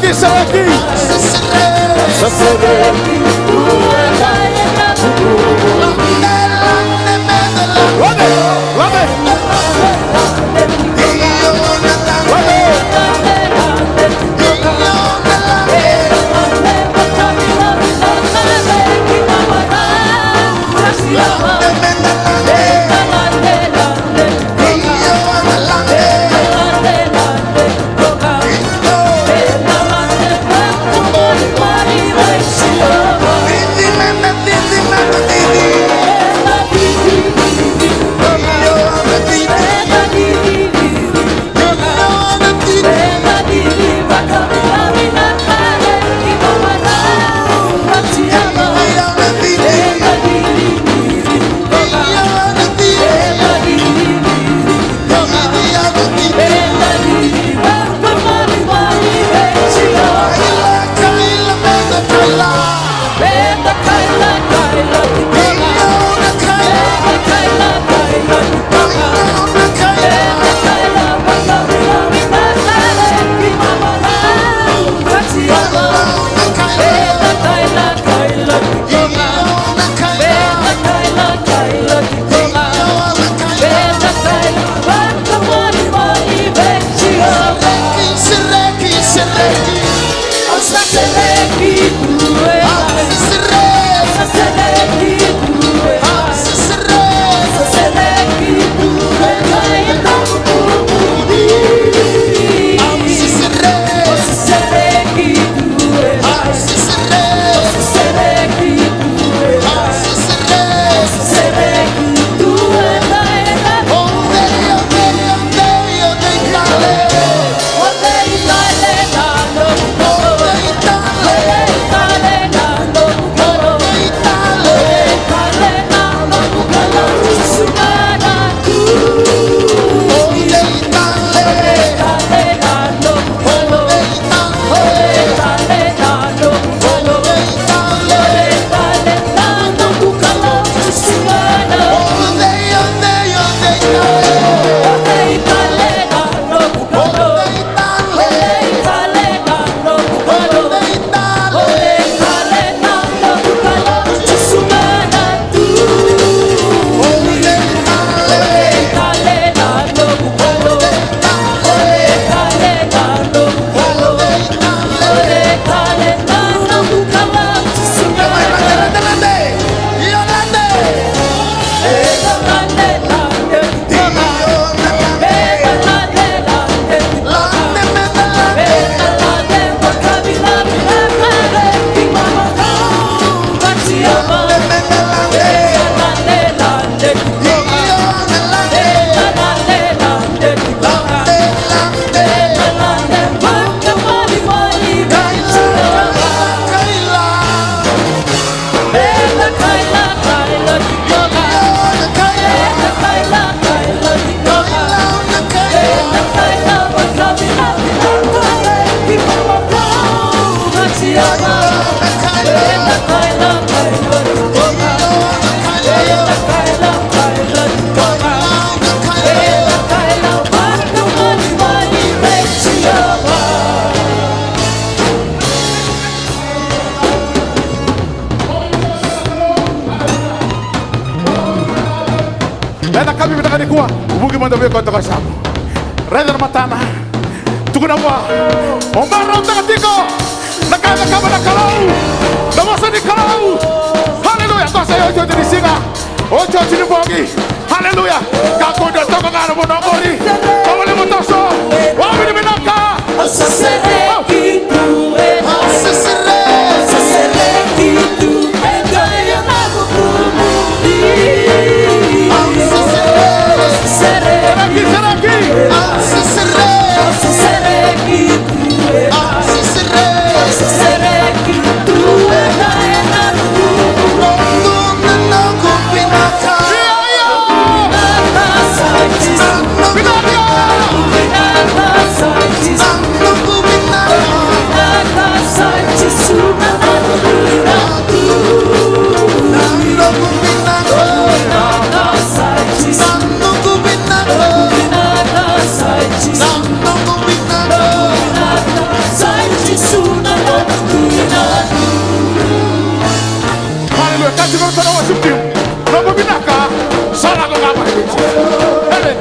Sereki, sereki. Lade, lade. Lade. Ena yakavi vinaka nikua, vuki mada vei koya toka e yasamu. Raica na matana. Tukuna vua, o marautaka tiko na ka e cakava na Kalou, na vosa ni Kalou. Haleluya. Toso, iotioti ni siga, iotioti ni bogi. Haleluya. Kakua ni toka ga na vanua oqori. Tovolea mo toso. Vakavinavinaka. Au sa sereki tu e, au sa sereki, au sa sereki tu e, dua na vuku muni. Au sa sereki, sereki, sereki. Au sa sereki, au sa sereki tu e, au sa sereki, au sa sereki tu e, dua na vuku muni. Io, io. Haleluya. Kati na nona worship team. Noqu vinaka sa lako ga mai. Ele.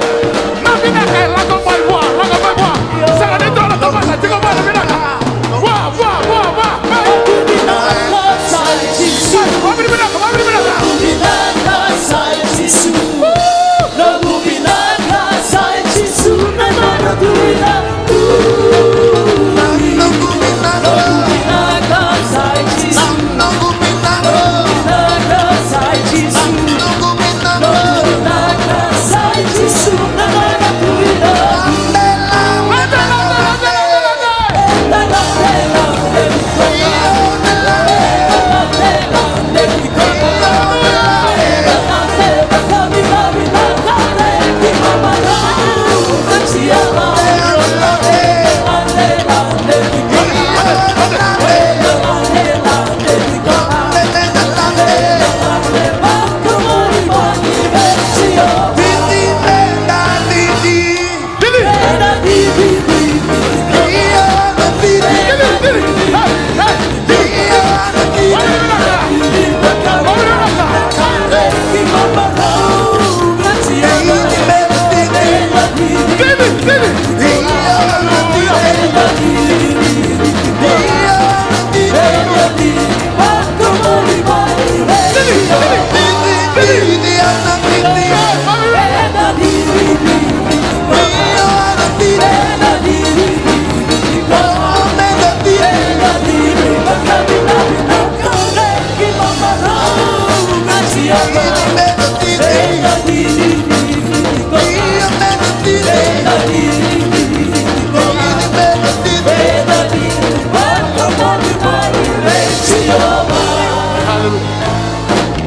Na vinaka e lako mai vua, lako mai vua. Sega ni dua na tamata, tiko mai na vinaka. Vua, vua, vua, vua. Mai. Mai, mai vinaka, mai vinaka. Woo. Haleluya.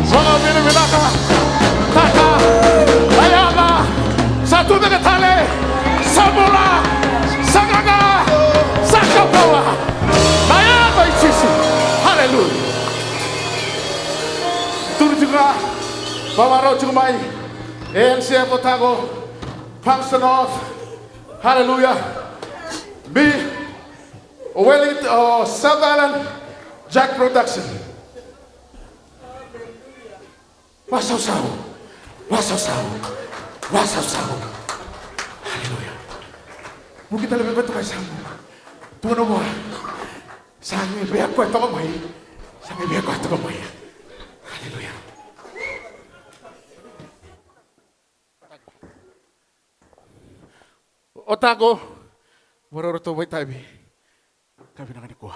Vakavinavinaka. Taka. Sa tu beka tale. Sa bula. Sa qaqa. Sa kaukauwa. Na yaca i Jisu. Haleluya. Turu tiko ga. Vakarau tiko mai. E N C F o Tago. Palmerston North. Haleluya. Bi. O Wellington, o South Island. Jack Production. Vasausau. Vasausau. Vasausau. Haleluya. Vuki tale vei koya toka e yasamu. Tukuna vua. Sa qai vei koya toka mai. Sa qai vei koya toka mai. Haleluya. O Tago. Vakarau ratou vakaitavi. Ka vinaka nikua.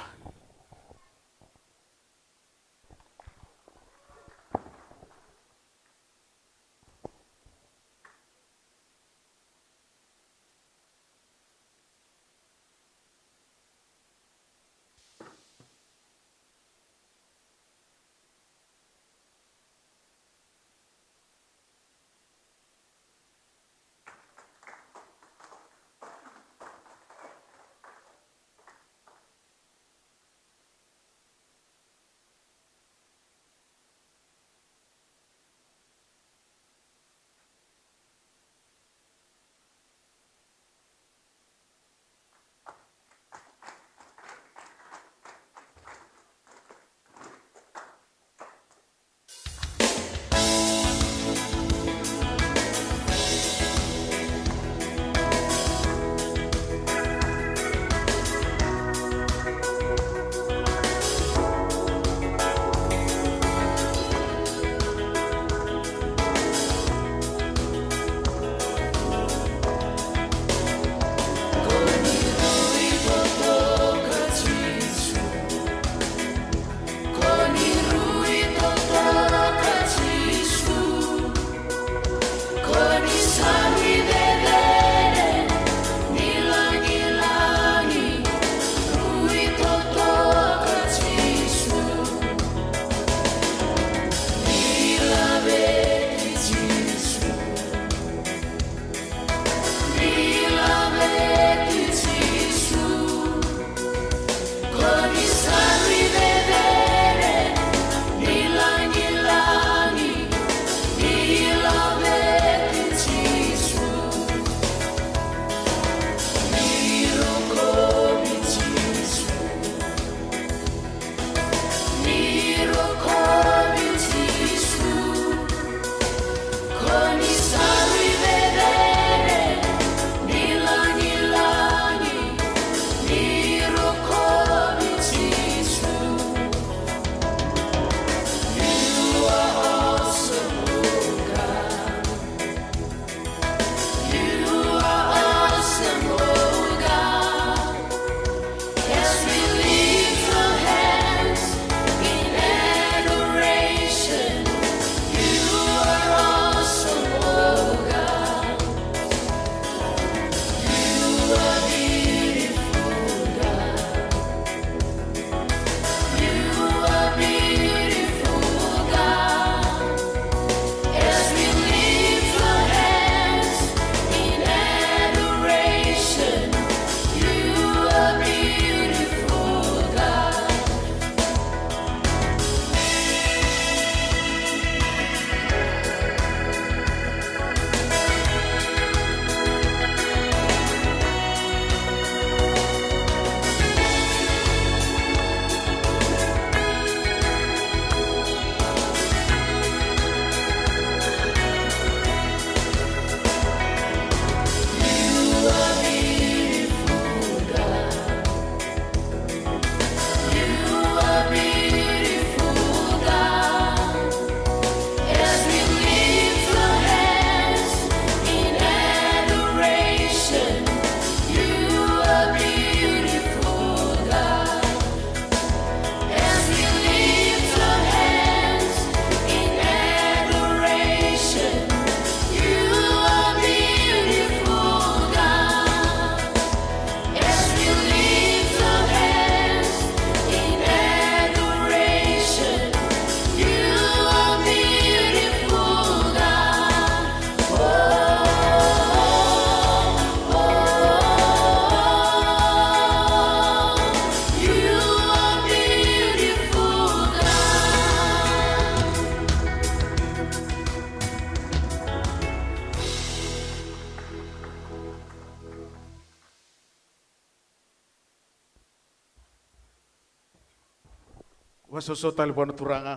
Vakasausau tale vua na Turaga.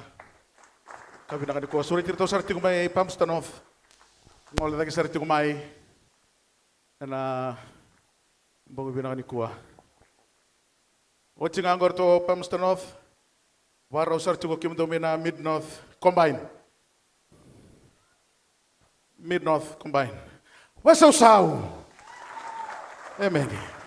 Ka vinaka nikua, sureti iratou sara tiko mai Palmerston North. Gole cake sara tiko mai ena bogi vinaka nikua. Oti ga qo ratou Palmerston North. Vakarau sara tiko kemudou mai na Mid North Combine. Mid North Combine. Vakasausau. Emeni.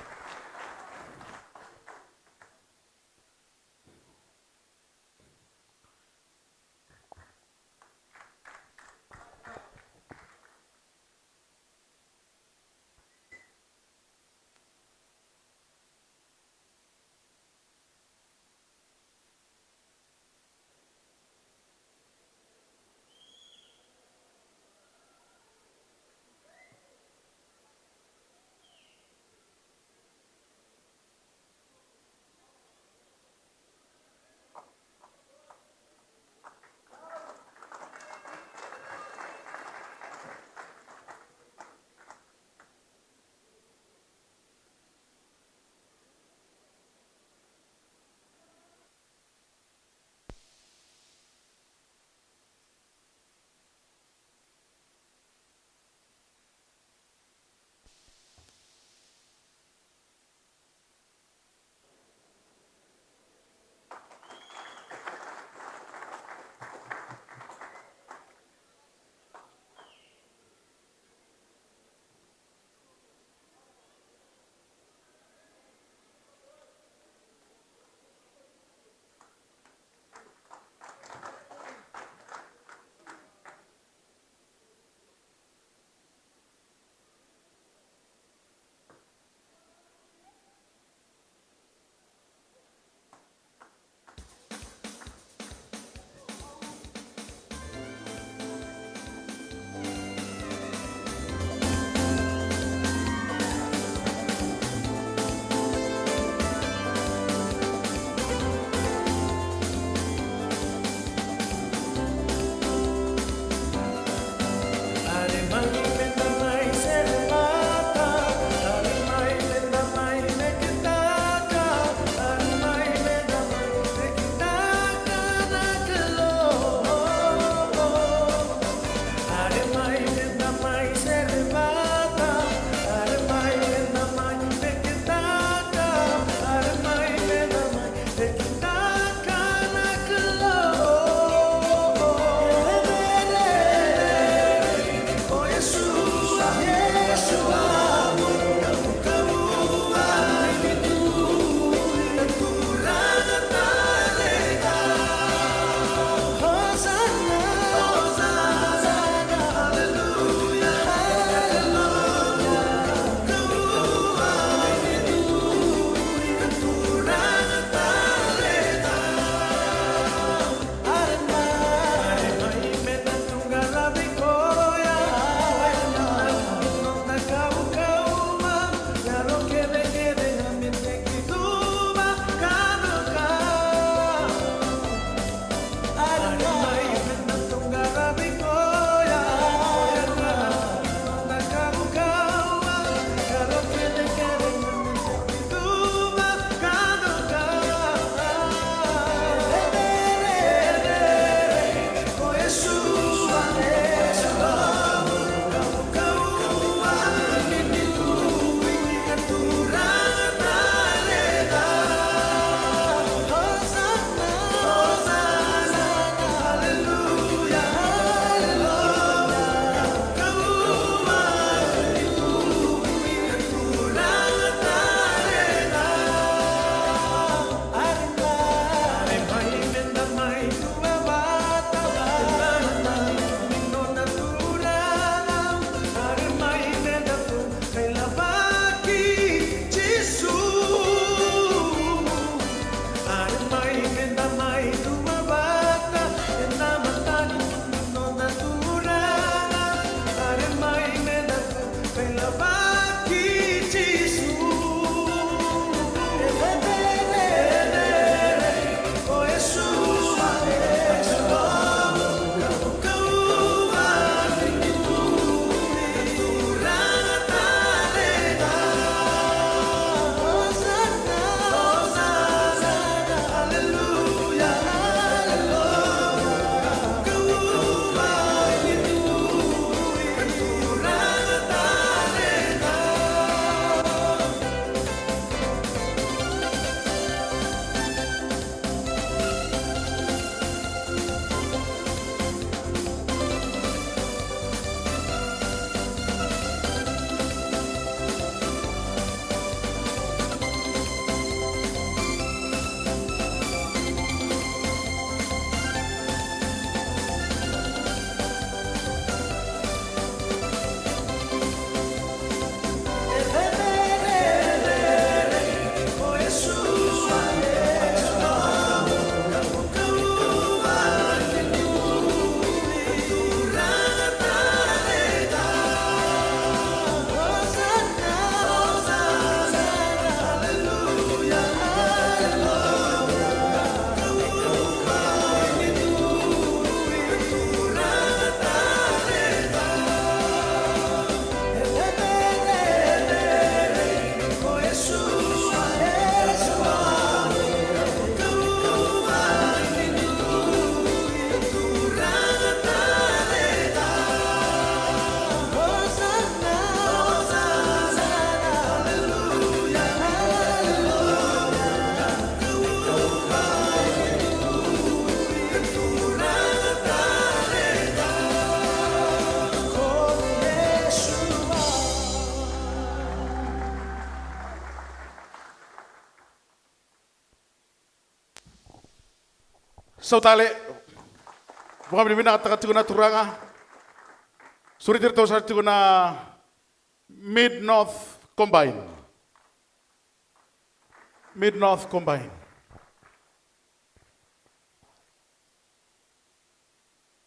Sau tale. Vakavinavinakataka tiko na turaga. Sureti iratou sara tiko na Mid North Combine. Mid North Combine.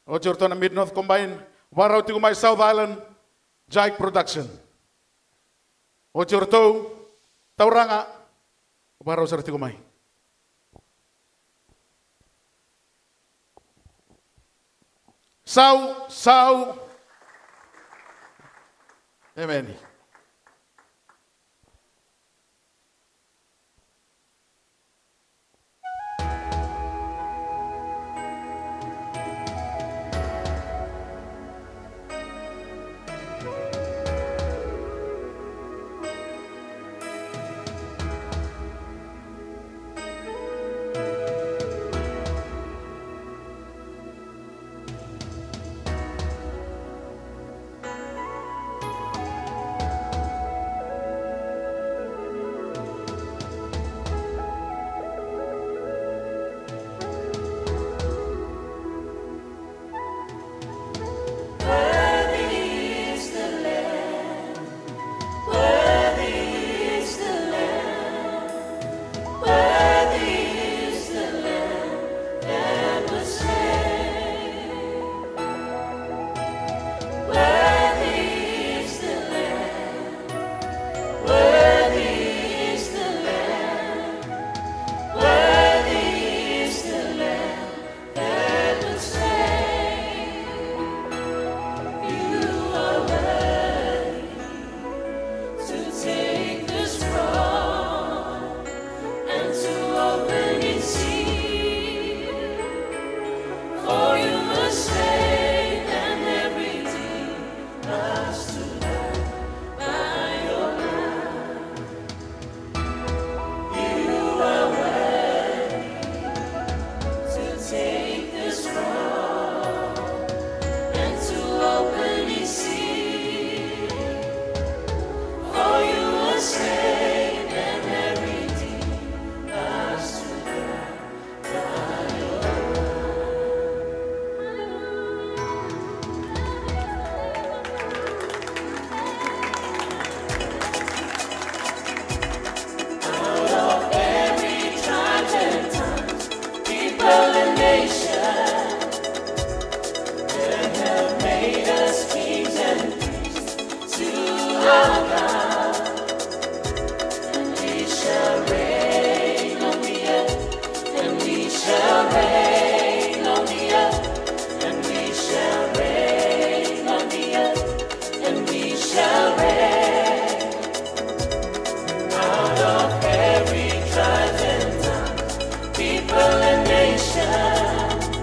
Oti o ratou na Mid North Combine, varau tiko mai South Island, Jack Production. Oti o ratou, tauraga, varau sara tiko mai. Sau, sau. Emeni. Worthy is the Lamb. Worthy is the Lamb that was slain. Worthy is the Lamb. Worthy is the Lamb. Worthy is the Lamb that was slain. You are worthy to take the scroll and to open its seal. For you were slain and have redeemed us to God by your blood. You are worthy to take the scroll and to open its seal. For you were slain and have redeemed us to God. Out of every tribe and tongue, people and nation, you have made us kings and priests to our God. And we shall reign on the earth, and we shall reign on the earth, and we shall reign on the earth, and we shall reign. Out of every tribe and tongue, people and nation,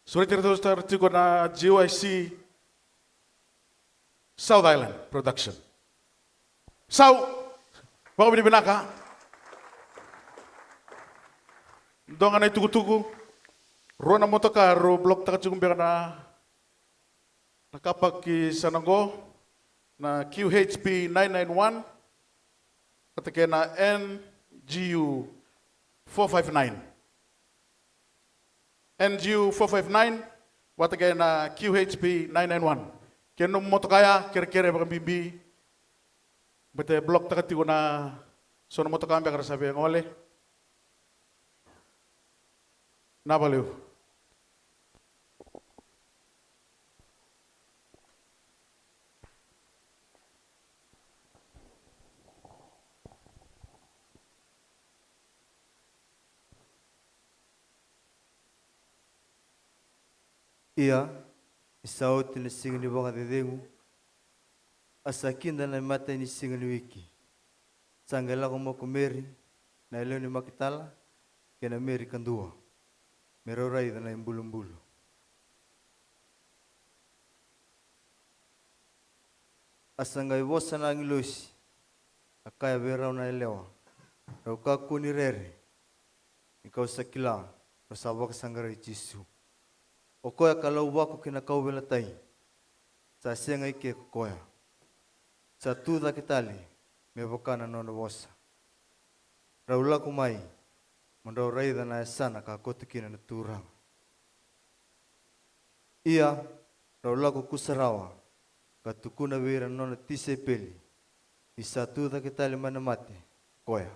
Sureti iratou sara tiko na G Y C South Island Production. Sau, vakavinavinaka. Dua ga na itukutuku, rua na motoka rau block taka tiko beka na, na car park i sana qo, na Q H P nine nine one, vata kei na N G U four five nine. N G U four five nine, vata kei na Q H P nine nine one. Kei na nomu motoka ya, kerekere vakabibi. Baleta e block taka tiko na so na motoka beka ra sa via gole. Na valevu. Ia, ni sa oti na siga ni vakacecegu, a sa kida na imatai ni siga ni wiki. Sa qai lako mai ko Meri na yalewa ni Makitala kei na Meri kadua, me rau raica na ibulubulu. A sa qai vosa na agilosi, a kaya vei rau na yalewa, rau kakua ni rere, ni ka'u sa kila rau sa vakasaqarai Jisu, o koya ka lauvako ki na kauveilatai. Sa sega i ke ko koya, sa tu cake tale me vaka na nona vosa. Rau lako mai, mo drau raica na yasana ka koto kina na Turaga. Ia, rau lako kusarawa, ka tukuna vei ira na nona tisaipeli, ni sa tu cake tale mai na mate ko koya.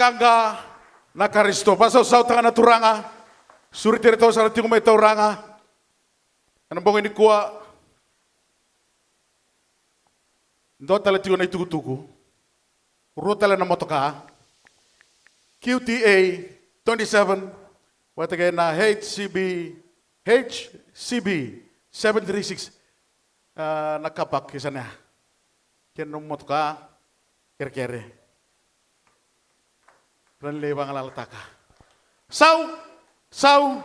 Qaqa na Karisito. Vakasausautaka na Turaga. Sureti iratou sara tiko mai, tauraga. Ena bogi nikua, dua tale tiko na itukutuku, rua tale na motoka, Q T A twenty-seven vata kei na H C B, H C B seven three six. Ah, na kapa ke sa na kena motoka kerekere. Ra na lai vagalalataka. Sau, sau.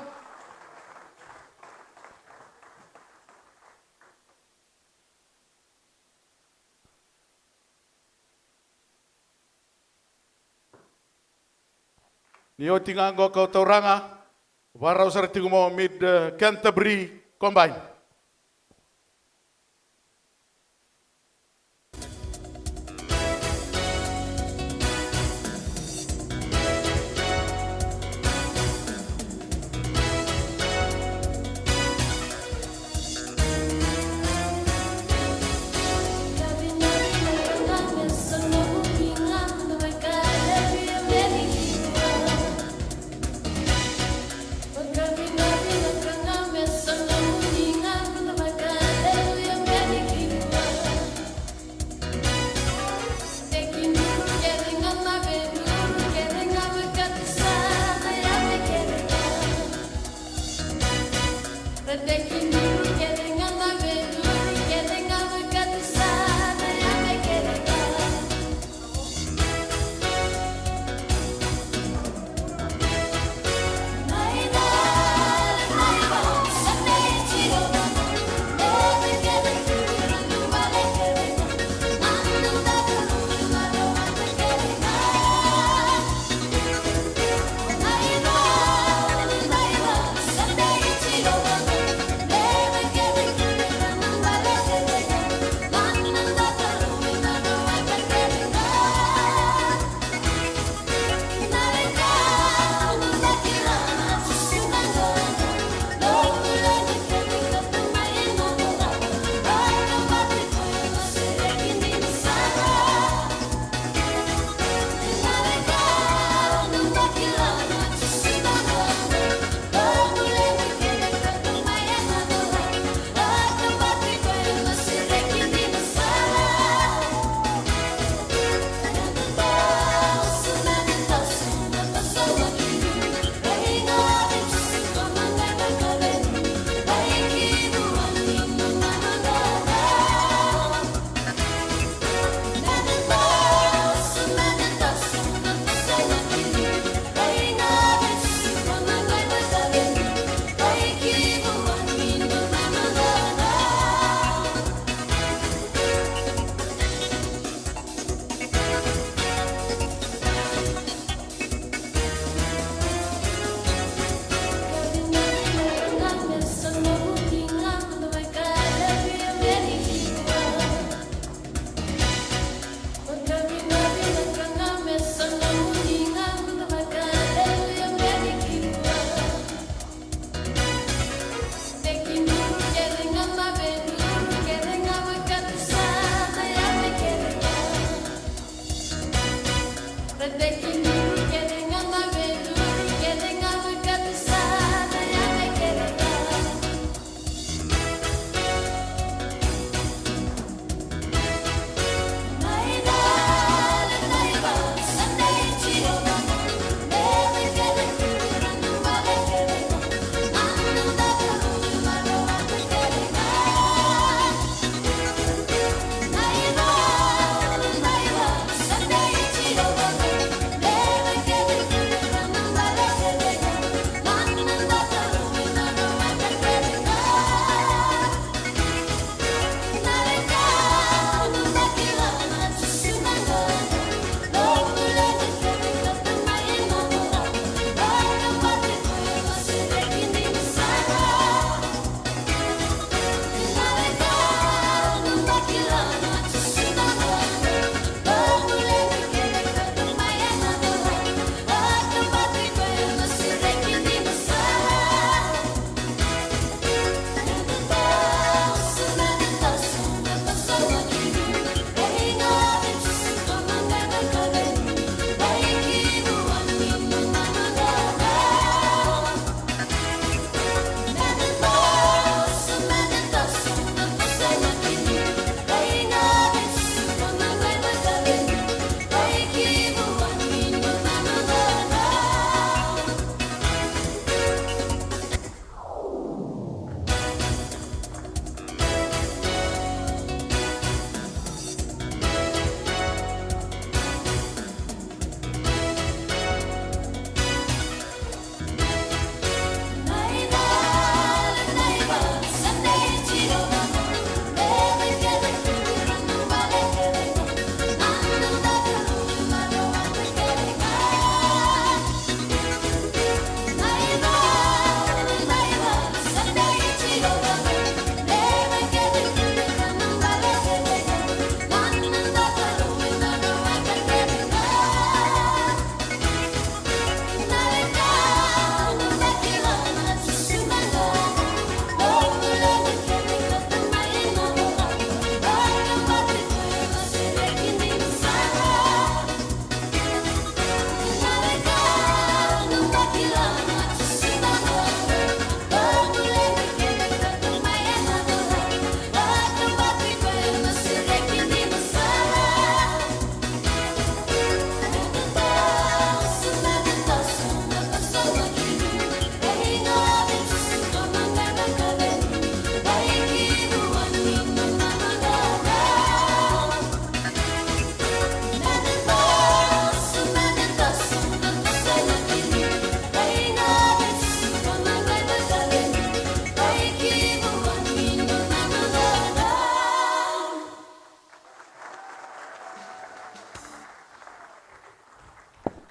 Ni oti ga qo, kau tauraga, vakarau sara tiko mo Mid, eh, Canterbury Combine.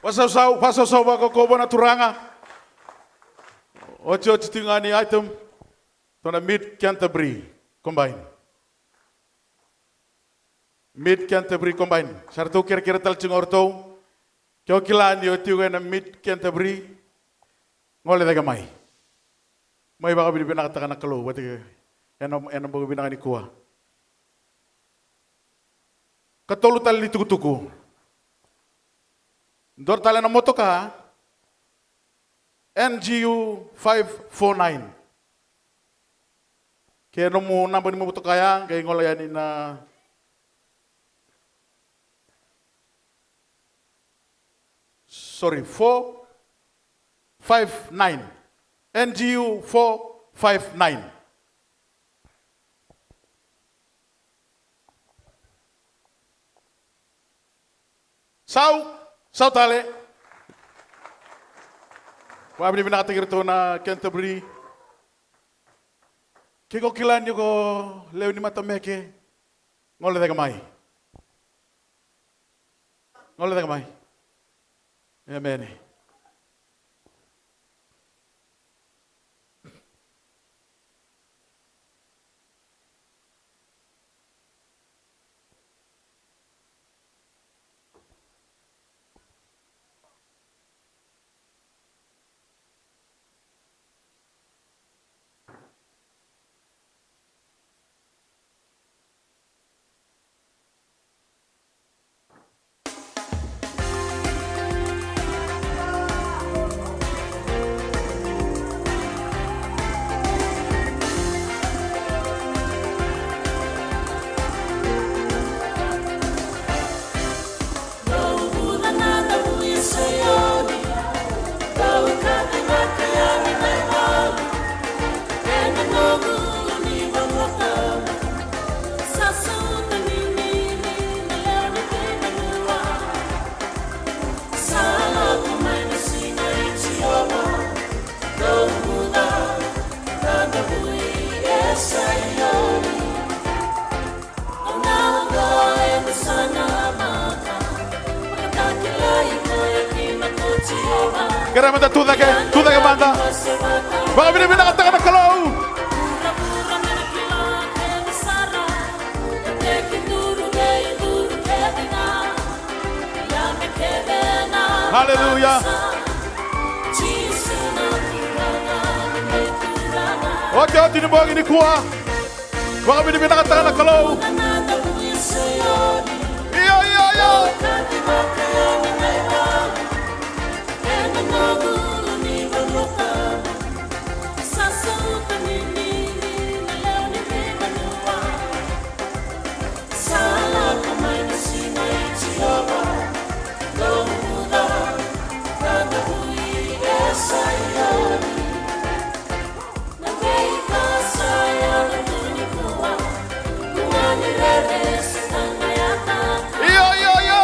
Vakasausau, vakasausau vakaukaua vua na Turaga. Otioti tiko ga ni item. Tou na Mid Canterbury Combine. Mid Canterbury Combine. Sa ratou kerekere tale tiko o ratou. Ke o kila ni o tiko ena Mid Canterbury, gole cake mai. Mai vakavinavinakataka na Kalou vata kei ena, ena bogi vinaka nikua. Katolu tale ni tukutuku. Dua tale na motoka, N G U five four nine. Ke nomu naba ni motoka ya, qai gole yani na, sorry, four five nine. N G U four five nine. Sau, sau tale. Vakavinavinakataki iratou na Canterbury. Ke ko kila ni ko lewe ni matameke, gole cake mai. Gole cake mai. Emeni. Kerea mada tu cake, tu cake mada. Vakavinavinakataka na Kalou. Haleluya. Otioti ni bogi nikua. Vakavinavinakataka na Kalou. Io, io, io. Io, io, io.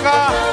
Hallelujah.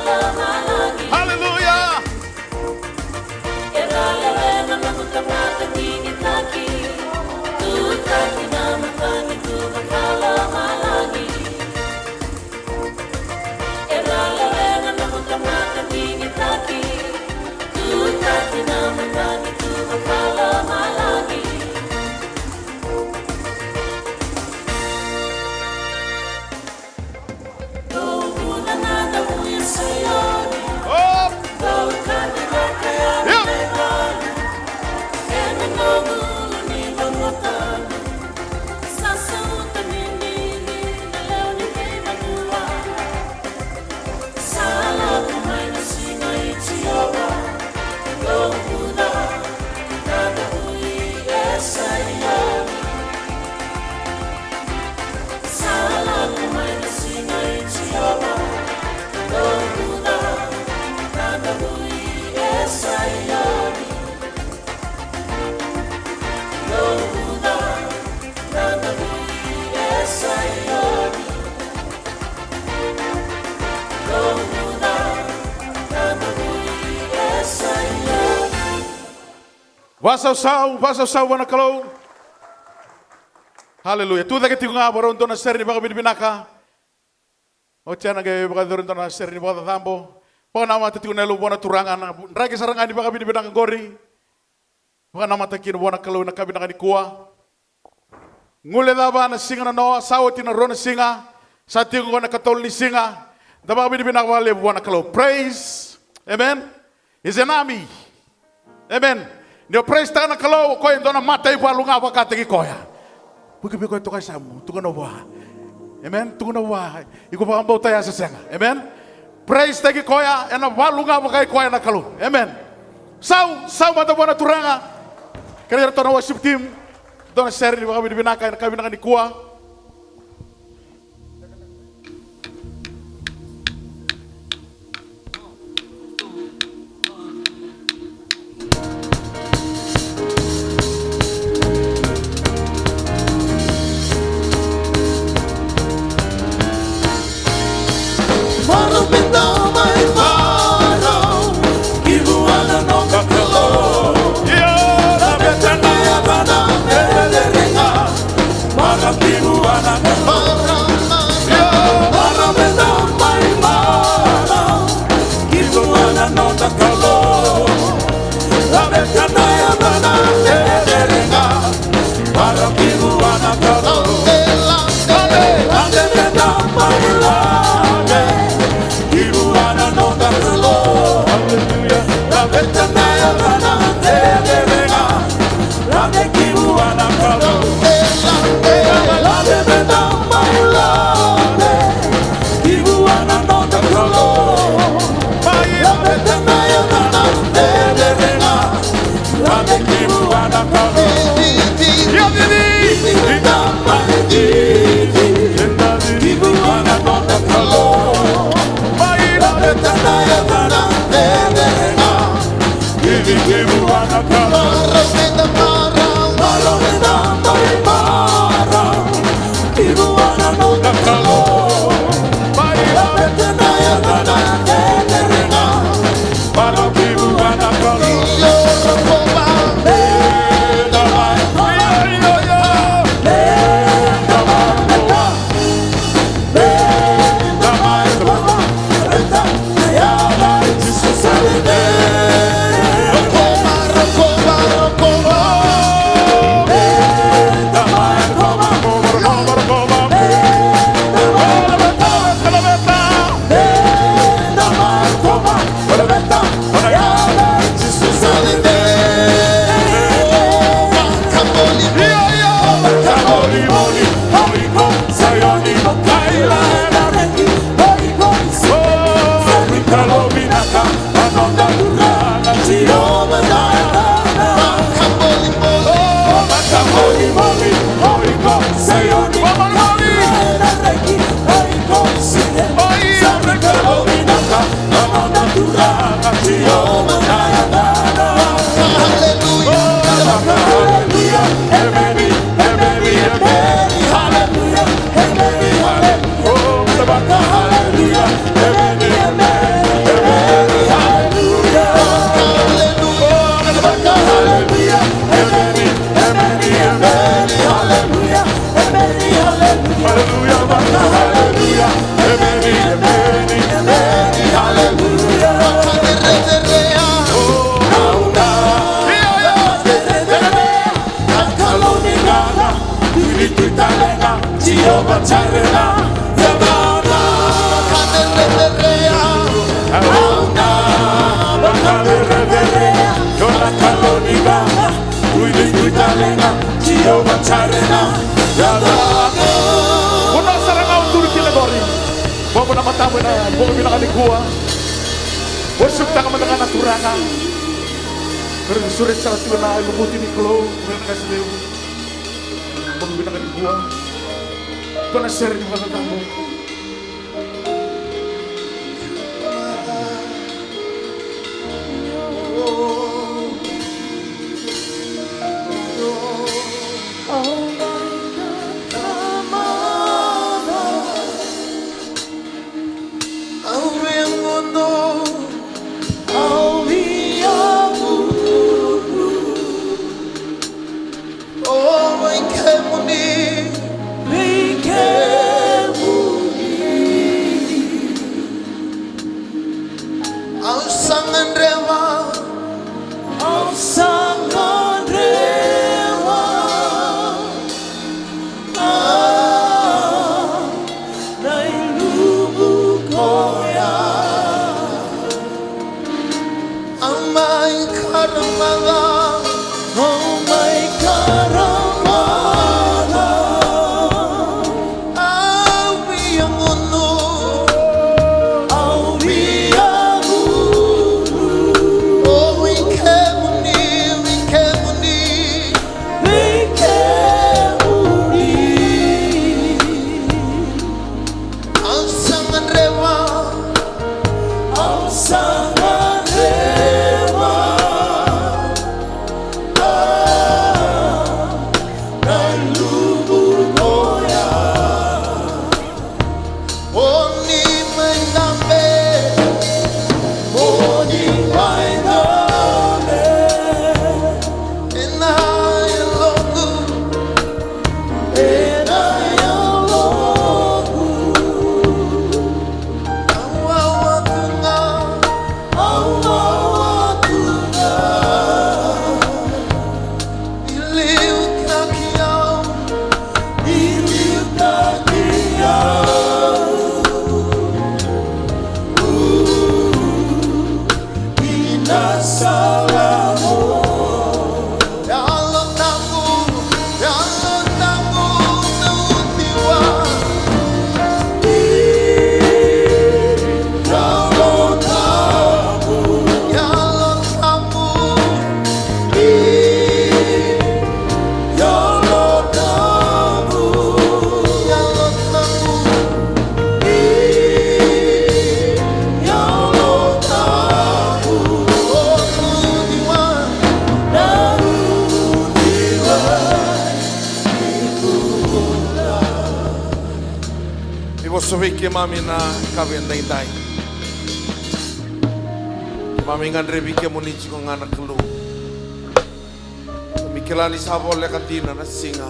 Vasausau, vasausau vua na Kalou. Haleluya. Tu cake tiko ga, vakarau dua na sere ni vakavinavinaka. Oti ya na qai vakayacori dua na sere ni vakacacabo. Vakanamata tiko na yalomu vua na Turaga, na draki sara ga ni vakavinavinaka qori. Vakanamata kina vua na Kalou ena yakavi vinaka nikua. Gole cava na siga nanoa, sa oti na rua na siga, sa tiko qo na ikatolu ni siga. Da vakavinavinaka vakalevu vua na Kalou. Praise. Amen. Is an army. Amen. Ni o praise taka na Kalou, o koya e dua na mataivalu ga vakataki koya. Vuki vei koya, toka e yasamu, tukuna vua. Amen. Tukuna vua. Iko vakabauta ya se sega? Amen. Praise taki koya ena valu ga vakai koya na Kalou. Amen. Sau, sau mada vua na Turaga. Kerei iratou na worship team. Dua na sere ni vakavinavinaka ena yakavi vinaka nikua. Vereverea, io na Kalou ni gaga, duidui talega, Jiova Jaire na yacana. Vanua sara ga o turu kina qori. Bobo na matamu ena bogi vinaka nikua. Worshiptaka mada ga na Turaga. Kere ni sureti sara tiko na ilumuti ni Kalou, kere na qase levu. Bogi vinaka nikua. Dua na sere ni vakacabo. O vei kemuni, vei kemuni. Au sa gadreva, au sa gadreva. Ah, na ilumu koya. Au mai karamaca, au mai karamaca. Au via gunu, au via gunu. O vei kemuni, vei kemuni, vei kemuni. Au sa gadreva, au sa gadreva. Ah, na ilumu koya. O ni mai dabe, o ni mai dabe. Ena yaloqu, ena yaloqu. Au wawa tu ga, au wawa tu ga. Ni liutaki au, ni liutaki au. Ni na sala mo. Yalo Tabu, Yalo Tabu, na uciwa. Yalo Tabu, Yalo Tabu, Yalo Tabu, Yalo Tabu. Ni vosa vei keimami na yakavi edaidai. Keimami gadrevi kemuni tiko ga na Kalou. Keimami kila ni sa voleka dina na siga.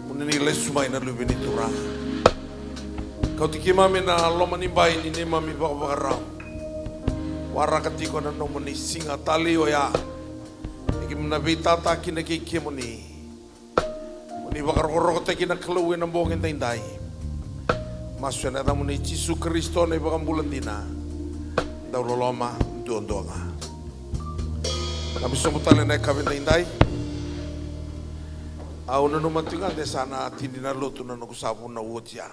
Mo ni lesu mai na Luve ni Turaga. Kauti keimami na loma ni bai ni neimami vakavakarau. Waraka tiko na nomuni siga talei oya. E keimami na veitata kina kei kemuni. Mo ni vakarokorokotaki na Kalou ena bogi edaidai. Masu ena yacamuni Jisu Karisito na iVakabula dina. Dau loloma duadua ga. Keimami sobu tale na yakavi edaidai. Au nanuma tiko ga de sa na tini na lotu na noqu sa vunau oti ya.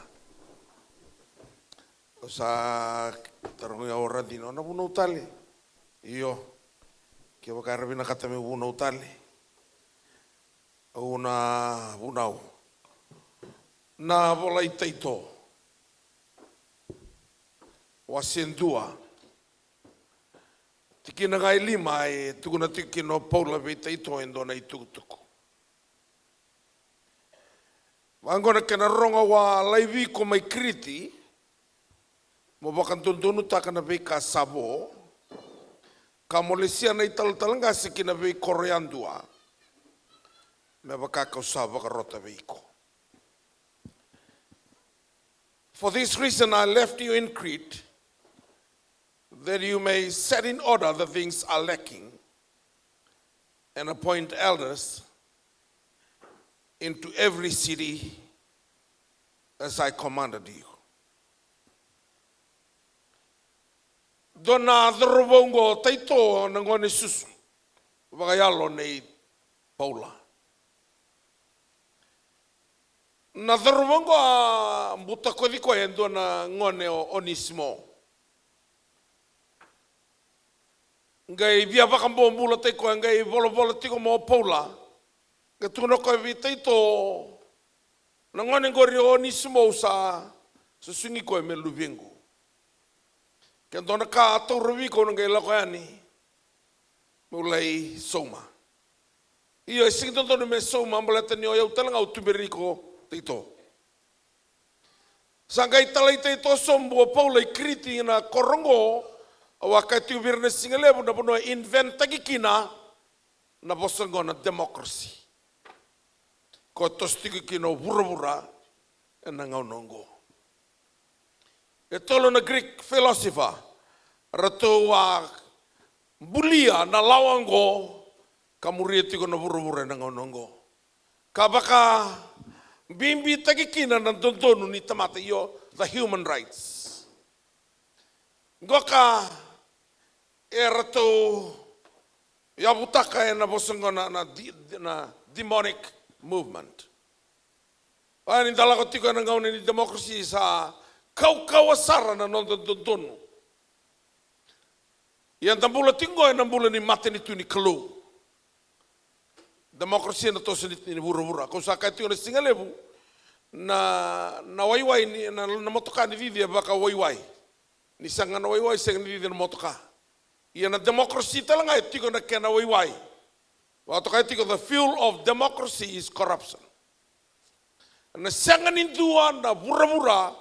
Au sa taroga o Radini, o na vunau tale? Io. Kevaka era vinakata meu vunau tale, au na vunau. Na Vola i Taito, wase dua, tikina ga e lima, e tukuna tiko kina o Paula vei Taito e dua na itukutuku. Vaqo na kena rogo: Au a laivi iko mai Kiriti mo vakadodonutaka na veika sa vo, ka mo lesia na italatala qase ki na veikoro yadua, me vaka kau sa vakarota vei iko. For this reason I left you in Crete, that you may set in order the things are lacking, and appoint elders into every city as I commanded you. Dua na cauravou oqo o Taito na gone susu vakayalo nei Paula. Na cauravou oqo a butakoci koya e dua na gone o Onisimo. Qai via vakabobulataki koya, qai volavola tiko mai o Paula. Qai tukuna o koya vei Taito, na gone qori o Onisimo au sa susugi koya me luvequ. Ke dua na ka a taura vei iko, au na qai lako yani meu lai sauma. Io, e sega ni dodonu me sauma baleta ni o yau tale ga au tuberi iko, Taito. Sa qai talai Taito sobu o Paula i Kiriti, na koro oqo. Au a kaya tiko vei ira na siga levu, na vanua e inventaki kina na vosa oqo na democracy. Ko toso tiko kina o vuravura ena gauna oqo. E tolu na Greek philosopher ratou a bulia na lawa oqo ka muria tiko na vuravura ena gauna oqo, ka vakabibitaki kina na dodonu ni tamata, io, the human rights. Qoka e ratou yavutaka ena vosa oqo na, na, de- na demonic movement. Oya ni da lako tiko ena gauna ni democracy, sa kaukauwa sara na noda dodonu. Ia da bula tiko oqo ena bula ni matanitu ni Kalou. Democracy na toso ni, ni vuravura. Kau sa kaya tiko na siga levu, na, na waiwai ni, na, na motoka ni cici e vakawaiwai. Ni sega na waiwai, sega ni cici na motoka. Ia na democracy tale ga e tiko na kena waiwai. Vakatokai tiko, the fuel of democracy is corruption. Na sega ni dua na vuravura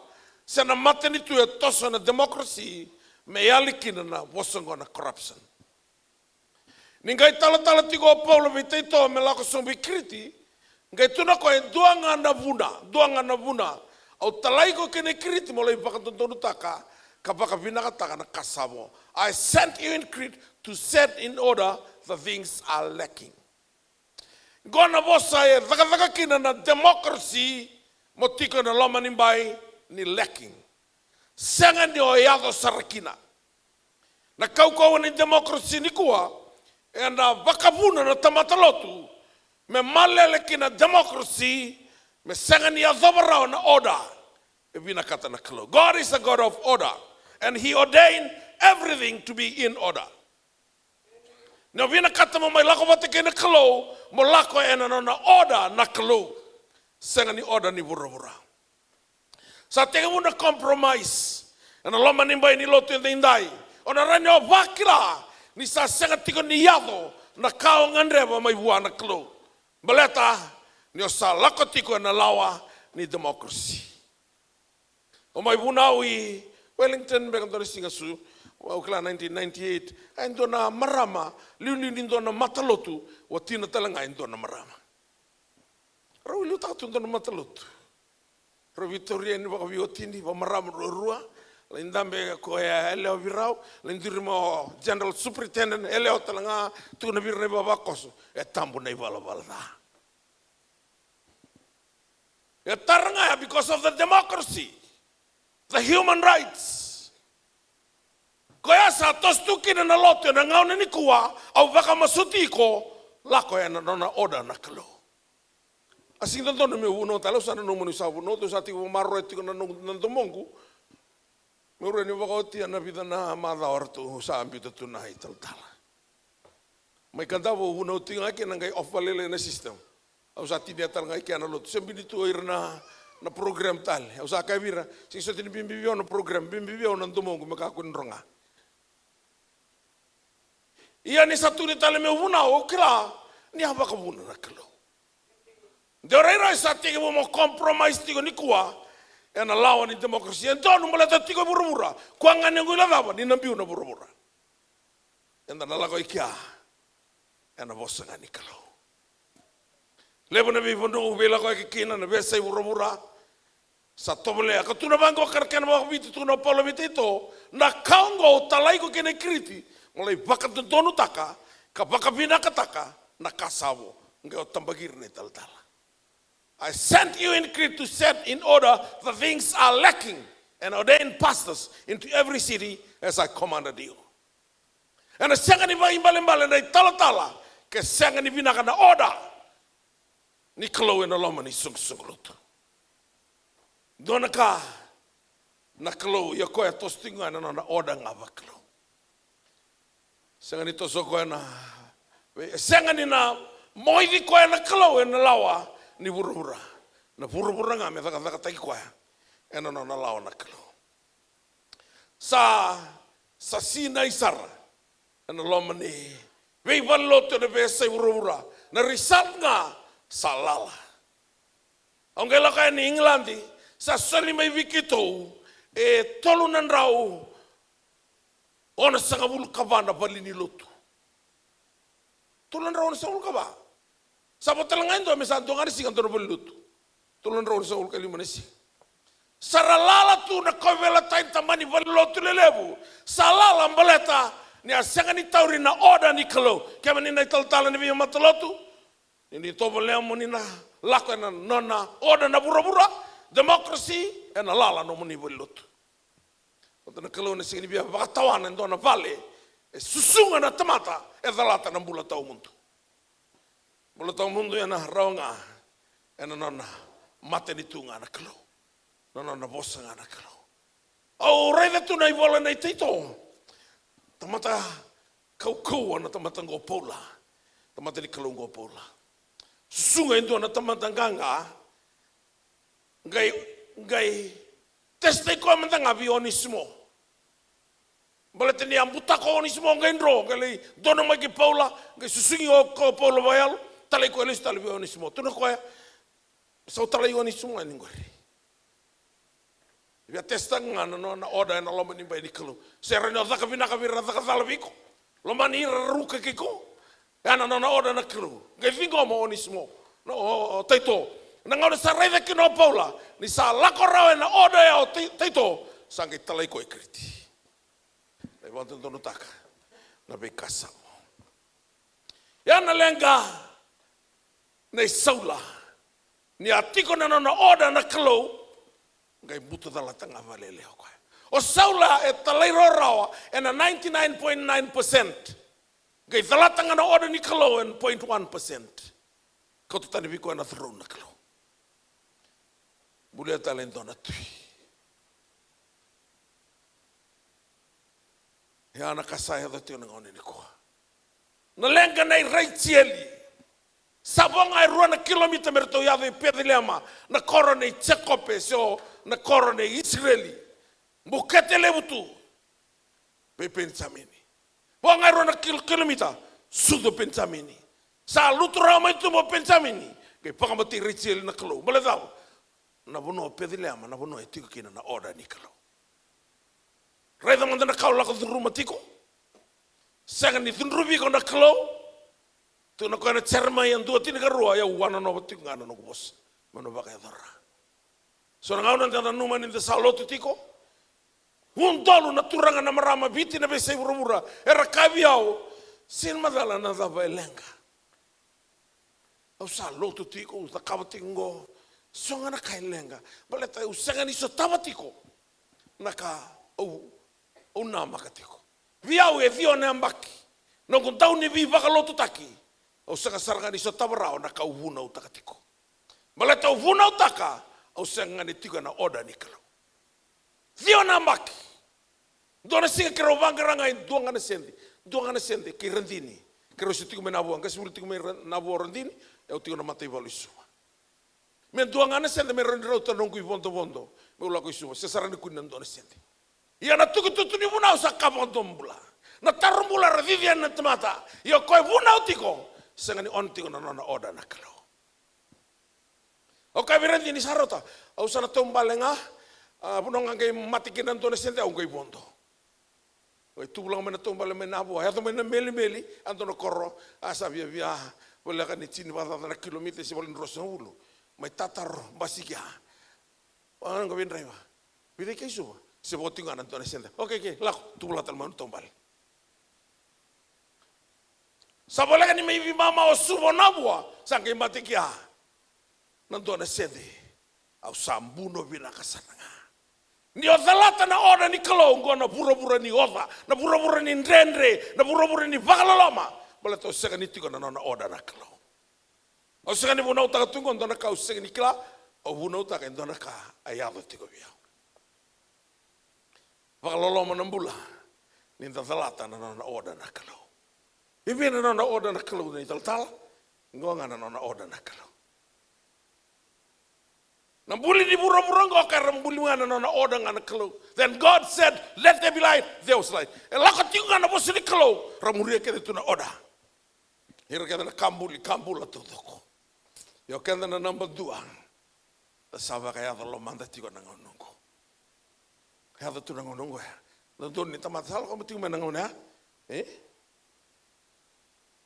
se na matanitu e toso na democracy me yali kina na vosa oqo na corruption. Ni qai talatala tiko o Paula vei Taito me lako sobu i Kiriti, qai tukuna o koya e dua ga na vuna, dua ga na vuna au talai iko kina i Kiriti mo lai vakadodonutaka ka vakavinakataka na ka sa vo. I sent you in Crete to set in order the things are lacking. Qo na vosa e cakacaka kina na democracy, mo tiko ena loma ni bai ni lacking. Sega ni o yaco sara kina. Na kaukauwa ni democracy nikua, ena vakavuna na tamata lotu me malele ki na democracy, me sega ni yacova rawa na order e vinakata na Kalou. God is a God of order, and he ordained everything to be in order. Ni o vinakata mo mai lako vata kei na Kalou, mo lako ena nona order na Kalou. Sega ni order ni vuravura. Sa tekivu na compromise ena loma ni bai ni lotu edaidai. O na rawa ni o vakila ni sa sega tiko ni yaco na ka o gadreva mai vua na Kalou. Baleta ni o sa lako tiko ena lawa ni democracy. O mai vunau i Wellington beka dua na siga, su, au kila nineteen ninety-eight. A, e dua na marama, liuliu ni dua na matalotu, watina tale ga e dua na marama. Rau liutaka tu dua na matalotu. Rau veitauri yani vakaveiwatini, vakamarama ruarua. Lai dabe ko ya yalewa vei rau, lai duri mai o General Superintendent, yalewa tale ga, tukuna vei ira na ivavakoso, e tabu na ivalavala ca. E tara ga ya because of the democracy, the human rights. Koya sa toso tu kina na lotu ena gauna nikua, au vakamasuti iko, lako ena nona order na Kalou. A sega ni dodonu meu vunau tale, au sa nanuma niu sa vunau, au sa tiko vakamaroroi tiko na noqu, na domoqu. Meu raica ni vakaotia na vica na macawa ratou sa biuta tu na italatala. Mai Kadavu au vunau tiko ga kina, qai off vakalailai na system. Au sa tinia tale ga i kea na lotu. Se bibi tu o ira na, na program tale. Au sa kaya vei ira, sega soti ni bibi vei au na program, bibi vei au na domoqu me kakua ni dro ga. Ia ni sa tukuni tale meu vunau, au kila ni a vakavuna na Kalou. De o rairai sa tekivu mo compromise tiko nikua ena lawa ni democracy. E donu baleta tiko e vuravura. Koya ga ni qu ila cava ni na biu na vuravura. Eda na lako i kea ena vosa ga ni Kalou. Levu na veivanua au veilakoyaki kina, na veiyasai vuravura. Sa tovolea, ka tukuna vaqo, ka na kena vakaviti, tukuna o Paula vei Taito, na ka oqo au talai iko kina i Kiriti, mo lai vakadodonutaka ka vakavinakataka na ka sa vo. Qai o tabaki ira na italatala. I sent you in Crete to set in order the things are lacking. and ordain pastors into every city as I commanded you. Ena sega ni vakaibalebale na italatala ke sega ni vinaka na order ni Kalou ena loma ni soqosoqo lotu. Dua na ka na Kalou, ia koya toso tiko ga ena nona order ga vakalou. Sega ni toso koya na, e sega ni na moici koya na Kalou ena lawa ni vuravura. Na vuravura ga me cakacakataki koya ena nona lawa na Kalou. Sa, sa sinai sara ena loma ni veivalelotu ena veiyasai vuravura. Na result ga sa lala. Au qai lako yani Igiladi, sa soli mai vei keitou e tolu na drau onosagavulu ka va na valenilotu. Tolu na drau onosagavulu ka va. Sa vo tale ga e dua me sa dua ga na siga dua na valenilotu. Tolu na drau onosagavulu ka lima na siga. Sa ra lala tu na kauveilatai, tamani valenilotu lelevu. Sa lala baleta ni a sega ni tauri na order ni Kalou. Kemuni na italatala ni veimatalotu, ni ni tovolea mo ni na lako ena nona order na vuravura, democracy, ena lala nomuni valenilotu. Vata na Kalou ena sega ni via vakatawana e dua na vale e susuga na tamata e calata na bula tawamudu. Bula tawamudu ena rawa ga ena nona matanitu ga na Kalou, na nona vosa ga na Kalou. Au raica tu na ivola nei Taito, tamata kaukauwa na tamata qo Paula, tamata ni Kalou qo Paula. Susuga e dua na tamata qaqa, qai, qai testaki koya mada ga vei Onesimo. Baleta ni a butako o Onesimo, qai dro, qai lai donumaki Paula, qai susugi o, ko Paula vakayalo, talai koya lesu tale vei Onesimo. Tukuna koya, sa talai Onesimo yani qori. Via testaka ga na nona order ena loma ni bai ni Kalou. Se rawa ni o caka vinaka vei ira na caka cala vei iko. Lomani ira ra ruka kei iko. Ya na nona order na Kalou. Qai ciqoma o Onesimo, na o, o Taito. Na gauna sa raica kina o Paula ni sa lako rawa ena order ya o Tai-, Taito, sa qai talai koya i Kiriti. Na ivakadodonutaka na veika sa vo. Ya na leqa nei Saula. Ni a tiko na nona order na Kalou, qai butu calata ga vakalailai o koya. O Saula e talairawarawa ena ninety-nine point nine percent. Qai calata ga na order ni Kalou ena point one percent. Kauta tani vei koya na throne na Kalou. Bulia tale e dua na tui. Ya na ka sa yaco tiko na gauna nikua. Na leqa nei Rejeli. Sa vo ga e rua na kilomita me ratou yaco i Peceliema, na koro nei Jekope, se o na koro nei Isireli. Bukete levu tu vei Penijamini. Vo ga e rua na kil-, kilomita, sucu o Penijamini. Sa lutu rawa mai tuba o Penijamini, qai vakamatei Rejeli na Kalou. Baleta cava? Na vanua o Peceliema, na vanua e tiko kina na order ni Kalou. Raica mada na ka o lako curuma tiko. Sega ni cudruvi iko na Kalou. Tukuna o koya na Jeremaia dua tinikarua, au a nanova tiko ga na noqu vosa, meu na vakayacora. So na gauna da nanuma ni da sa lotu tiko. Udolu na turaga na marama Viti na veiyasai vuravura era kaya vei au, sega ni macala na cava e leqa. Au sa lotu tiko, au cakava tiko qo, so ga na ka e leqa. Baleta au sega ni sotava tiko na ka au, au namaka tiko. Vei au e ciwa na yabaki noqu dau ni veivakalotutaki, au sega sara ga ni sotava rawa na ka au vunautaka tiko. Baleta au vunautaka au sega ga ni tiko ena order ni Kalou. Ciwa na yabaki. Dua na siga keirau vaqara ga e dua ga na sede. Dua ga na sede kei Radini. Keirau se tiko mai Navua, qase vuli tiko mai Ra-, Navua o Radini, au tiko na mataivalu i Suva. Me dua ga na sede me rawa ni rauta noqu ivodovodo meu lako i Suva, se sara ni kune na dua na sede. Ia na tukitutu ni vunau sa ka vakadomobula. Na taro bula era cici yani na tamata. Ia o koya e vunau tiko, sega ni on tiko na nona order na Kalou. Au kaya vei Radini, sa rauta, au sa na taubale ga, a, vanua ga qai mate kina na dua na sede au qai vodo. Qai tuvulaka mai na taubale mai Navua, yaco mai na Melimeli, a dua na koro, a sa viavia voleka ni tini vakacaca na kilomita se valenidruasagavulu. Mai Tataro, basika. A, qai vei draiva. Vica i ke i Suva, se vo tiko ga na dua na sede. Okei, okei, lako, tuvulaka tale mai na taubale. Sa voleka ni mai veimama o Suva o Navua, sa qai mate kea na dua na sede. Au sa buno vinaka sara ga. Ni o calata na oda ni Kalou, qo na vuravura ni oca, na vuravura ni dredre, na vuravura ni vakaloloma. Baleta o sega ni tiko na nona oda na Kalou. Au sega ni vunautaka tu qo dua na ka au sega ni kila, au vunautaka e dua na ka a yaco tiko vei au. Vakaloloma na bula ni da calata na nona oda na Kalou. E vei na nona oda na Kalou na italatala? Qo ga na nona oda na Kalou. Na buli ni vuravura qo ka era buli ga na nona oda ga na Kalou. Then God said, "Let there be light." There was light. E lako tiko ga na vosa ni Kalou, ra muria kece tu na oda. Ira kece na ka buli, ka bula taucoko. Io keda na naba dua. Da sa vakayaco lomada tiko na gauna oqo. Yaco tu na gauna oqo ya. Dodonu ni tamata sa lako tiko mai na gauna ya. E?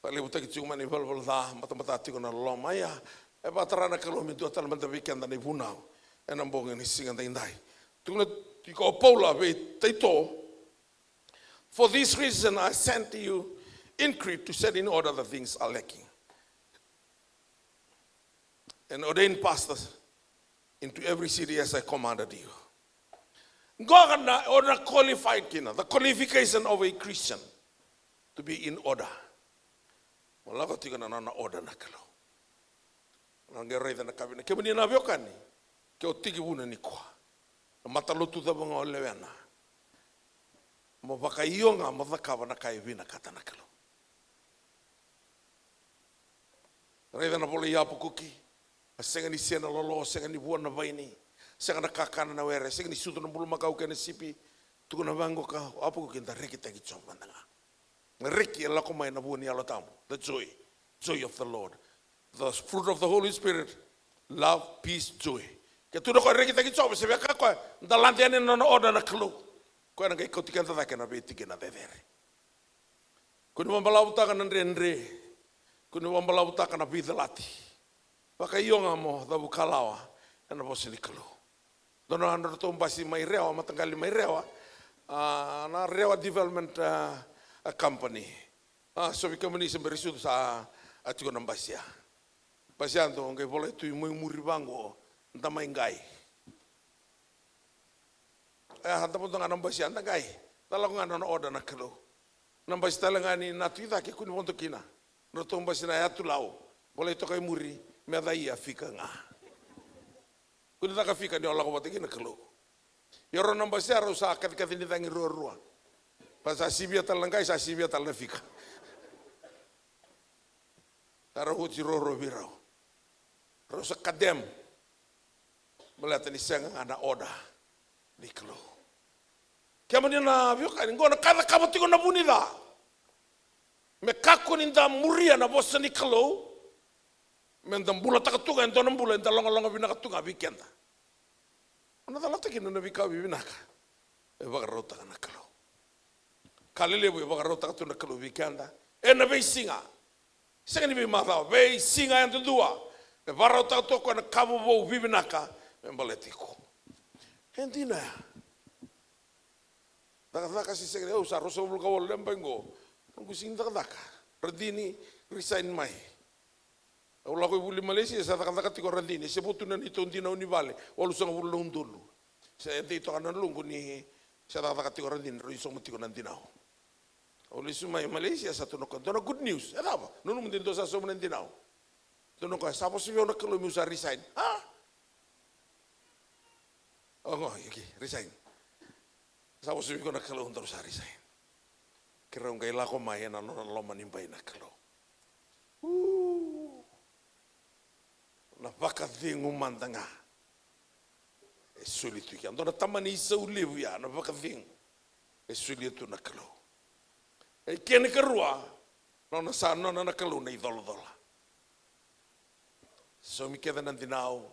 Vakalevutaki tiko mai na ivalavala ca, batabata tiko na loloma. Ia, e vakatara na Kalou me dua tale mada vei keda na ivunau ena bogi ni siga daidai. Tukuna tiko o Paula vei Taito, "For this reason I sent you in Crete to set in order the things are lacking, and ordain pastors into every city as I commanded you." Qo ga na, o na qualified kina, the qualification of a Christian to be in order. Mo lako tiko na nona oda na Kalou. Na qai raica na ka vinaka. Kemuni na veiwekani, ke o tiki vuna nikua, na matalotu cava ga o lewena, mo vakaio ga mo cakava na ka e vinakata na Kalou. Raica na vola i Apakuki. A sega ni se na lolo, sega ni vua na vaini, sega na kakana na were, sega ni sucu na bulumakau kei na sipi. Tukuna vaqo ka Apakuki, da rekitaki Jiova mada ga. Na reki e lako mai na vua ni Yalo Tabu. The joy, joy of the Lord. The fruit of the Holy Spirit, love, peace, joy. Ke tu na koya rekitaki Jiova, se via ka koya, da lade yani na nona oda na Kalou. Koya na qai kauti keda cake na veitikina cecere. Kua ni vabalavutaka na dredre. Kua ni vabalavutaka na veicalati. Vakaio ga mo cavu kalawa ena vosa ni Kalou. Dua na nodratou basi mai Rewa, mataqali mai Rewa, a, na Rewa Development, a, a Company. A, so vei kemuni se bera ni sucu sa, a, tiko na basi ya. Basi ya dou qai volai tu i mai muri vaqo, da mai qai. E, a, da vodo ga na basi ya, da qai. Da lako ga na nona oda na Kalou. Na basi tale ga ni Natu i cake, kua ni vodo kina. Nodratou basi na Yatu Lau. Volai toka i muri, me ca ia fika ga. Kua ni caka fika ni o lako vata kei na Kalou. Ia rau na basi ya rau sa kacikaci ni cagi ruarua. Ba sa sivia tale na qai, sa sivia tale na fika. Sa rau oti ruarua vei rau. Rau sa kadem. Baleta ni sega ga na oda ni Kalou. Kemuni na veiwekani, qo na ka e cakava tiko na vu ni ca. Me kakua ni da muria na vosa ni Kalou, me da bulataka tu ga e dua na bula eda logaloga vinaka tu ga vei keda. O na calata kina na veika vivinaka e vakarautaka na Kalou. Ka lelevu e vakarautaka tu na Kalou vei keda ena veisiga. Sega ni veimacawa, veisiga yadudua. E vakarautaka tu o koya na ka vovou vivinaka me baleti iko. E dina ya. Cakacaka se sega ni, au sa ruasagavulu ka walu na yabaki qo. Noqu sega ni cakacaka. Radini, resign mai. Au lako i vuli Malaysia, sa cakacaka tiko Radini, se votu na neitou dinau ni vale, walusagavulu na udolu. Se dei toka na luqu ni se cakacaka tiko Radini, rau isoma tiko na dinau. Au lesu mai Malaysia, sa tukuna o koya, dua na good news. E cava? Nanuma de dua sa sauma na dinau. Tukuna o koya, sa vosa vei au na Kalou meu sa resign. A? Oqo, okay, resign. Sa vosa vei iko na Kalou, daru sa resign. Keirau qai lako mai ena nona loma ni bai na Kalou. U. Na vakacegu mada ga e soli tu kina. Dua na tamani isau levu ya, na vakacegu e solia tu na Kalou. E kena ikarua, nona sa nona na Kalou na icolacola. Saumi kece na dinau.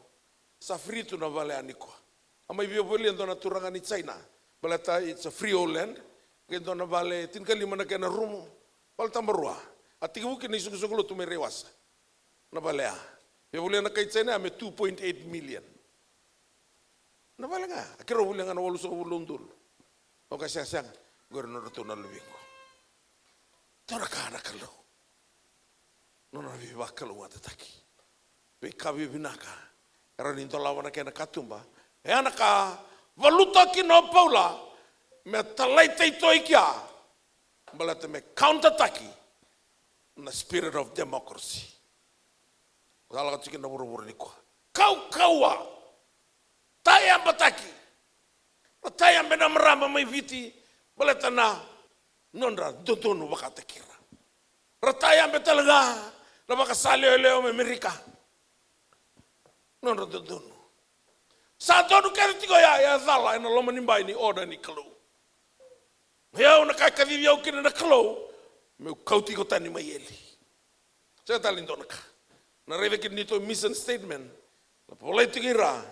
Sa free tu na vale ya nikua. A mai via volia e dua na turaga ni China. Baleta it's a freehold land. Qai dua na vale tinikalima na kena rumu. Vale tabarua. A tekivu kina na isoqosoqo lotu mai Raiwasa. Na vale ya. Via volia na kai China ya me two point eight million. Na vale ga. A keirau volia ga na walusagavulu na udolu. Au kaya sega, sega. Qori nodratou na luvequ. Dua na ka na Kalou. Nona veivakalougatataki. Veika vivinaka. E rawa ni dolava na kena katuba. E a na ka Valuta kina o Paula me talai Taito i kea, baleta me counter-taki na spirit of democracy. Sa lako tiko na vuravura nikua. Kaukauwa, tayabataki. Ra tayabe na marama mai Viti, baleta na nodra dodonu vakataki ira. Ra tayabe tale ga na vakasaleoleo mai Amerika. Nodra dodonu. Sa donu kece tiko ya, ya cala ena loma ni bai ni oda ni Kalou. Ia au na ka e kacivi au kina na Kalou, meu kauti iko tani mai eli. Sega tale ni dua na ka. Na raica kina ni tou mission statement, na volai tiko ira,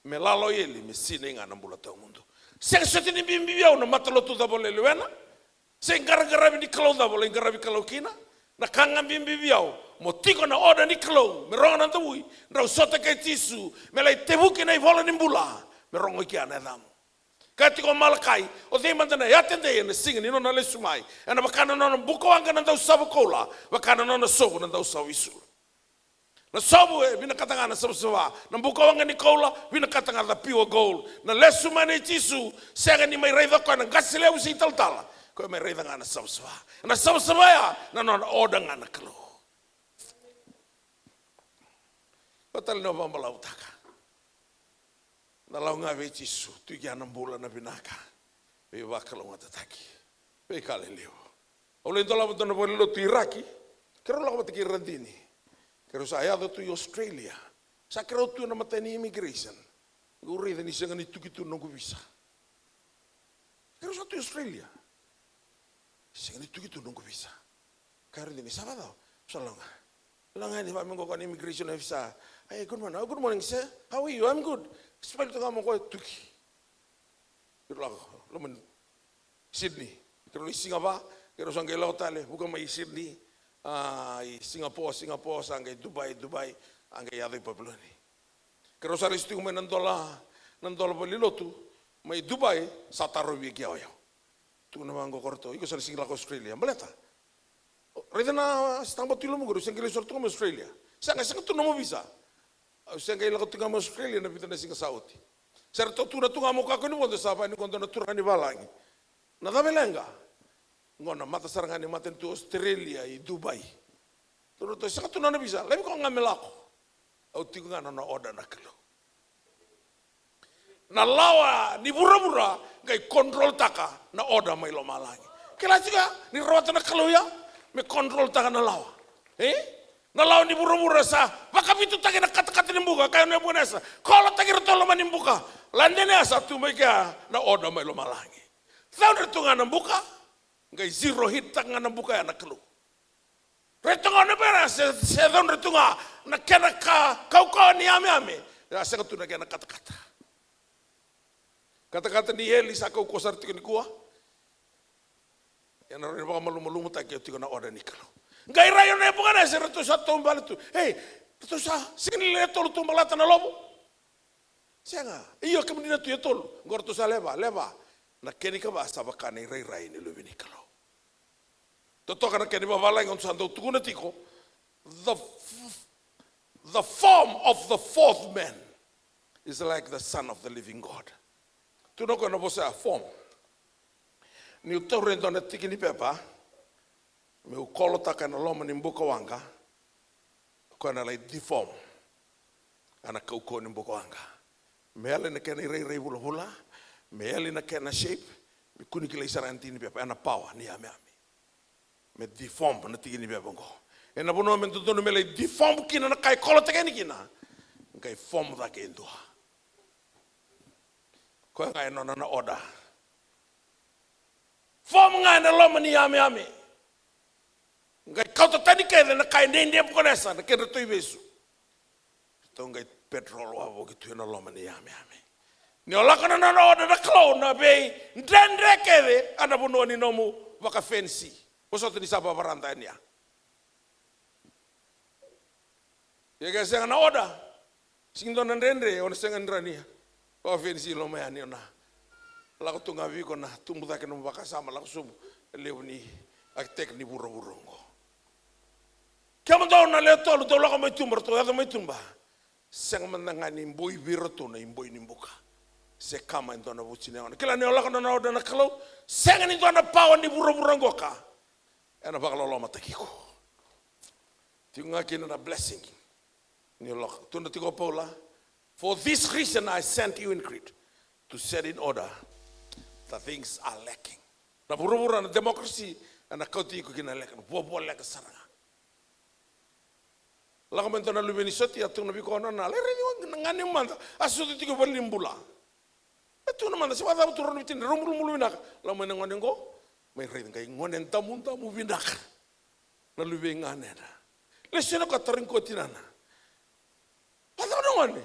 me lala o eli, me sinai ga na bula tawamudu. Sega soti ni bibi vei au na matalotu cava o lewena, se qaraqaravi ni Kalou cava o lai qaravi Kalou kina. Na ka ga bibi vei au, mo tiko na oda ni Kalou, me rogo na davui, drau sota kei Jisu, me lai tevuki na ivola ni bula, me rogo i kea na yacamu. Ka tiko o Malakai, o cei mada na yatedei ena siga ni nona lesu mai, ena vaka na nona bukawaqa na dausava koula, vaka na nona sovu na dausavu isulu. Na sovu e vinakata ga na savasava, na bukawaqa ni koula, vinakata ga the pure gold. Na lesu mai nei Jisu, sega ni mai raica o koya na qase levu se italatala, koya mai raica ga na savasava. Na savasava ya, na nona oda ga na Kalou. Ko tale na vakabalavutaka. Na lako ga vei Jisu, tu i kea na bula, na vinaka, veivakalougatataki, veika lelevu. Au lai dolava dua na valenilotu i Iraki, keirau lako vata kei Radini. Keirau sa yaco tu i Australia. Sa keirau tu ena mata ni immigration. Qai raica ni sega ni tuki tu noqu visa. Keirau sa tu i Australia. Sega ni tuki tu noqu visa. Kaya o Radini, sa vakacava? Sa lako ga. Lako ga yani vaka me qo na immigration officer. Hey, good morning. Oh, good morning, sir. How are you? I'm good. Smile tu ga mo qo, tuki. Keirau lako loma ni Sydney. Keirau lai siga va, keirau sa qai lako tale, vuka mai Sydney. A, i Singapore, Singapore, sa qai Dubai, Dubai, a qai yaco i Papiloni. Keirau sa lesu tiko mai na dola, na dola valenilotu mai Dubai, sa tarovi e kea o yau. Tukuna vaqo ko ratou, iko sa na sega ni lako Australia, baleta raica na sitaba tu i lomaqu, au se qai lesu sara tu ga mai Australia. Sega, sega tu nomu visa. Au se qai lako tu ga mai Australia na vica na siga sa oti. Sa ratou tukuna tu ga meu kakua ni vodo, sa vaka ni qo dua na turaga ni valagi. Na cava e leqa? Qo na mata sara ga ni matanitu Australia i Dubai. Tukuna ratou, sega tu nona visa, laivi koya ga me lako. Au tiko ga na nona oda na Kalou. Na lawa ni vuravura qai control-taka na oda mai lomalagi. Kila tiko ya, ni rawata na Kalou ya me control-taka na lawa. E? Na lawa ni vuravura sa vakavitutaki na katakata ni buka, kaya o Nepukanesa, kolotaki iratou loma ni buka. Ladene ya sa tu mai kea na oda mai lomalagi. Caudre tu ga na buka, qai zero hit-taka ga na buka ya na Kalou. Raica ga o Nepukanesa, se, se caudre tu ga na kena ka, kaukauwa ni yameyame, e a sega tu na kena katakata. Katakata ni eli sa kaukauwa sara tiko nikua. Ia na rawa ni vakamalumalumutaki tiko na oda ni Kalou. Qai rai o Nepukanesa, ratou sa taubale tu. Ei, ratou sa sega ni lewe tolu tu baleta na lovo. Sega. Io, kemuni na tu e tolu. Qo ratou sa lewe va, lewe va. Na kena ikava sa vaka na irairai ni luve ni Kalou. Totoka na kena ivavalagi, o sa dau tukuna tiko, the f-, the form of the fourth man is like the Son of the living God. Tukuna o koya na vosa ya, form. Niu taura e dua na tiki ni pepa, meu kolotaka ena loma ni buka waqa, o koya na lai deform. A na kaukauwa ni buka waqa. Me yali na kena irairai vulavula, me yali na kena shape, me kua ni kilai sara ena tiki ni pepa, ena power ni yameyame. Me deform na tiki ni pepa oqo. Ena vanua me dodonu me lai deform kina na ka e kolotaki yani kina, qai form cake e dua. Koya ga e nona na order. Form ga ena loma ni yameyame. Qai kauta tani kece na ka e nei Nepukanesa, na kedratou ivesu. Ratou qai patrol wavoki tu ena loma ni yameyame. Ni o lako na nona order na Kalou, na veidredre kece ena vanua ni nomu vakafenisi. Vosota ni sa vavarada yani ya. Ia ke sega na order, sega ni dua na dredre, o na sega ni rawa ni vakafenisi loma yani, o na lako tu ga vei iko na tubu cake nomu vakasama, lako sobu na levu ni architect ni vuravura oqo. Kemudou na lewe tolu dou lako mai tuba, ratou yaco mai tuba. Sega mada ga ni boi vei iratou na iboi ni buka. Se kama e dua na vuci ni yago. Kila ni o lako na, na order na Kalou, sega ni dua na power ni vuravura qoka ena vakalolomataki iko. Tiko ga kina na blessing. Ni o lako. Tukuna tiko o Paula, "For this reason I sent you in Crete, to set in order the things are lacking." Na vuravura, na democracy, ena kauti iko kina leka, na vuavualeqa sara ga. Lako mai dua na luve ni sotia, tukuna vei koya na nona, lai raici ga ni mada, a sucu tiko i valenibula. E tukuna mada, se vakacava tu rau na veitinani, rau bulubulu vinaka. Lako mai na gone qo, mai raici qai gone damudamu vinaka. Na luve i ganena. Lesu yani o koya, tarogi koya o tinana, "Vakacava na gone?"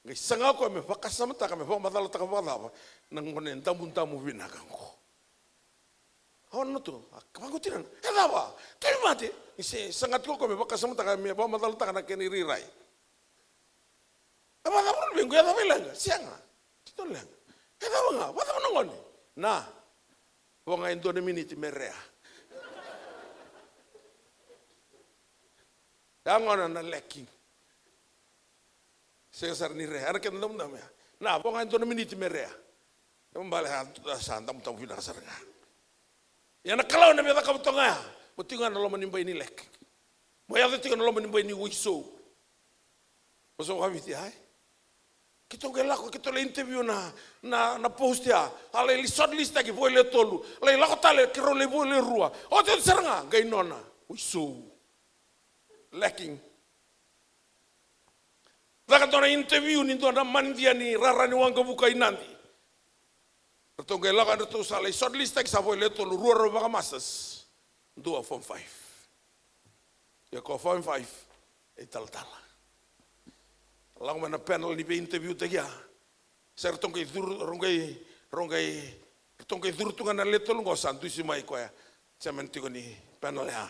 Qai saga o koya me vakasamataka, me vakamacalataka vakacava na gone damudamu vinaka qo. Au na tu, a, vaqo tinana, "E cava? Tauvimate?" Ni se saga tiko o koya me vakasamataka, me vakamacalataka na kena irairai. "E vakacava na luvequ, e cava e leqa?" "Sega. Keitou leqa." "E cava ga? Vakacava na gone?" "Na, vo ga e dua na miniti me rea." Ya gona na lacking. Sega sara ni rea, era kena damudamu ya. "Na, vo ga e dua na miniti me rea." Kena ibalebale sa damudamu vinaka sara ga. Ia na Kalou ena via cakava toka ga ya. Mo tiko ga na loma ni bai ni lek. Mo yaco tiko na loma ni bai ni waisou. Mo so vakaviti ai. Keitou qai lako, keitou lai interview na, na, na post ya. A lai shortlist taki vo e le tolu. Lai lako tale, keirau lai vo e le rua. Oti, oti sara ga, qai nona. Waisou. Lacking. Caka dua na interview ni dua na manidia ni rara ni waqavuka i Nadi. Ratou qai lako, ratou sa lai shortlist taki, sa vo e le tolu, rua rau vaka masters, dua form five. Ia ko form five e talatala. Lako mai na panel ni vei interview taki ya. Sa ratou qai curu, rau qai, rau qai, ratou qai curu tu ga na le tolu qo, sa dusi mai koya chairman tiko ni panel ya.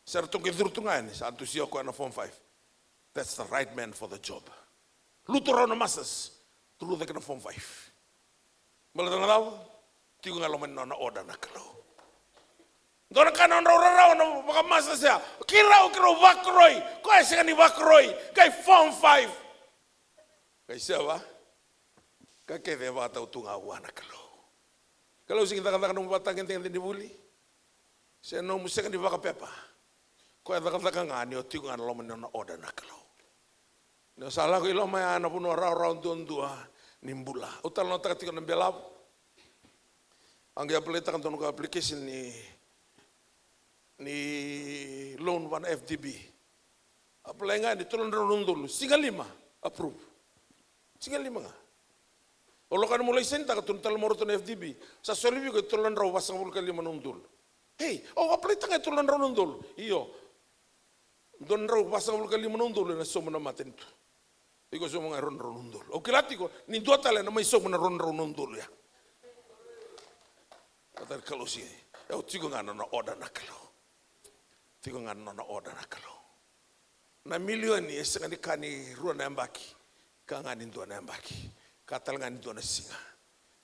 Sa ratou qai curu tu ga yani, sa dusi o koya na form five. That's the right man for the job. Lutu rau na masters, turu cake na form five. Baleta na cava? Tiko ga loma ni nona order na Kalou. Dua na ka na nodrau rarawa na vaka masters ya. Keirau, keirau vakoroi. Koya e sega ni vakoroi. Qai form five. Qai seva. Ka kece e vakatau tu ga vua na Kalou. Kalou sega ni cakacaka nomu vakatagedegede ni vuli. Se nomu sega ni vakapepa. Koya cakacaka ga ni o tiko ga na loma ni nona order na Kalou. Ni o sa lako i loma ya na vanua rawarawa duadua ni bula. Au talanoataka tiko na belavu. Au qai apply-taka dua na ka application ni, ni loan vua na F D B. Apply ga ni tolu na drau na udolu. Siga lima, approve. Siga lima ga. O lako yani mo lai sainitaka, tukuna tale mai o ratou na F D B. Sa soli vei iko e tolu na drau vasagavulu ka lima na udolu. Hey, o apply-taka ga e tolu na drau na udolu. Io. Dua na drau vasagavulu ka lima na udolu ena sauma na matanitu. Iko sauma ga e rua na drau na udolu. Au kila tiko ni dua tale ena mai sauma na rua na drau na udolu ya. Matata Kalou si. E, o tiko ga na nona order na Kalou. Tiko ga na nona order na Kalou. Na milioni e sega ni ka ni rua na yabaki, ka ga ni dua na yabaki, ka tale ga ni dua na siga.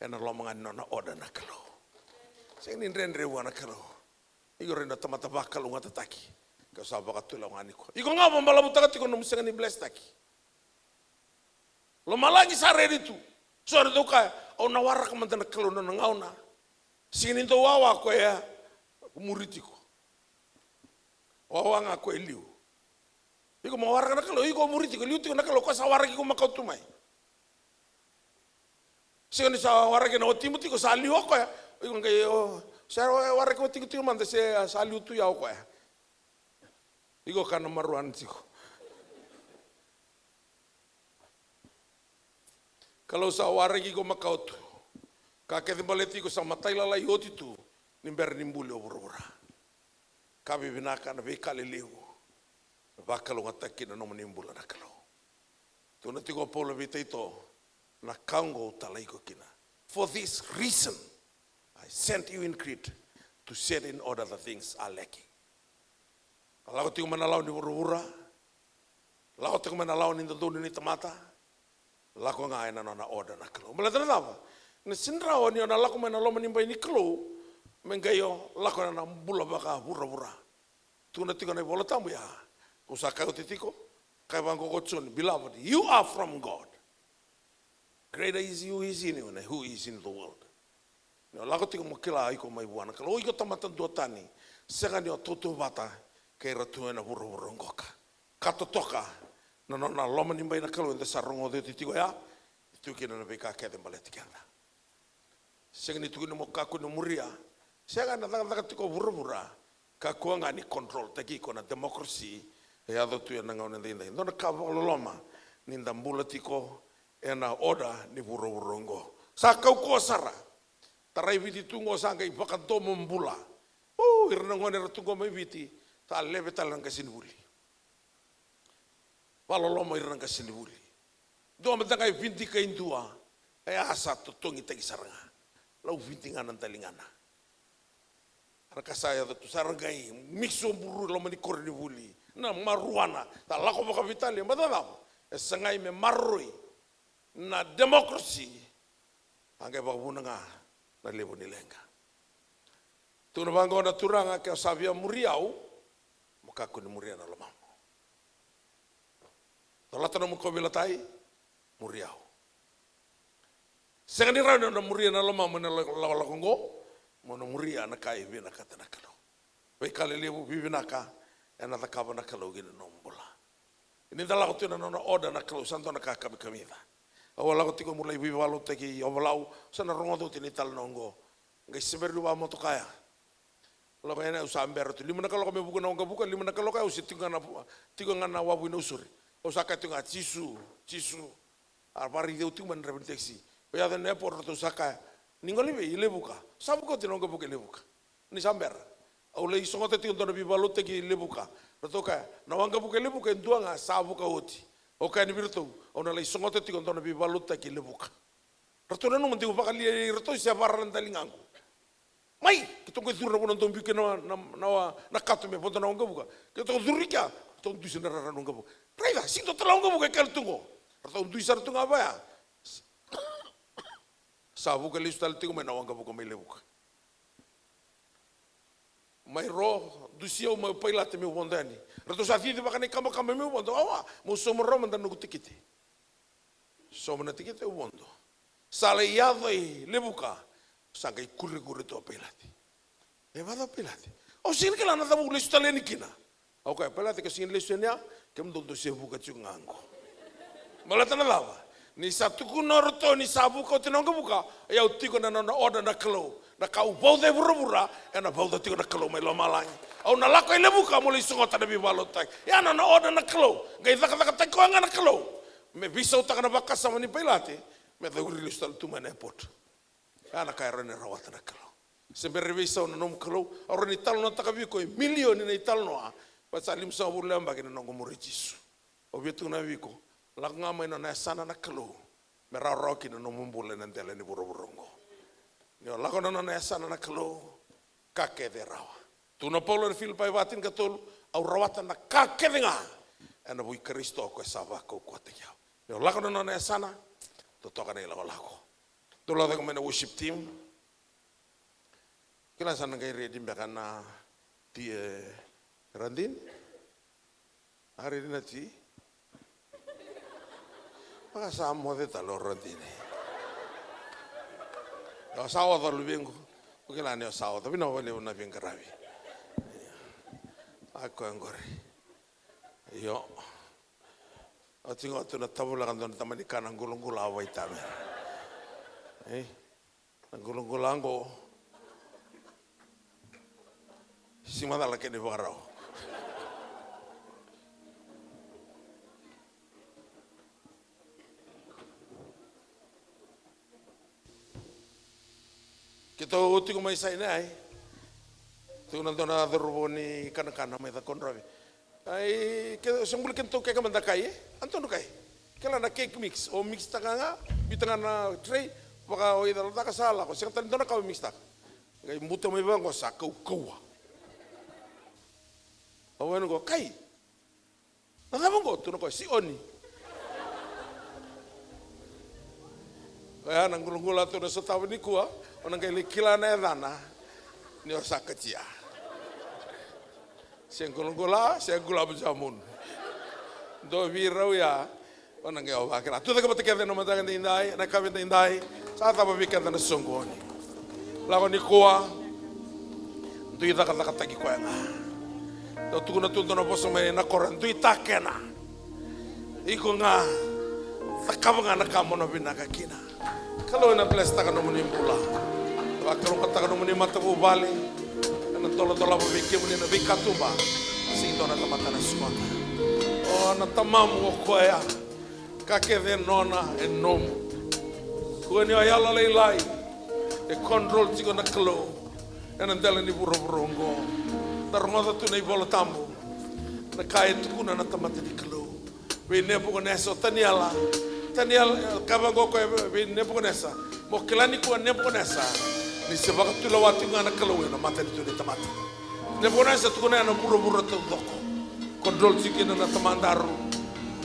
Ena loma ga ni nona order na Kalou. Sega ni dredre vua na Kalou. Iko raica na tamata vakalougatataki. Ka sa vakatulewa ga ni koya. Iko ga vabalavutaka tiko nomu sega ni bless-taki. Lomalagi sa ready tu. So era dau kaya, au na waraka mada na Kalou na nona gauna. Sega ni dau wawa koya, muri tiko. Wawa ga koya e liu. Iko mo waraka na Kalou, iko muri tiko, liu tiko na Kalou, koya sa waraki iko makawa tu mai. Sega ni sa waraki na watimu tiko, sa liu o koya. Iko qai, o, sa waraki watiqu tiko mada, se sa liu tu ya o koya. Iko ka na maruana tiko. Kalou sa waraki iko makawa tu. Ka kece baleti iko sa matailalai oti tu ni bera ni buli o vuravura. Ka vivinaka na veika lelevu. Vakalougatataki na nomuni bula na Kalou. Tukuna tiko o Paula vei Taito, na ka oqo au talai iko kina. For this reason, I sent you in Crete to set in order the things are lacking. A lako tiko mai na lawa ni vuravura, lako tiko mai na lawa ni dodonu ni tamata, lako ga ena nona order na Kalou. Baleta na cava? Na sega ni rawa ni o na lako mai na loma ni bai ni Kalou, me qai o lako ena bula vakavuravura. Tukuna tiko na iVola Tabu ya, kau sa kaya oti tiko, kaya vaqo ko Joni, beloved, you are from God. Greater is he who is in you than who is in the world. Ni o lako tiko mo kila iko mai vua na Kalou, o iko tamata duatani, sega ni o tautauvata kei ira tu ena vuravura oqo ka. Ka totoka na nona loma ni bai na Kalou eda sa rogoci oti tiko ya, e tu kina na veika kece baleti keda. Sega ni tukuni mo kakua ni muria. Sega na cakacaka tiko vuravura. Kakua ga ni control taki iko na democracy e yaco tu ena gauna edaidai. Dua na ka vakaloloma ni da bula tiko ena order ni vuravura oqo. Sa kaukauwa sara. Tarai Viti tu oqo sa qai vakadomo bula. O, ira na gone era tu oqo mai Viti, sa leve tale na qasenivuli. Vakaloloma ira na qasenivuli. Dua mada ga e vidika e dua, e a sa totogitaki sara ga. Lau vidi ga na daligana. Era ka sa yaco tu sa ra qai mix o buru e loma ni koronivuli. Na maruana, sa lako vakavitali, e mada cava? E sagai me maroroi na democracy. A qai vakavuna ga na levu ni leqa. Tukuna vaqo na Turaga, ke o sa via muri au, mo kakua ni muria na lomamu. Colata nomu kauveilatai, muri au. Sega ni rawa ni o na muria na lomamu ena la-, lakolako oqo, mo na muria na ka e vinakata na Kalou. Veika lelevu vivinaka ena cakava na Kalou ki na nomu bula. Ni da lako tu ena nona order na Kalou, sa dua na ka kamikamica. Au a lako tiko meu lai veivakalotutaki i Ovalau, sa na rogoca oti na italanoa oqo. Qai se bera niu vakamotoka ya. Lako yani au sa bera tu. Lima na kaloko me vuka na waqavuka, lima na kaloko au se tiko ga na, tiko ga na wavu i Nausori. Au sa kaya tiko ga, "Jisu, Jisu." A vakaraici au tiko mai na draiva ni taxi. Au yaco ena airport, ratou sa kaya, "Ni gole i vei?" "I Levuka." "Sa vuka oti na waqavuka i Levuka?" Ni sa bera. Au lai sogota tiko dua na veivakalotutaki i Levuka. Ratou kaya, "Na waqavuka i Levuka e dua ga, sa vuka oti." Au kaya yani vei iratou, "Au na lai sogota tiko dua na veivakalotutaki i Levuka." Ratou nanuma de'u vakalialiai iratou se vara na daligaqu. Mai, keitou qai curu na vanua dou biu kina na, na, na, na kato me vodo na waqavuka. Keitou curu i kea, ratou dusi na rara na waqavuka. Raica, sega ni dua tale na waqavuka e kele tu qo. Ratou dui sara tu ga vaya. Sa vuka lesu tale tiko mai na waqavuka mai Levuka. Mai Ro, dusi au mai Pailate meu vodo yani. Ratou sa cici vaka na ikabakaba meu vodo. Awa, meu sauma rawa mada na noqu tikite. Sauma na tikite au vodo. Sa lai yaco i Levuka, sa qai kurekure tu o Pailate. "E vacava Pailate?" "Au sega ni kila na cava au lesu tale yani kina." Au kaya, "Pailate, ke o sega ni lesu yani ya, kemudou dou se vuka tiko ga qo." Baleta na cava? Ni sa tukuna o ratou ni sa vuka oti na waqavuka, o yau tiko na nona order na Kalou. Na ka au vauca e vuravura, ena vauca tiko na Kalou mai lomalagi. Au na lako i Levuka meu lai sogota na veivakalotutaki. Ya na nona order na Kalou. Qai cakacakataki koya ga na Kalou me veisautaka na vakasama ni Pailate, me cauri lesu tale tu mai na airport. Ya na ka e rawa ni rawata na Kalou. Se bera ni veisau na nomu Kalou, au rawa ni talanoataka vei iko e milioni na italanoa, baleta sa limasagavulu na yabaki na noqu muri Jisu. Au via tukuna vei iko, lako ga mai na nona yasana na Kalou, me rawarawa kina na nomu bula ena dela ni vuravura oqo. Ni o lako na nona yasana na Kalou, ka kece e rawa. Tukuna o Paula ena Filipai va tinikatolu, au rawata na ka kece ga ena vuku i Karisito ko koya sa vakaukauwataki au. Ni o lako na nona yasana, totoka na ilakolako. Tou lako cake mai na worship team. Kila sa na qai redi beka na ti e Radini. A redi na ti. Vaka sa moce tale o Radini. Io, sa oca luvequ. O kila ni o sa oca. Vinaka vakalevu na veiqaravi. A koya qori. Io. Oti ga o tu na tavulaka dua na tamani kana gulagula a vaitame. E? Na gulagula qo. Si macala kena ivakarau. Keitou tiko mai Sinai. Tiko na dua na cauravou ni kanakana mai Cakaudrove. Ai, ke, se buli keitou keke mada kai, e? Antou na kai. Kela na cake mix, o mix taka ga, bita ga na tray, vaka o icala caka sa lako, sega tale dua na ka o mix taka. Qai buta mai vaqo sa kaukauwa. Au wena qo, kai. Na cava qo? Tukuna o koya, sioni. Oya na gulagula tou na sotava nikua, o na qai lai kila na yacana ni o sa katia. Se gulagula, se gulab jamun. Dua vei rau ya, O na qai au vakila. Tucake vata kece na mataka daidai, na kavi daidai. Sa cava vei keda na soqoni. Lako nikua. Dui cakacakataki koya ga. Dau tukuna tu dua na vosa mai na koro, dui takena. Iko ga, cakava ga na ka mo na vinaka kina. Kalou ena blesstaka nomuni bula. Vakalougatataka nomuni matavuvale. Ena dolodolava vei kemuni na veikatuba. Sega ni dua na tamata na sikoda. O na tamamu o koya. Ka kece e nona e nomu. Kua ni o yalolailai. E control tiko na Kalou. Ena dela ni vuravura oqo. Da rogoca tu na iVola Tabu. Na ka e tukuna na tamata ni Kalou. Vei Nepukanesa o Taniela. Taniela, e, kaya vaqo o koya vei Nepukanesa. Mo kila nikua Nepukanesa. Ni se vakatulewa tiko ga na Kalou ena matanitu ni tamata. Nepukanesa tukuna ena vuravura taucoko. Control tiko kina na tamadaru.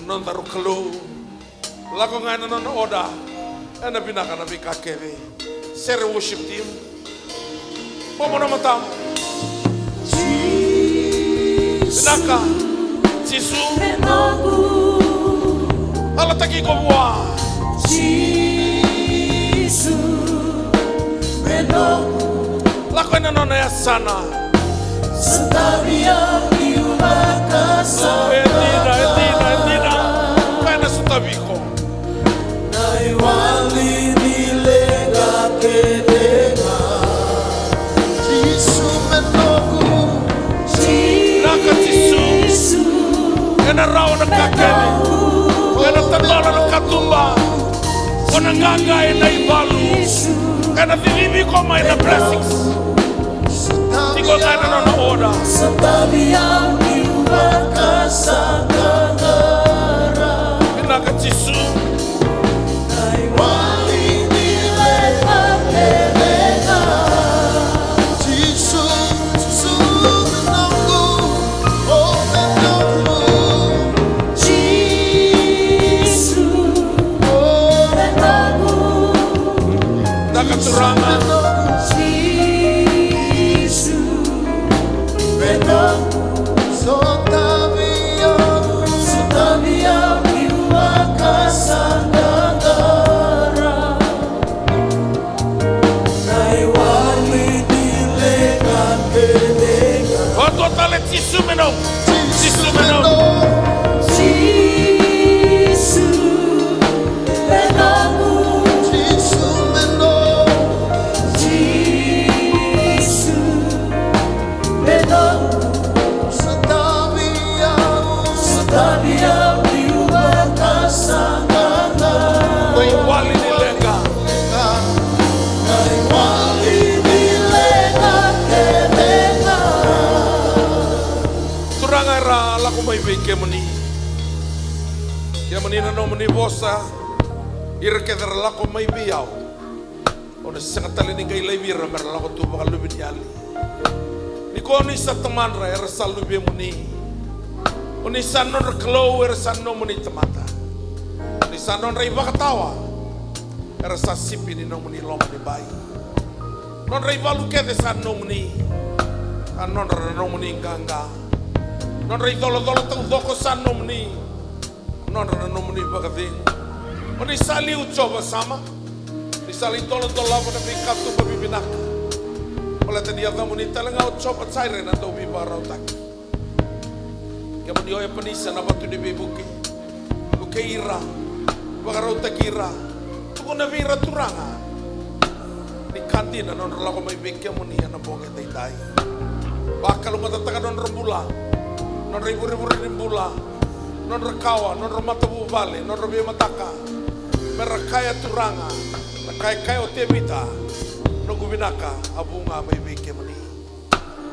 Nodaru Kalou. Lako ga ena nona order. Ena vinaka na veika kece. Sere worship team. Bobo na matamu. Jisu. Vinaka. Jisu. Me noqu. Yalataki iko vua. Jisu. Me noqu. Lako ena nona yasana. Sotavi au niu vakasama. E dina, e dina, e dina. Koya na sotavi iko. Na iwali ni leqa kece ga. Jisu me noqu. Vinaka Jisu. Ena rawa na ka kece. Ena tadola na katuba. O na qaqa ena ivalu. Ena cicivi iko mai na blessings. Tiko ga ena nona order. Sotavi au niu vakasaqara. Vinaka Jisu. Na iwali ni leqa kece ga. Jisu, Jisu me noqu, o me noqu. Jisu, o me noqu. Vinaka Turaga. Jisu, me noqu. Sotavi au, sotavi au niu vakasaqara. Na iwali ni leqa kece ga. Dua tale, Jisu me noqu. Jisu me noqu. Jisu me noqu. Jisu me noqu. Jisu me noqu. Sotavi au. Sotavi au niu vakasaqara. Na iwali ni leqa. Na iwali ni leqa kece ga. Turaga era lako mai vei kemuni. Kemuni na nomuni vosa. Ira kece era lako mai vei au. O na sega tale ni qai laivi ira me ra lako tu vakaluveniyali. Ni ko ni sa tamadra era sa luvemuni. O ni sa nodra Kalou era sa nomuni tamata. O ni sa nodra ivakatawa era sa sipi ni nomuni loma ni bai. Nodra ivalu kece sa nomuni. A nodra na nomuni qaqa. Nodra icolacola taucoko sa nomuni. Nodra na nomuni vakacegu. O ni sa liu Jiova Sama. Ni sa lai dolodolava na veikatuba vivinaka. Baleta ni yacamuni tale ga o Jiova Jaire na dauveivakarautaki. Kemuni o Epanisa na vatu ni veivuke. Vukei ira. Vakarautaki ira. Tukuna vei ira Turaga. Ni ka dina nodra lako mai vei kemuni ena bogi edaidai. Vakalougatataka nodra bula, nodra ivurevure ni bula, nodra kawa, nodra matavuvale, nodra veimataka. Me ra kaya Turaga, na ka e kaya o Tevita, noqu vinaka a vu ga mai vei kemuni.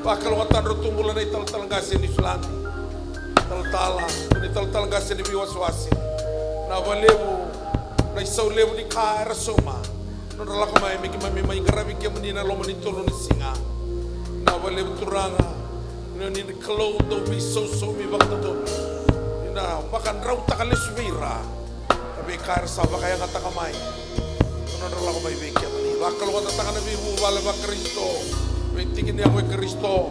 Vakalougatataka nodratou bula na italatala qase e Niusiladi. Talatala, kei na italatala qase ni veiwasewase. Na vakalevu, na isau levu ni ka era sauma. Nodra lako mai me keimami mai qaravi kemuni na loma ni tolu ni siga. Na vakalevu Turaga, ni ni Kalou dau veisausaumi vakadodonu. Ni na vakadrautaka lesu vei ira. Na veika era sa vakayagataka mai. Na nodra lako mai vei kemuni. Vakalougatataka na veivuvale vaKarisito. Veitiki ni yago i Karisito.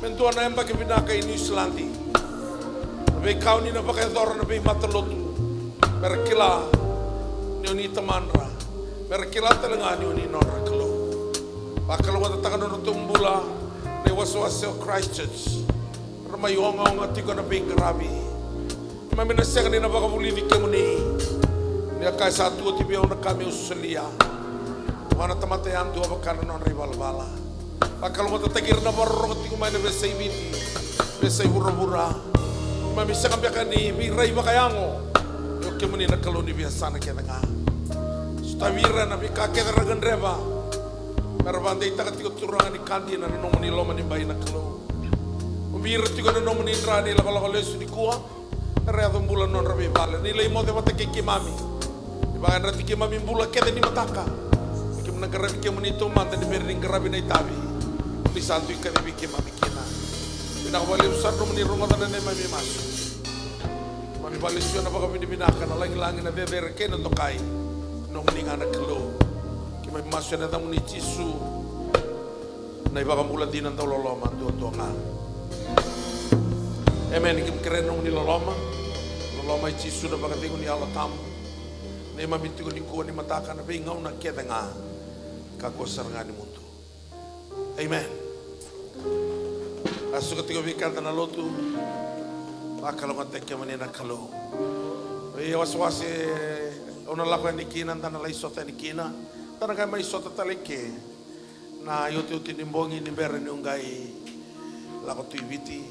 Me dua na yabaki vinaka i Niusiladi. Na veika o ni na vakayacora na veimatalotu. Me ra kila ni o ni Tamadra. Me ra kila tale ga ni o ni nodra Kalou. Vakalougatataka na nodratou bula na iwasewase o Christchurch. Ra mai ogaoga tiko ena veiqaravi. Keimami na sega ni na vakavulici kemuni. Ni a kaya sa tu oti vei au na ka meu solia vua na tamata yadua vaka na nodra ivalavala. Vakalougatataki ira na vakarorogo tiko mai na veiyasai Viti, veiyasai vuravura. Keimami sega beka ni veirai vakayago. Io kemuni na Kalou ni veiyasana kece ga. Sotavi ira ena veika kece ra gadreva. Me ra vakadeitaka tiko Turaga ni ka dina na nomuni loma ni bai na Kalou. Ubi ira tiko ena nomuni dra ni lakolako lesu nikua. Era yaco bula na nodra veivale ni lai moce vata kei keimami. Ni vakayadrati keimami bula kece ni mataka. Ni keimami na qaravi kemuni taumada ni bera ni qaravi na itavi. Ni sa dui kacivi keimami kina. Vinaka vakalevu sara nomuni rogoca na neimami masu. Keimami vakalesuya na vakavinavinaka, na lagilagi, na cecere kei na dokai. Nomuni ga na Kalou. Keimami masu ena yacamuni Jisu. Na iVakabula dina dauloloma duadua ga. Emeni. Keimami kerea na nomuni loloma. Loloma i Jisu, na vakacegu ni Yalo Tabu. Neimami tiko nikua, ni mataka, na veigauna kece ga. Kakua sara ga ni mudu. Emeni. A suka tiko vei keda na lotu. Vakalougatataki kemuni na Kalou. Ia wasewase, au na lako yani kina, da na lai sota yani kina. Da na qai mai sota tale ke. Na iotioti ni bogi ni bera niu qai lako tu i Viti,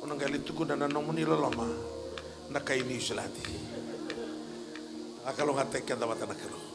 au na qai lai tukuna na nomuni loloma na kai Niusiladi. Vakalougatataki keda vata na Kalou.